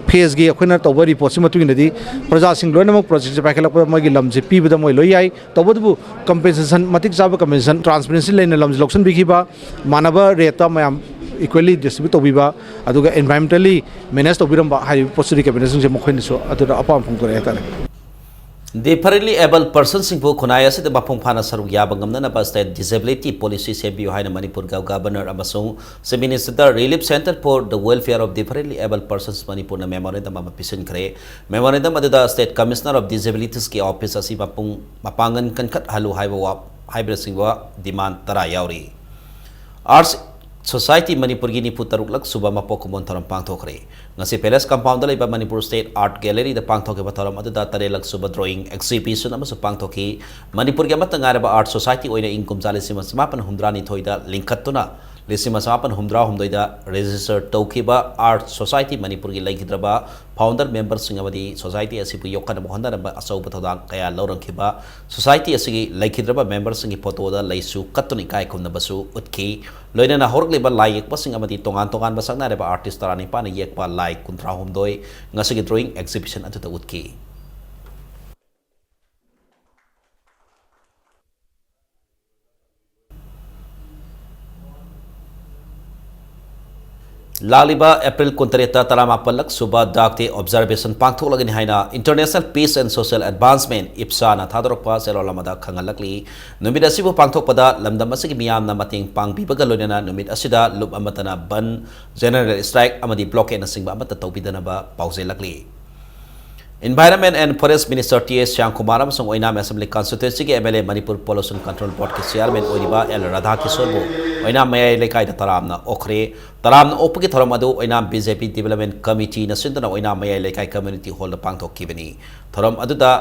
phaseꯀꯤ ꯑꯩꯈꯣꯏꯅ ꯇꯧꯕ reportꯁꯤ ꯃꯇꯨꯡ ꯏꯟꯅꯗꯤ ꯄ꯭ꯔꯖꯥꯁꯤꯡ ꯂꯣꯏꯅꯃꯛ projectꯁꯦ ꯄꯥꯏꯈꯠꯂꯛꯄꯗ ꯃꯣꯏꯒꯤ ꯂꯝꯁꯦ ꯄꯤꯕꯗ ꯃꯣꯏ ꯂꯣꯏ ꯌꯥꯏ꯫ ꯇꯧꯕꯇꯕꯨ compensation, ꯃꯇꯤꯛ ꯆꯥꯕ compensation, transparency ꯂꯩꯅ ꯂꯝꯁꯦ ꯂꯧꯁꯤꯟꯕꯤꯈꯤꯕ, ꯃꯥꯟꯅꯕ rateꯇ ꯃꯌꯥꯝ equally distribute ꯇꯧꯕꯤꯕ, ꯑꯗꯨꯒ environmentally manage ꯇꯧꯕꯤꯔꯝꯕ ꯍꯥꯏꯔꯤꯕ ꯄꯣꯠꯁꯤꯗꯤ cabinetꯁꯤꯡꯁꯦ ꯃꯈꯣꯏꯅꯁꯨ ꯑꯗꯨꯗ ꯑꯄꯥꯝꯕ ꯐꯣꯡꯗꯣꯔꯛꯑꯦ ꯍꯥꯏꯇꯥꯔꯦ꯫ Differently abled personsꯁꯤꯡꯕꯨ ꯈꯨꯟꯅꯥꯏ ꯑꯁꯤꯗ ꯃꯄꯨꯡ ꯐꯥꯅ ꯁꯔꯨꯛ ꯌꯥꯕ ꯉꯝꯅꯅꯕ state disability policy ꯁꯦꯝꯕꯤꯌꯨ ꯍꯥꯏꯅ ꯃꯅꯤꯄꯨꯔ ꯒ-, governor ꯑꯃꯁꯨꯡ Chief Minister Relief Centre for the Welfare of Differently Abled Persons ꯃꯅꯤꯄꯨꯔꯅ memorandum ꯑꯃ ꯄꯤꯁꯤꯟꯈ꯭ꯔꯦ꯫ Memorandum ꯑꯗꯨꯗ State Commissioner of Disabilitiesꯀꯤ office ꯑꯁꯤ ꯃꯄꯨꯡ, ꯃꯄꯥꯡꯒꯜ ꯀꯟꯈꯠꯍꯜꯂꯨ ꯍꯥꯏꯕ ꯋꯥ-, ꯍꯥꯏꯕꯅꯆꯤꯡꯕ demand ꯇꯔꯥ ꯌꯥꯎꯔꯤ꯫ Arts Society ꯃꯅꯤꯄꯨꯔꯒꯤ ꯅꯤꯐꯨ ꯇꯔꯨꯛꯂꯛ ꯁꯨꯕ ꯃꯄꯣꯛ ꯀꯨꯝꯑꯣꯟ ꯊꯧꯔꯝ ꯄꯥꯡꯊꯣꯛꯈ꯭ꯔꯦ꯫ ꯉꯁꯤ Palace Compoundꯗ ꯂꯩꯕ ꯃꯅꯤꯄꯨꯔ State Art Galleryꯗ ꯄꯥꯡꯊꯣꯛꯈꯤꯕ ꯊꯧꯔꯝ ꯑꯗꯨꯗ ꯇꯔꯦꯠꯂꯛ ꯁꯨꯕ Drawing Exhibition ꯑꯃꯁꯨ ꯄꯥꯡꯊꯣꯛꯈꯤ꯫ ꯃꯅꯤꯄꯨꯔꯒꯤ ꯑꯃꯠꯇ ꯉꯥꯏꯔꯕ Art Society ꯑꯣꯏꯅ ꯏꯪ ꯀꯨꯝꯖꯥ ꯂꯤꯁꯤꯡ ꯑꯃ ꯆꯃꯥꯄꯟ ꯍꯨꯝꯗ꯭ꯔꯥꯅꯤꯊꯣꯏꯗ ꯂꯤꯡꯈꯠꯇꯨꯅ ꯂꯤꯁꯤꯡ ꯑꯃ ꯆꯃꯥꯄꯟ ꯍꯨꯝꯗ꯭ꯔꯥꯍꯨꯝꯗꯣꯏꯗ register ꯇꯧꯈꯤꯕ Art Society ꯃꯅꯤꯄꯨꯔꯒꯤ ꯂꯩꯈꯤꯗ꯭ꯔꯕ founder memberꯁꯤꯡ ꯑꯃꯗꯤ society ꯑꯁꯤꯕꯨ ꯌꯣꯛꯈꯠꯅꯕ ꯍꯣꯠꯅꯔꯝꯕ ꯑꯆꯧꯕ ꯊꯧꯗꯥꯡ ꯀꯌꯥ ꯂꯧꯔꯝꯈꯤꯕ society ꯑꯁꯤꯒꯤ ꯂꯩꯈꯤꯗ꯭ꯔꯕ memberꯁꯤꯡꯒꯤ photoꯗ ꯂꯩꯁꯨ ꯀꯠꯇꯨꯅ ꯏꯀꯥꯏ ꯈꯨꯝꯅꯕꯁꯨ ꯎꯠꯈꯤ꯫ ꯂꯣꯏꯅꯅ ꯍꯧꯔꯛꯂꯤꯕ ꯂꯥꯏ ꯌꯦꯛꯄꯁꯤꯡ ꯑꯃꯗꯤ ꯇꯣꯉꯥꯟ ꯇꯣꯉꯥꯟꯕ ꯁꯛꯅꯥꯏꯔꯕ artist ꯇꯔꯥꯅꯤꯄꯥꯟꯅ ꯌꯦꯛꯄ ꯂꯥꯏ ꯀꯨꯟꯊ꯭ꯔꯥꯍꯨꯝꯗꯣꯏ ꯉꯁꯤꯒꯤ drawing exhibition ꯑꯗꯨꯗ ꯎꯠꯈꯤ꯫ ꯂꯥꯛꯂꯤꯕ April ꯀꯨꯟꯇꯔꯦꯠꯇ ꯇꯔꯥꯃꯥꯄꯜꯂꯛ ꯁꯨꯕ Dark Day Observation ꯄꯥꯡꯊꯣꯛꯂꯒꯅꯤ ꯍꯥꯏꯅ International Peace and Social Advancement, IPSAꯅ ꯊꯥꯗꯣꯔꯛꯄ ꯆꯦꯔꯣꯜ ꯑꯃꯗ ꯈꯪꯍꯜꯂꯛꯂꯤ꯫ ꯅꯨꯃꯤꯠ ꯑꯁꯤꯕꯨ ꯄꯥꯡꯊꯣꯛꯄꯗ ꯂꯝꯗꯝ ꯑꯁꯤꯒꯤ ꯃꯤꯌꯥꯝꯅ ꯃꯇꯦꯡ ꯄꯥꯡꯕꯤꯕꯒ ꯂꯣꯏꯅꯅ ꯅꯨꯃꯤꯠ ꯑꯁꯤꯗ ꯂꯨꯞ ꯑꯃꯠꯇꯅ ꯕꯟ, general strike ꯑꯃꯗꯤ blockadeꯅꯆꯤꯡꯕ ꯑꯃꯠꯇ ꯇꯧꯕꯤꯗꯅꯕ ꯄꯥꯎꯖꯦꯜꯂꯛꯂꯤ꯫ Environment and Forest Minister T S ꯁ꯭ꯌꯥꯝꯀꯨꯃꯥꯔ ꯑꯃꯁꯨꯡ ꯑꯣꯏꯅꯥꯝ Assembly Constituencyꯒꯤ M L A, ꯃꯅꯤꯄꯨꯔ Pollution Control Boardꯀꯤ chairman ꯑꯣꯏꯔꯤꯕ ꯑꯦꯜ ꯔꯥꯙꯥꯀꯤꯁꯣꯔꯕꯨ ꯑꯣꯏꯅꯥꯝ ꯃꯌꯥꯏ ꯂꯩꯀꯥꯏꯗ ꯇꯔꯥꯝꯅ ꯑꯣꯛꯈ꯭ꯔꯦ꯫ ꯇꯔꯥꯝꯅ ꯑꯣꯛꯄꯒꯤ ꯊꯧꯔꯝ ꯑꯗꯨ ꯑꯣꯏꯅꯥꯝ B J P Development Committeeꯅ ꯁꯤꯟꯗꯨꯅ ꯑꯣꯏꯅꯥꯝ ꯃꯌꯥꯏ ꯂꯩꯀꯥꯏ community hallꯗ ꯄꯥꯡꯊꯣꯛꯈꯤꯕꯅꯤ꯫ ꯊꯧꯔꯝ ꯑꯗꯨꯗ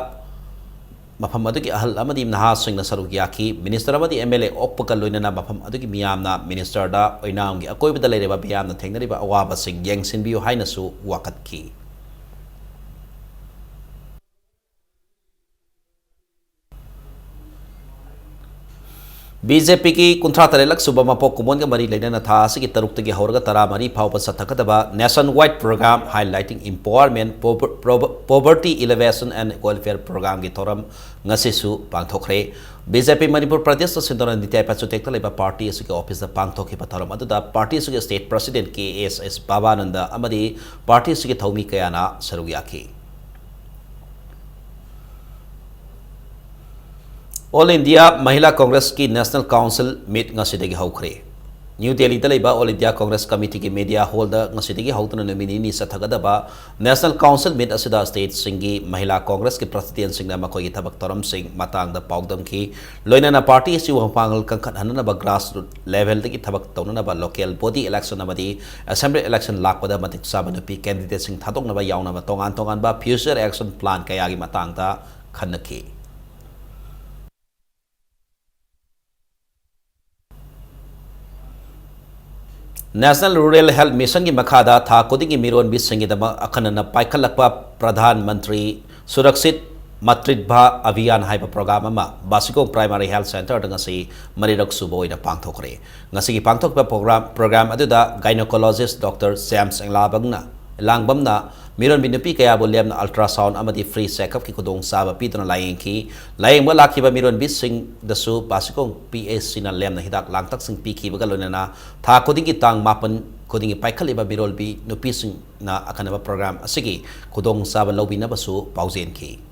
ꯃꯐꯝ ꯑꯗꯨꯒꯤ ꯑꯍꯜ ꯑꯃꯗꯤ ꯅꯍꯥꯁꯤꯡꯅ ꯁꯔꯨꯛ ꯌꯥꯈꯤ꯫ Minister ꯑꯃꯗꯤ M L A ꯑꯣꯛꯄꯒ ꯂꯣꯏꯅꯅ ꯃꯐꯝ ꯑꯗꯨꯒꯤ ꯃꯤꯌꯥꯝꯅ ministerꯗ ꯑꯣꯏꯅꯥꯝꯒꯤ ꯑꯀꯣꯏꯕꯗ ꯂꯩꯔꯤꯕ ꯃꯤꯌꯥꯝꯅ ꯊꯦꯡꯅꯔꯤꯕ ꯑꯋꯥꯕꯁꯤꯡ ꯌꯦꯡꯁꯤꯟꯕꯤꯌꯨ ꯍꯥꯏꯅꯁꯨ ꯋꯥꯀꯠꯈꯤ꯫ B J Pꯒꯤ ꯀꯨꯟꯊ꯭ꯔꯥ ꯇꯔꯦꯠꯂꯛ ꯁꯨꯕ ꯃꯄꯣꯛ ꯀꯨꯝꯑꯣꯟꯒ ꯃꯔꯤ ꯂꯩꯅꯅ ꯊꯥ ꯑꯁꯤꯒꯤ ꯇꯔꯨꯛꯇꯒꯤ ꯍꯧꯔꯒ ꯇꯔꯥꯃꯔꯤ ꯐꯥꯎꯕ ꯆꯠꯊꯒꯗꯕ nationwide program highlighting empowerment, pover-, pover-, poverty elevation and welfare programꯒꯤ ꯊꯧꯔꯝ ꯉꯁꯤꯁꯨ ꯄꯥꯡꯊꯣꯛꯈ꯭ꯔꯦ꯫ B J P ꯃꯅꯤꯄꯨꯔ ꯄ꯭ꯔꯗꯦꯁꯇ ꯁꯤꯟꯗꯨꯅ ꯅꯤꯇꯤ ꯑꯥꯌꯣꯒ ꯆꯨꯇꯦꯛꯇ ꯂꯩꯕ party ꯑꯁꯤꯒꯤ officeꯇ ꯄꯥꯡꯊꯣꯛꯈꯤꯕ ꯊꯧꯔꯝ ꯑꯗꯨꯗ party ꯑꯁꯤꯒꯤ state president K S S ꯕꯥꯕꯥꯅꯟꯗ ꯑꯃꯗꯤ party ꯑꯁꯤꯒꯤ ꯊꯧꯃꯤ ꯀꯌꯥꯅ ꯁꯔꯨꯛ ꯌꯥꯈꯤ꯫ All India Mahila Congressꯀꯤ National Council meet ꯉꯁꯤꯗꯒꯤ ꯍꯧꯈ꯭ꯔꯦ꯫ ꯅ꯭ꯌꯨ ꯗꯦꯜꯂꯤꯗ ꯂꯩꯕ All India Congress Committeeꯒꯤ media hallꯗ ꯉꯁꯤꯗꯒꯤ ꯍꯧꯗꯨꯅ ꯅꯨꯃꯤꯠ ꯅꯤꯅꯤ ꯆꯠꯊꯒꯗꯕ National Council meet ꯑꯁꯤꯗ stateꯁꯤꯡꯒꯤ ꯃꯍꯤꯂꯥ Congressꯀꯤ presidentꯁꯤꯡꯅ ꯃꯈꯣꯏꯒꯤ ꯊꯕꯛ ꯊꯧꯔꯝꯁꯤꯡ ꯃꯇꯥꯡꯗ ꯄꯥꯎꯗꯝꯈꯤ꯫ ꯂꯣꯏꯅꯅ party ꯑꯁꯤꯕꯨ ꯃꯄꯥꯡꯒꯜ ꯀꯟꯈꯠꯍꯟꯅꯅꯕ grassroots levelꯗꯒꯤ ꯊꯕꯛ ꯇꯧꯅꯅꯕ local body election ꯑꯃꯗꯤ assembly election ꯂꯥꯛꯄꯗ ꯃꯇꯤꯛ ꯆꯥꯕ ꯅꯨꯄꯤ candidateꯁꯤꯡ ꯊꯥꯗꯣꯛꯅꯕ ꯌꯥꯎꯅꯕ ꯇꯣꯉꯥꯟ ꯇꯣꯉꯥꯟꯕ future action plan ꯀꯌꯥꯒꯤ ꯃꯇꯥꯡꯗ ꯈꯟꯅꯈꯤ꯫ National Rural Health Missionꯒꯤ ꯃꯈꯥꯗ ꯊꯥ ꯈꯨꯗꯤꯡꯒꯤ ꯃꯤꯔꯣꯟꯕꯤꯁꯤꯡꯒꯤꯗꯃꯛ ꯑꯈꯟꯅꯅ ꯄꯥꯏꯈꯠꯂꯛꯄ ꯄ꯭ꯔꯙꯥꯟ ꯃꯟꯇ꯭ꯔꯤ ꯁꯨꯔꯛꯁꯤꯠ ꯃꯥꯇ꯭ꯔꯤꯠꯚꯥ ꯑꯚꯤꯌꯥꯟ ꯍꯥꯏꯕ program ꯑꯃ ꯕꯥꯁꯤꯈꯣꯡ Primary Health Centreꯗ ꯉꯁꯤ ꯃꯔꯤꯔꯛ ꯁꯨꯕ ꯑꯣꯏꯅ ꯄꯥꯡꯊꯣꯛꯈ꯭ꯔꯦ꯫ ꯉꯁꯤꯒꯤ ꯄꯥꯡꯊꯣꯛꯄ program, program ꯑꯗꯨꯗ gynecologist Doctor James ꯑꯦꯡꯂꯥꯕꯪꯅ, ꯂꯥꯡꯕꯝꯅ ꯃꯤꯔꯣꯟꯕꯤ ꯅꯨꯄꯤ ꯀꯌꯥꯕꯨ ꯂꯦꯝꯅ ultrasound ꯑꯃꯗꯤ free check-upꯀꯤ ꯈꯨꯗꯣꯡꯆꯥꯕ ꯄꯤꯗꯨꯅ ꯂꯥꯌꯦꯡꯈꯤ꯫ ꯂꯥꯌꯦꯡꯕ ꯂꯥꯛꯈꯤꯕ ꯃꯤꯔꯣꯟꯕꯤꯁꯤꯡꯗꯁꯨ ꯕꯥꯁꯤꯈꯣꯡ P H Cꯅ ꯂꯦꯝꯅ ꯍꯤꯗꯥꯛ ꯂꯥꯡꯊꯛꯁꯤꯡ ꯄꯤꯈꯤꯕꯒ ꯂꯣꯏꯅꯅ ꯊꯥ ꯈꯨꯗꯤꯡꯒꯤ ꯇꯥꯡ ꯃꯥꯄꯟ ꯈꯨꯗꯤꯡꯒꯤ ꯄꯥꯏꯈꯠꯂꯤꯕ ꯃꯤꯔꯣꯟꯕꯤ ꯅꯨꯄꯤꯁꯤꯡꯅ ꯑꯈꯟꯅꯕ program ꯑꯁꯤꯒꯤ ꯈꯨꯗꯣꯡꯆꯥꯕ ꯂꯧꯕꯤꯅꯕꯁꯨ ꯄꯥꯎꯖꯦꯟꯈꯤ꯫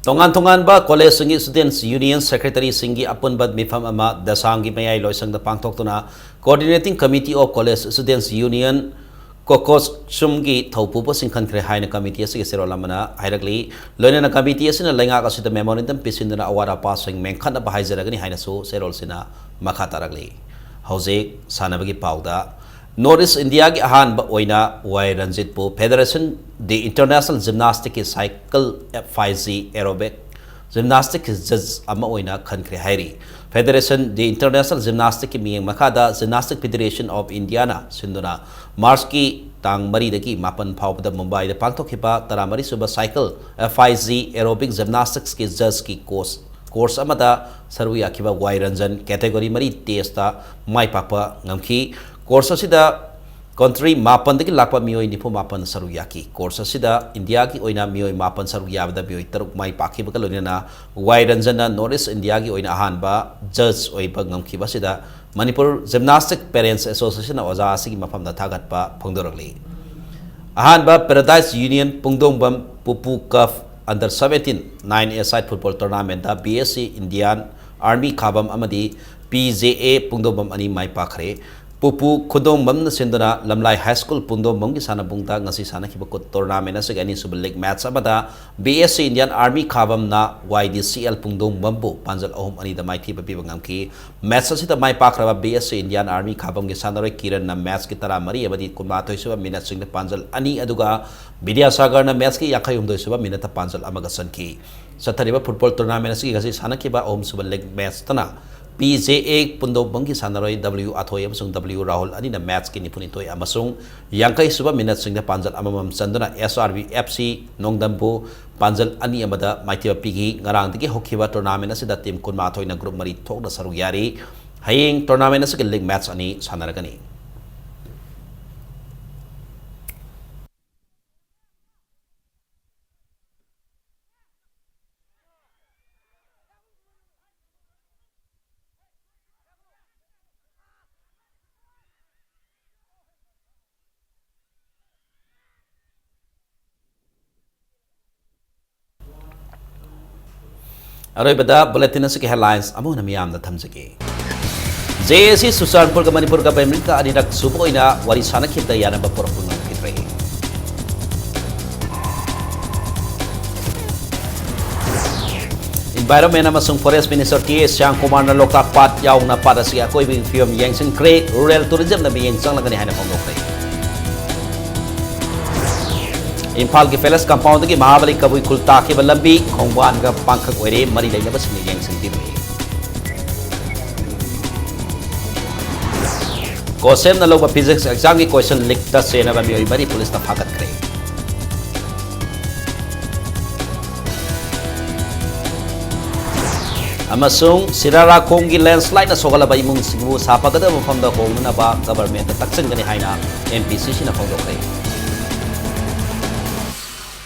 ꯇꯣꯉꯥꯟ ꯇꯣꯉꯥꯟꯕ collegeꯁꯤꯡꯒꯤ students union secretaryꯁꯤꯡꯒꯤ ꯑꯄꯨꯟꯕ ꯃꯤꯐꯝ ꯑꯃ ꯗꯁꯥꯡꯒꯤ ꯃꯌꯥꯏ ꯂꯣꯏꯁꯪꯗ ꯄꯥꯡꯊꯣꯛꯇꯨꯅ Coordinating Committee of College Students Union, COCOSUMꯒꯤ ꯊꯧꯄꯨꯕꯁꯤꯡ ꯈꯟꯈ꯭ꯔꯦ ꯍꯥꯏꯅ committee ꯑꯁꯤꯒꯤ ꯆꯦꯔꯣꯜ ꯑꯃꯅ ꯍꯥꯏꯔꯛꯂꯤ꯫ ꯂꯣꯏꯅꯅ committee ꯑꯁꯤꯅ ꯂꯩꯉꯥꯛ ꯑꯁꯤꯗ memorandum ꯄꯤꯁꯤꯟꯗꯨꯅ ꯑꯋꯥꯠ ꯑꯄꯥꯁꯤꯡ ꯃꯦꯟꯈꯠꯅꯕ ꯍꯥꯏꯖꯔꯒꯅꯤ ꯍꯥꯏꯅꯁꯨ ꯆꯦꯔꯣꯜꯁꯤꯅ ꯃꯈꯥ ꯇꯥꯔꯛꯂꯤ꯫ ꯍꯧꯖꯤꯛ ꯁꯥꯟꯅꯕꯒꯤ ꯄꯥꯎꯗ, North East Indiaꯒꯤ ꯑꯍꯥꯟꯕ ꯑꯣꯏꯅ ꯋꯥꯏ ꯔꯟꯖꯤꯠꯄꯨ Federation de International Gymnasticꯀꯤ cycle F I G aerobic gymnastic judge ꯑꯃ ꯑꯣꯏꯅ ꯈꯟꯈ꯭ꯔꯦ ꯍꯥꯏꯔꯤ꯫ Federation de International Gymnasticꯀꯤ ꯃꯤꯠꯌꯦꯡ ꯃꯈꯥꯗ Gymnastic Federation of Indiaꯅ ꯁꯤꯟꯗꯨꯅ Marchꯀꯤ ꯇꯥꯡ ꯃꯔꯤꯗꯒꯤ ꯃꯥꯄꯟ ꯐꯥꯎꯕꯗ ꯃꯨꯝꯕꯥꯏꯗ ꯄꯥꯡꯊꯣꯛꯈꯤꯕ ꯇꯔꯥꯃꯔꯤ ꯁꯨꯕ cycle F I G aerobic gymnasticsꯀꯤ judgeꯀꯤ course, course ꯑꯃꯗ ꯁꯔꯨꯛ ꯌꯥꯈꯤꯕ ꯋꯥꯏ ꯔꯟꯖꯟ category ꯃꯔꯤ testꯇ ꯃꯥꯏ ꯄꯥꯛꯄ ꯉꯝꯈꯤ꯫ Course ꯑꯁꯤꯗ country ꯃꯥꯄꯟꯗꯒꯤ ꯂꯥꯛꯄ ꯃꯤꯑꯣꯏ ꯅꯤꯐꯨ ꯃꯥꯄꯟ ꯁꯔꯨꯛ ꯌꯥꯈꯤ꯫ Course ꯑꯁꯤꯗ ꯏꯟꯗꯤꯌꯥꯒꯤ ꯑꯣꯏꯅ ꯃꯤꯑꯣꯏ ꯃꯥꯄꯟ ꯁꯔꯨꯛ ꯌꯥꯕꯗ ꯃꯤꯑꯣꯏ ꯇꯔꯨꯛ ꯃꯥꯏ ꯄꯥꯛꯈꯤꯕꯒ ꯂꯣꯏꯅꯅ ꯋꯥꯏ ꯔꯟꯖꯟꯅ North East Indiaꯒꯤ ꯑꯣꯏꯅ ꯑꯍꯥꯟꯕ judge ꯑꯣꯏꯕ ꯉꯝꯈꯤꯕ ꯑꯁꯤꯗ ꯃꯅꯤꯄꯨꯔ Gymnastic Parents Associationꯅ ꯑꯣꯖꯥ ꯑꯁꯤꯒꯤ ꯃꯐꯝꯗ ꯊꯥꯒꯠꯄ ꯐꯣꯡꯗꯣꯔꯛꯂꯤ꯫ ꯑꯍꯥꯟꯕ Paradise Union ꯄꯨꯡꯗꯣꯡꯕꯝ ꯄꯨꯄꯨ Cup under seventeen nine-a-side football tournament-ꯇ B S C Indian Army ꯈꯥꯕꯝ ꯑꯃꯗꯤ P J A ꯄꯨꯡꯗꯣꯡꯕꯝ ꯑꯅꯤ ꯃꯥꯏ ꯄꯥꯛꯈ꯭ꯔꯦ꯫ ꯄꯨꯄꯨ ꯈꯨꯟꯗꯣꯡꯕꯝꯅ ꯁꯤꯟꯗꯨꯅ ꯂꯝꯂꯥꯏ High School ꯄꯨꯡꯗꯣꯡꯕꯝꯒꯤ ꯁꯥꯟꯅꯕꯨꯡꯗ ꯉꯁꯤ ꯁꯥꯟꯅꯈꯤꯕ ꯀꯨ-, tournament ꯑꯁꯤꯒꯤ ꯑꯅꯤꯁꯨꯕ league match ꯑꯃꯗ B S C Indian Army ꯈꯥꯕꯝꯅ Y D C L ꯄꯨꯡꯗꯣꯡꯕꯝꯕꯨ ꯄꯥꯟꯖꯜ ꯑꯍꯨꯝ ꯑꯅꯤꯗ ꯃꯥꯏꯊꯤꯕ ꯄꯤꯕ ꯉꯝꯈꯤ꯫ Match ꯑꯁꯤꯗ ꯃꯥꯏ ꯄꯥꯛꯈ꯭ꯔꯕ B S C Indian Army ꯈꯥꯕꯝꯒꯤ ꯁꯥꯟꯅꯔꯣꯏ ꯀꯤꯔꯟꯅ match-ꯀꯤ ꯇꯔꯥꯃꯔꯤ ꯑꯃꯗꯤ ꯀꯨꯟꯃꯥꯊꯣꯏ ꯁꯨꯕ minute-ꯁꯤꯡꯗ ꯄꯥꯟꯖꯜ ꯑꯅꯤ, ꯑꯗꯨꯒ ꯕꯤꯗ꯭ꯌꯥꯁꯥꯒꯔꯅ match-ꯀꯤ ꯌꯥꯡꯈꯩ ꯍꯨꯝꯗꯣꯏ ꯁꯨꯕ minute-ꯇ ꯄꯥꯟꯖꯜ ꯑꯃꯒ ꯆꯟꯈꯤ꯫ ꯆꯠꯊꯔꯤꯕ football tournament ꯑꯁꯤꯒꯤ ꯉꯁꯤ ꯁꯥꯟꯅꯈꯤꯕ ꯑꯍꯨꯝꯁꯨꯕ league match-ꯇꯅ P J A ꯄꯨꯡꯗꯣꯡꯕꯝꯒꯤ ꯁꯥꯟꯅꯔꯣꯏ W ꯑꯊꯣꯏ ꯑꯃꯁꯨꯡ W ꯔꯥꯍꯨꯜ ꯑꯅꯤꯅ match-ꯀꯤ ꯅꯤꯐꯨꯅꯤꯊꯣꯏ ꯑꯃꯁꯨꯡ ꯌꯥꯡꯈꯩ ꯁꯨꯕ minute-ꯁꯤꯡꯗ ꯄꯥꯟꯖꯜ ꯑꯃꯃꯝ ꯆꯟꯗꯨꯅ S R V F C ꯅꯣꯡꯗꯝꯕꯨ ꯄꯥꯟꯖꯜ ꯑꯅꯤ ꯑꯃꯗ ꯃꯥꯏꯊꯤꯕ ꯄꯤꯈꯤ꯫ ꯉꯔꯥꯡꯗꯒꯤ ꯍꯧꯈꯤꯕ tournament ꯑꯁꯤꯗ team ꯀꯨꯟꯃꯥꯊꯣꯏꯅ group ꯃꯔꯤ ꯊꯣꯛꯅ ꯁꯔꯨꯛ ꯌꯥꯔꯤ꯫ ꯍꯌꯦꯡ tournament ꯑꯁꯤꯒꯤ league match ꯑꯅꯤ ꯁꯥꯟꯅꯔꯒꯅꯤ꯫ ꯑꯔꯣꯏꯕꯗ bulletin ꯑꯁꯤꯒꯤ headlines ꯑꯃꯨꯛ ꯍꯟꯅ ꯃꯤꯌꯥꯝꯗ ꯊꯝꯖꯒꯦ꯫ J A C ꯆꯨꯔꯆꯥꯟꯄꯨꯔꯒ ꯃꯅꯤꯄꯨꯔꯒ ꯕꯦꯃꯤꯟꯇꯟ ꯑꯅꯤꯔꯛ ꯁꯨꯕ ꯑꯣꯏꯅ ꯋꯥꯔꯤ ꯁꯥꯟꯅꯈꯤꯕꯗ ꯌꯥꯅꯕ ꯄꯨꯔꯛꯄ ꯉꯝꯈꯤꯗ꯭ꯔꯦ꯫ Environment ꯑꯃꯁꯨꯡ Forest Minister K A Shyam ꯀꯨꯃꯥꯔꯅ ꯂꯣꯛꯇꯥꯛ ꯄꯥꯠ ꯌꯥꯎꯅ ꯄꯥꯠ ꯑꯁꯤꯒꯤ ꯑꯀꯣꯏꯕꯒꯤ ꯐꯤꯕꯝ ꯌꯦꯡꯁꯤꯟꯈ꯭ꯔꯦ꯫ Rural tourism-ꯅ ꯃꯤꯠꯌꯦꯡ ꯆꯪꯂꯒꯅꯤ ꯍꯥꯏꯅ ꯐꯣꯡꯗꯣꯛꯈ꯭ꯔꯦ꯫ ꯏꯝꯐꯥꯜꯒꯤ Palace Compound-ꯗꯒꯤ ꯃꯍꯥꯕꯂꯤ ꯀꯕꯨꯏ ꯈꯨꯜ ꯇꯥꯈꯤꯕ ꯂꯝꯕꯤ ꯈꯣꯡꯕꯥꯟꯒ ꯄꯥꯡꯈꯛ ꯑꯣꯏꯔꯦ, ꯃꯔꯤ ꯂꯩꯅꯕꯁꯤꯡꯅ ꯌꯦꯡꯁꯤꯟꯕꯤꯔꯨꯏ꯫ COHSEM-ꯅ ꯂꯧꯕ physics exam-ꯒꯤ question leak-ꯇ ꯆꯦꯟꯅꯕ ꯃꯤꯑꯣꯏ ꯃꯔꯤ police-ꯅ ꯐꯥꯒꯠꯈ꯭ꯔꯦ꯫ ꯑꯃꯁꯨꯡ ꯁꯤꯔꯥꯔꯥꯈꯣꯡꯒꯤ landslide-ꯅ ꯁꯣꯛꯍꯜꯂꯕ ꯏꯃꯨꯡꯁꯤꯡꯕꯨ ꯁꯥꯐꯒꯗꯕ ꯃꯐꯝꯗ ꯍꯣꯡꯅꯅꯕ government-ꯇ ꯇꯛꯁꯤꯟꯒꯅꯤ ꯍꯥꯏꯅ M P C C-ꯅ ꯐꯣꯡꯗꯣꯛꯈ꯭ꯔꯦ꯫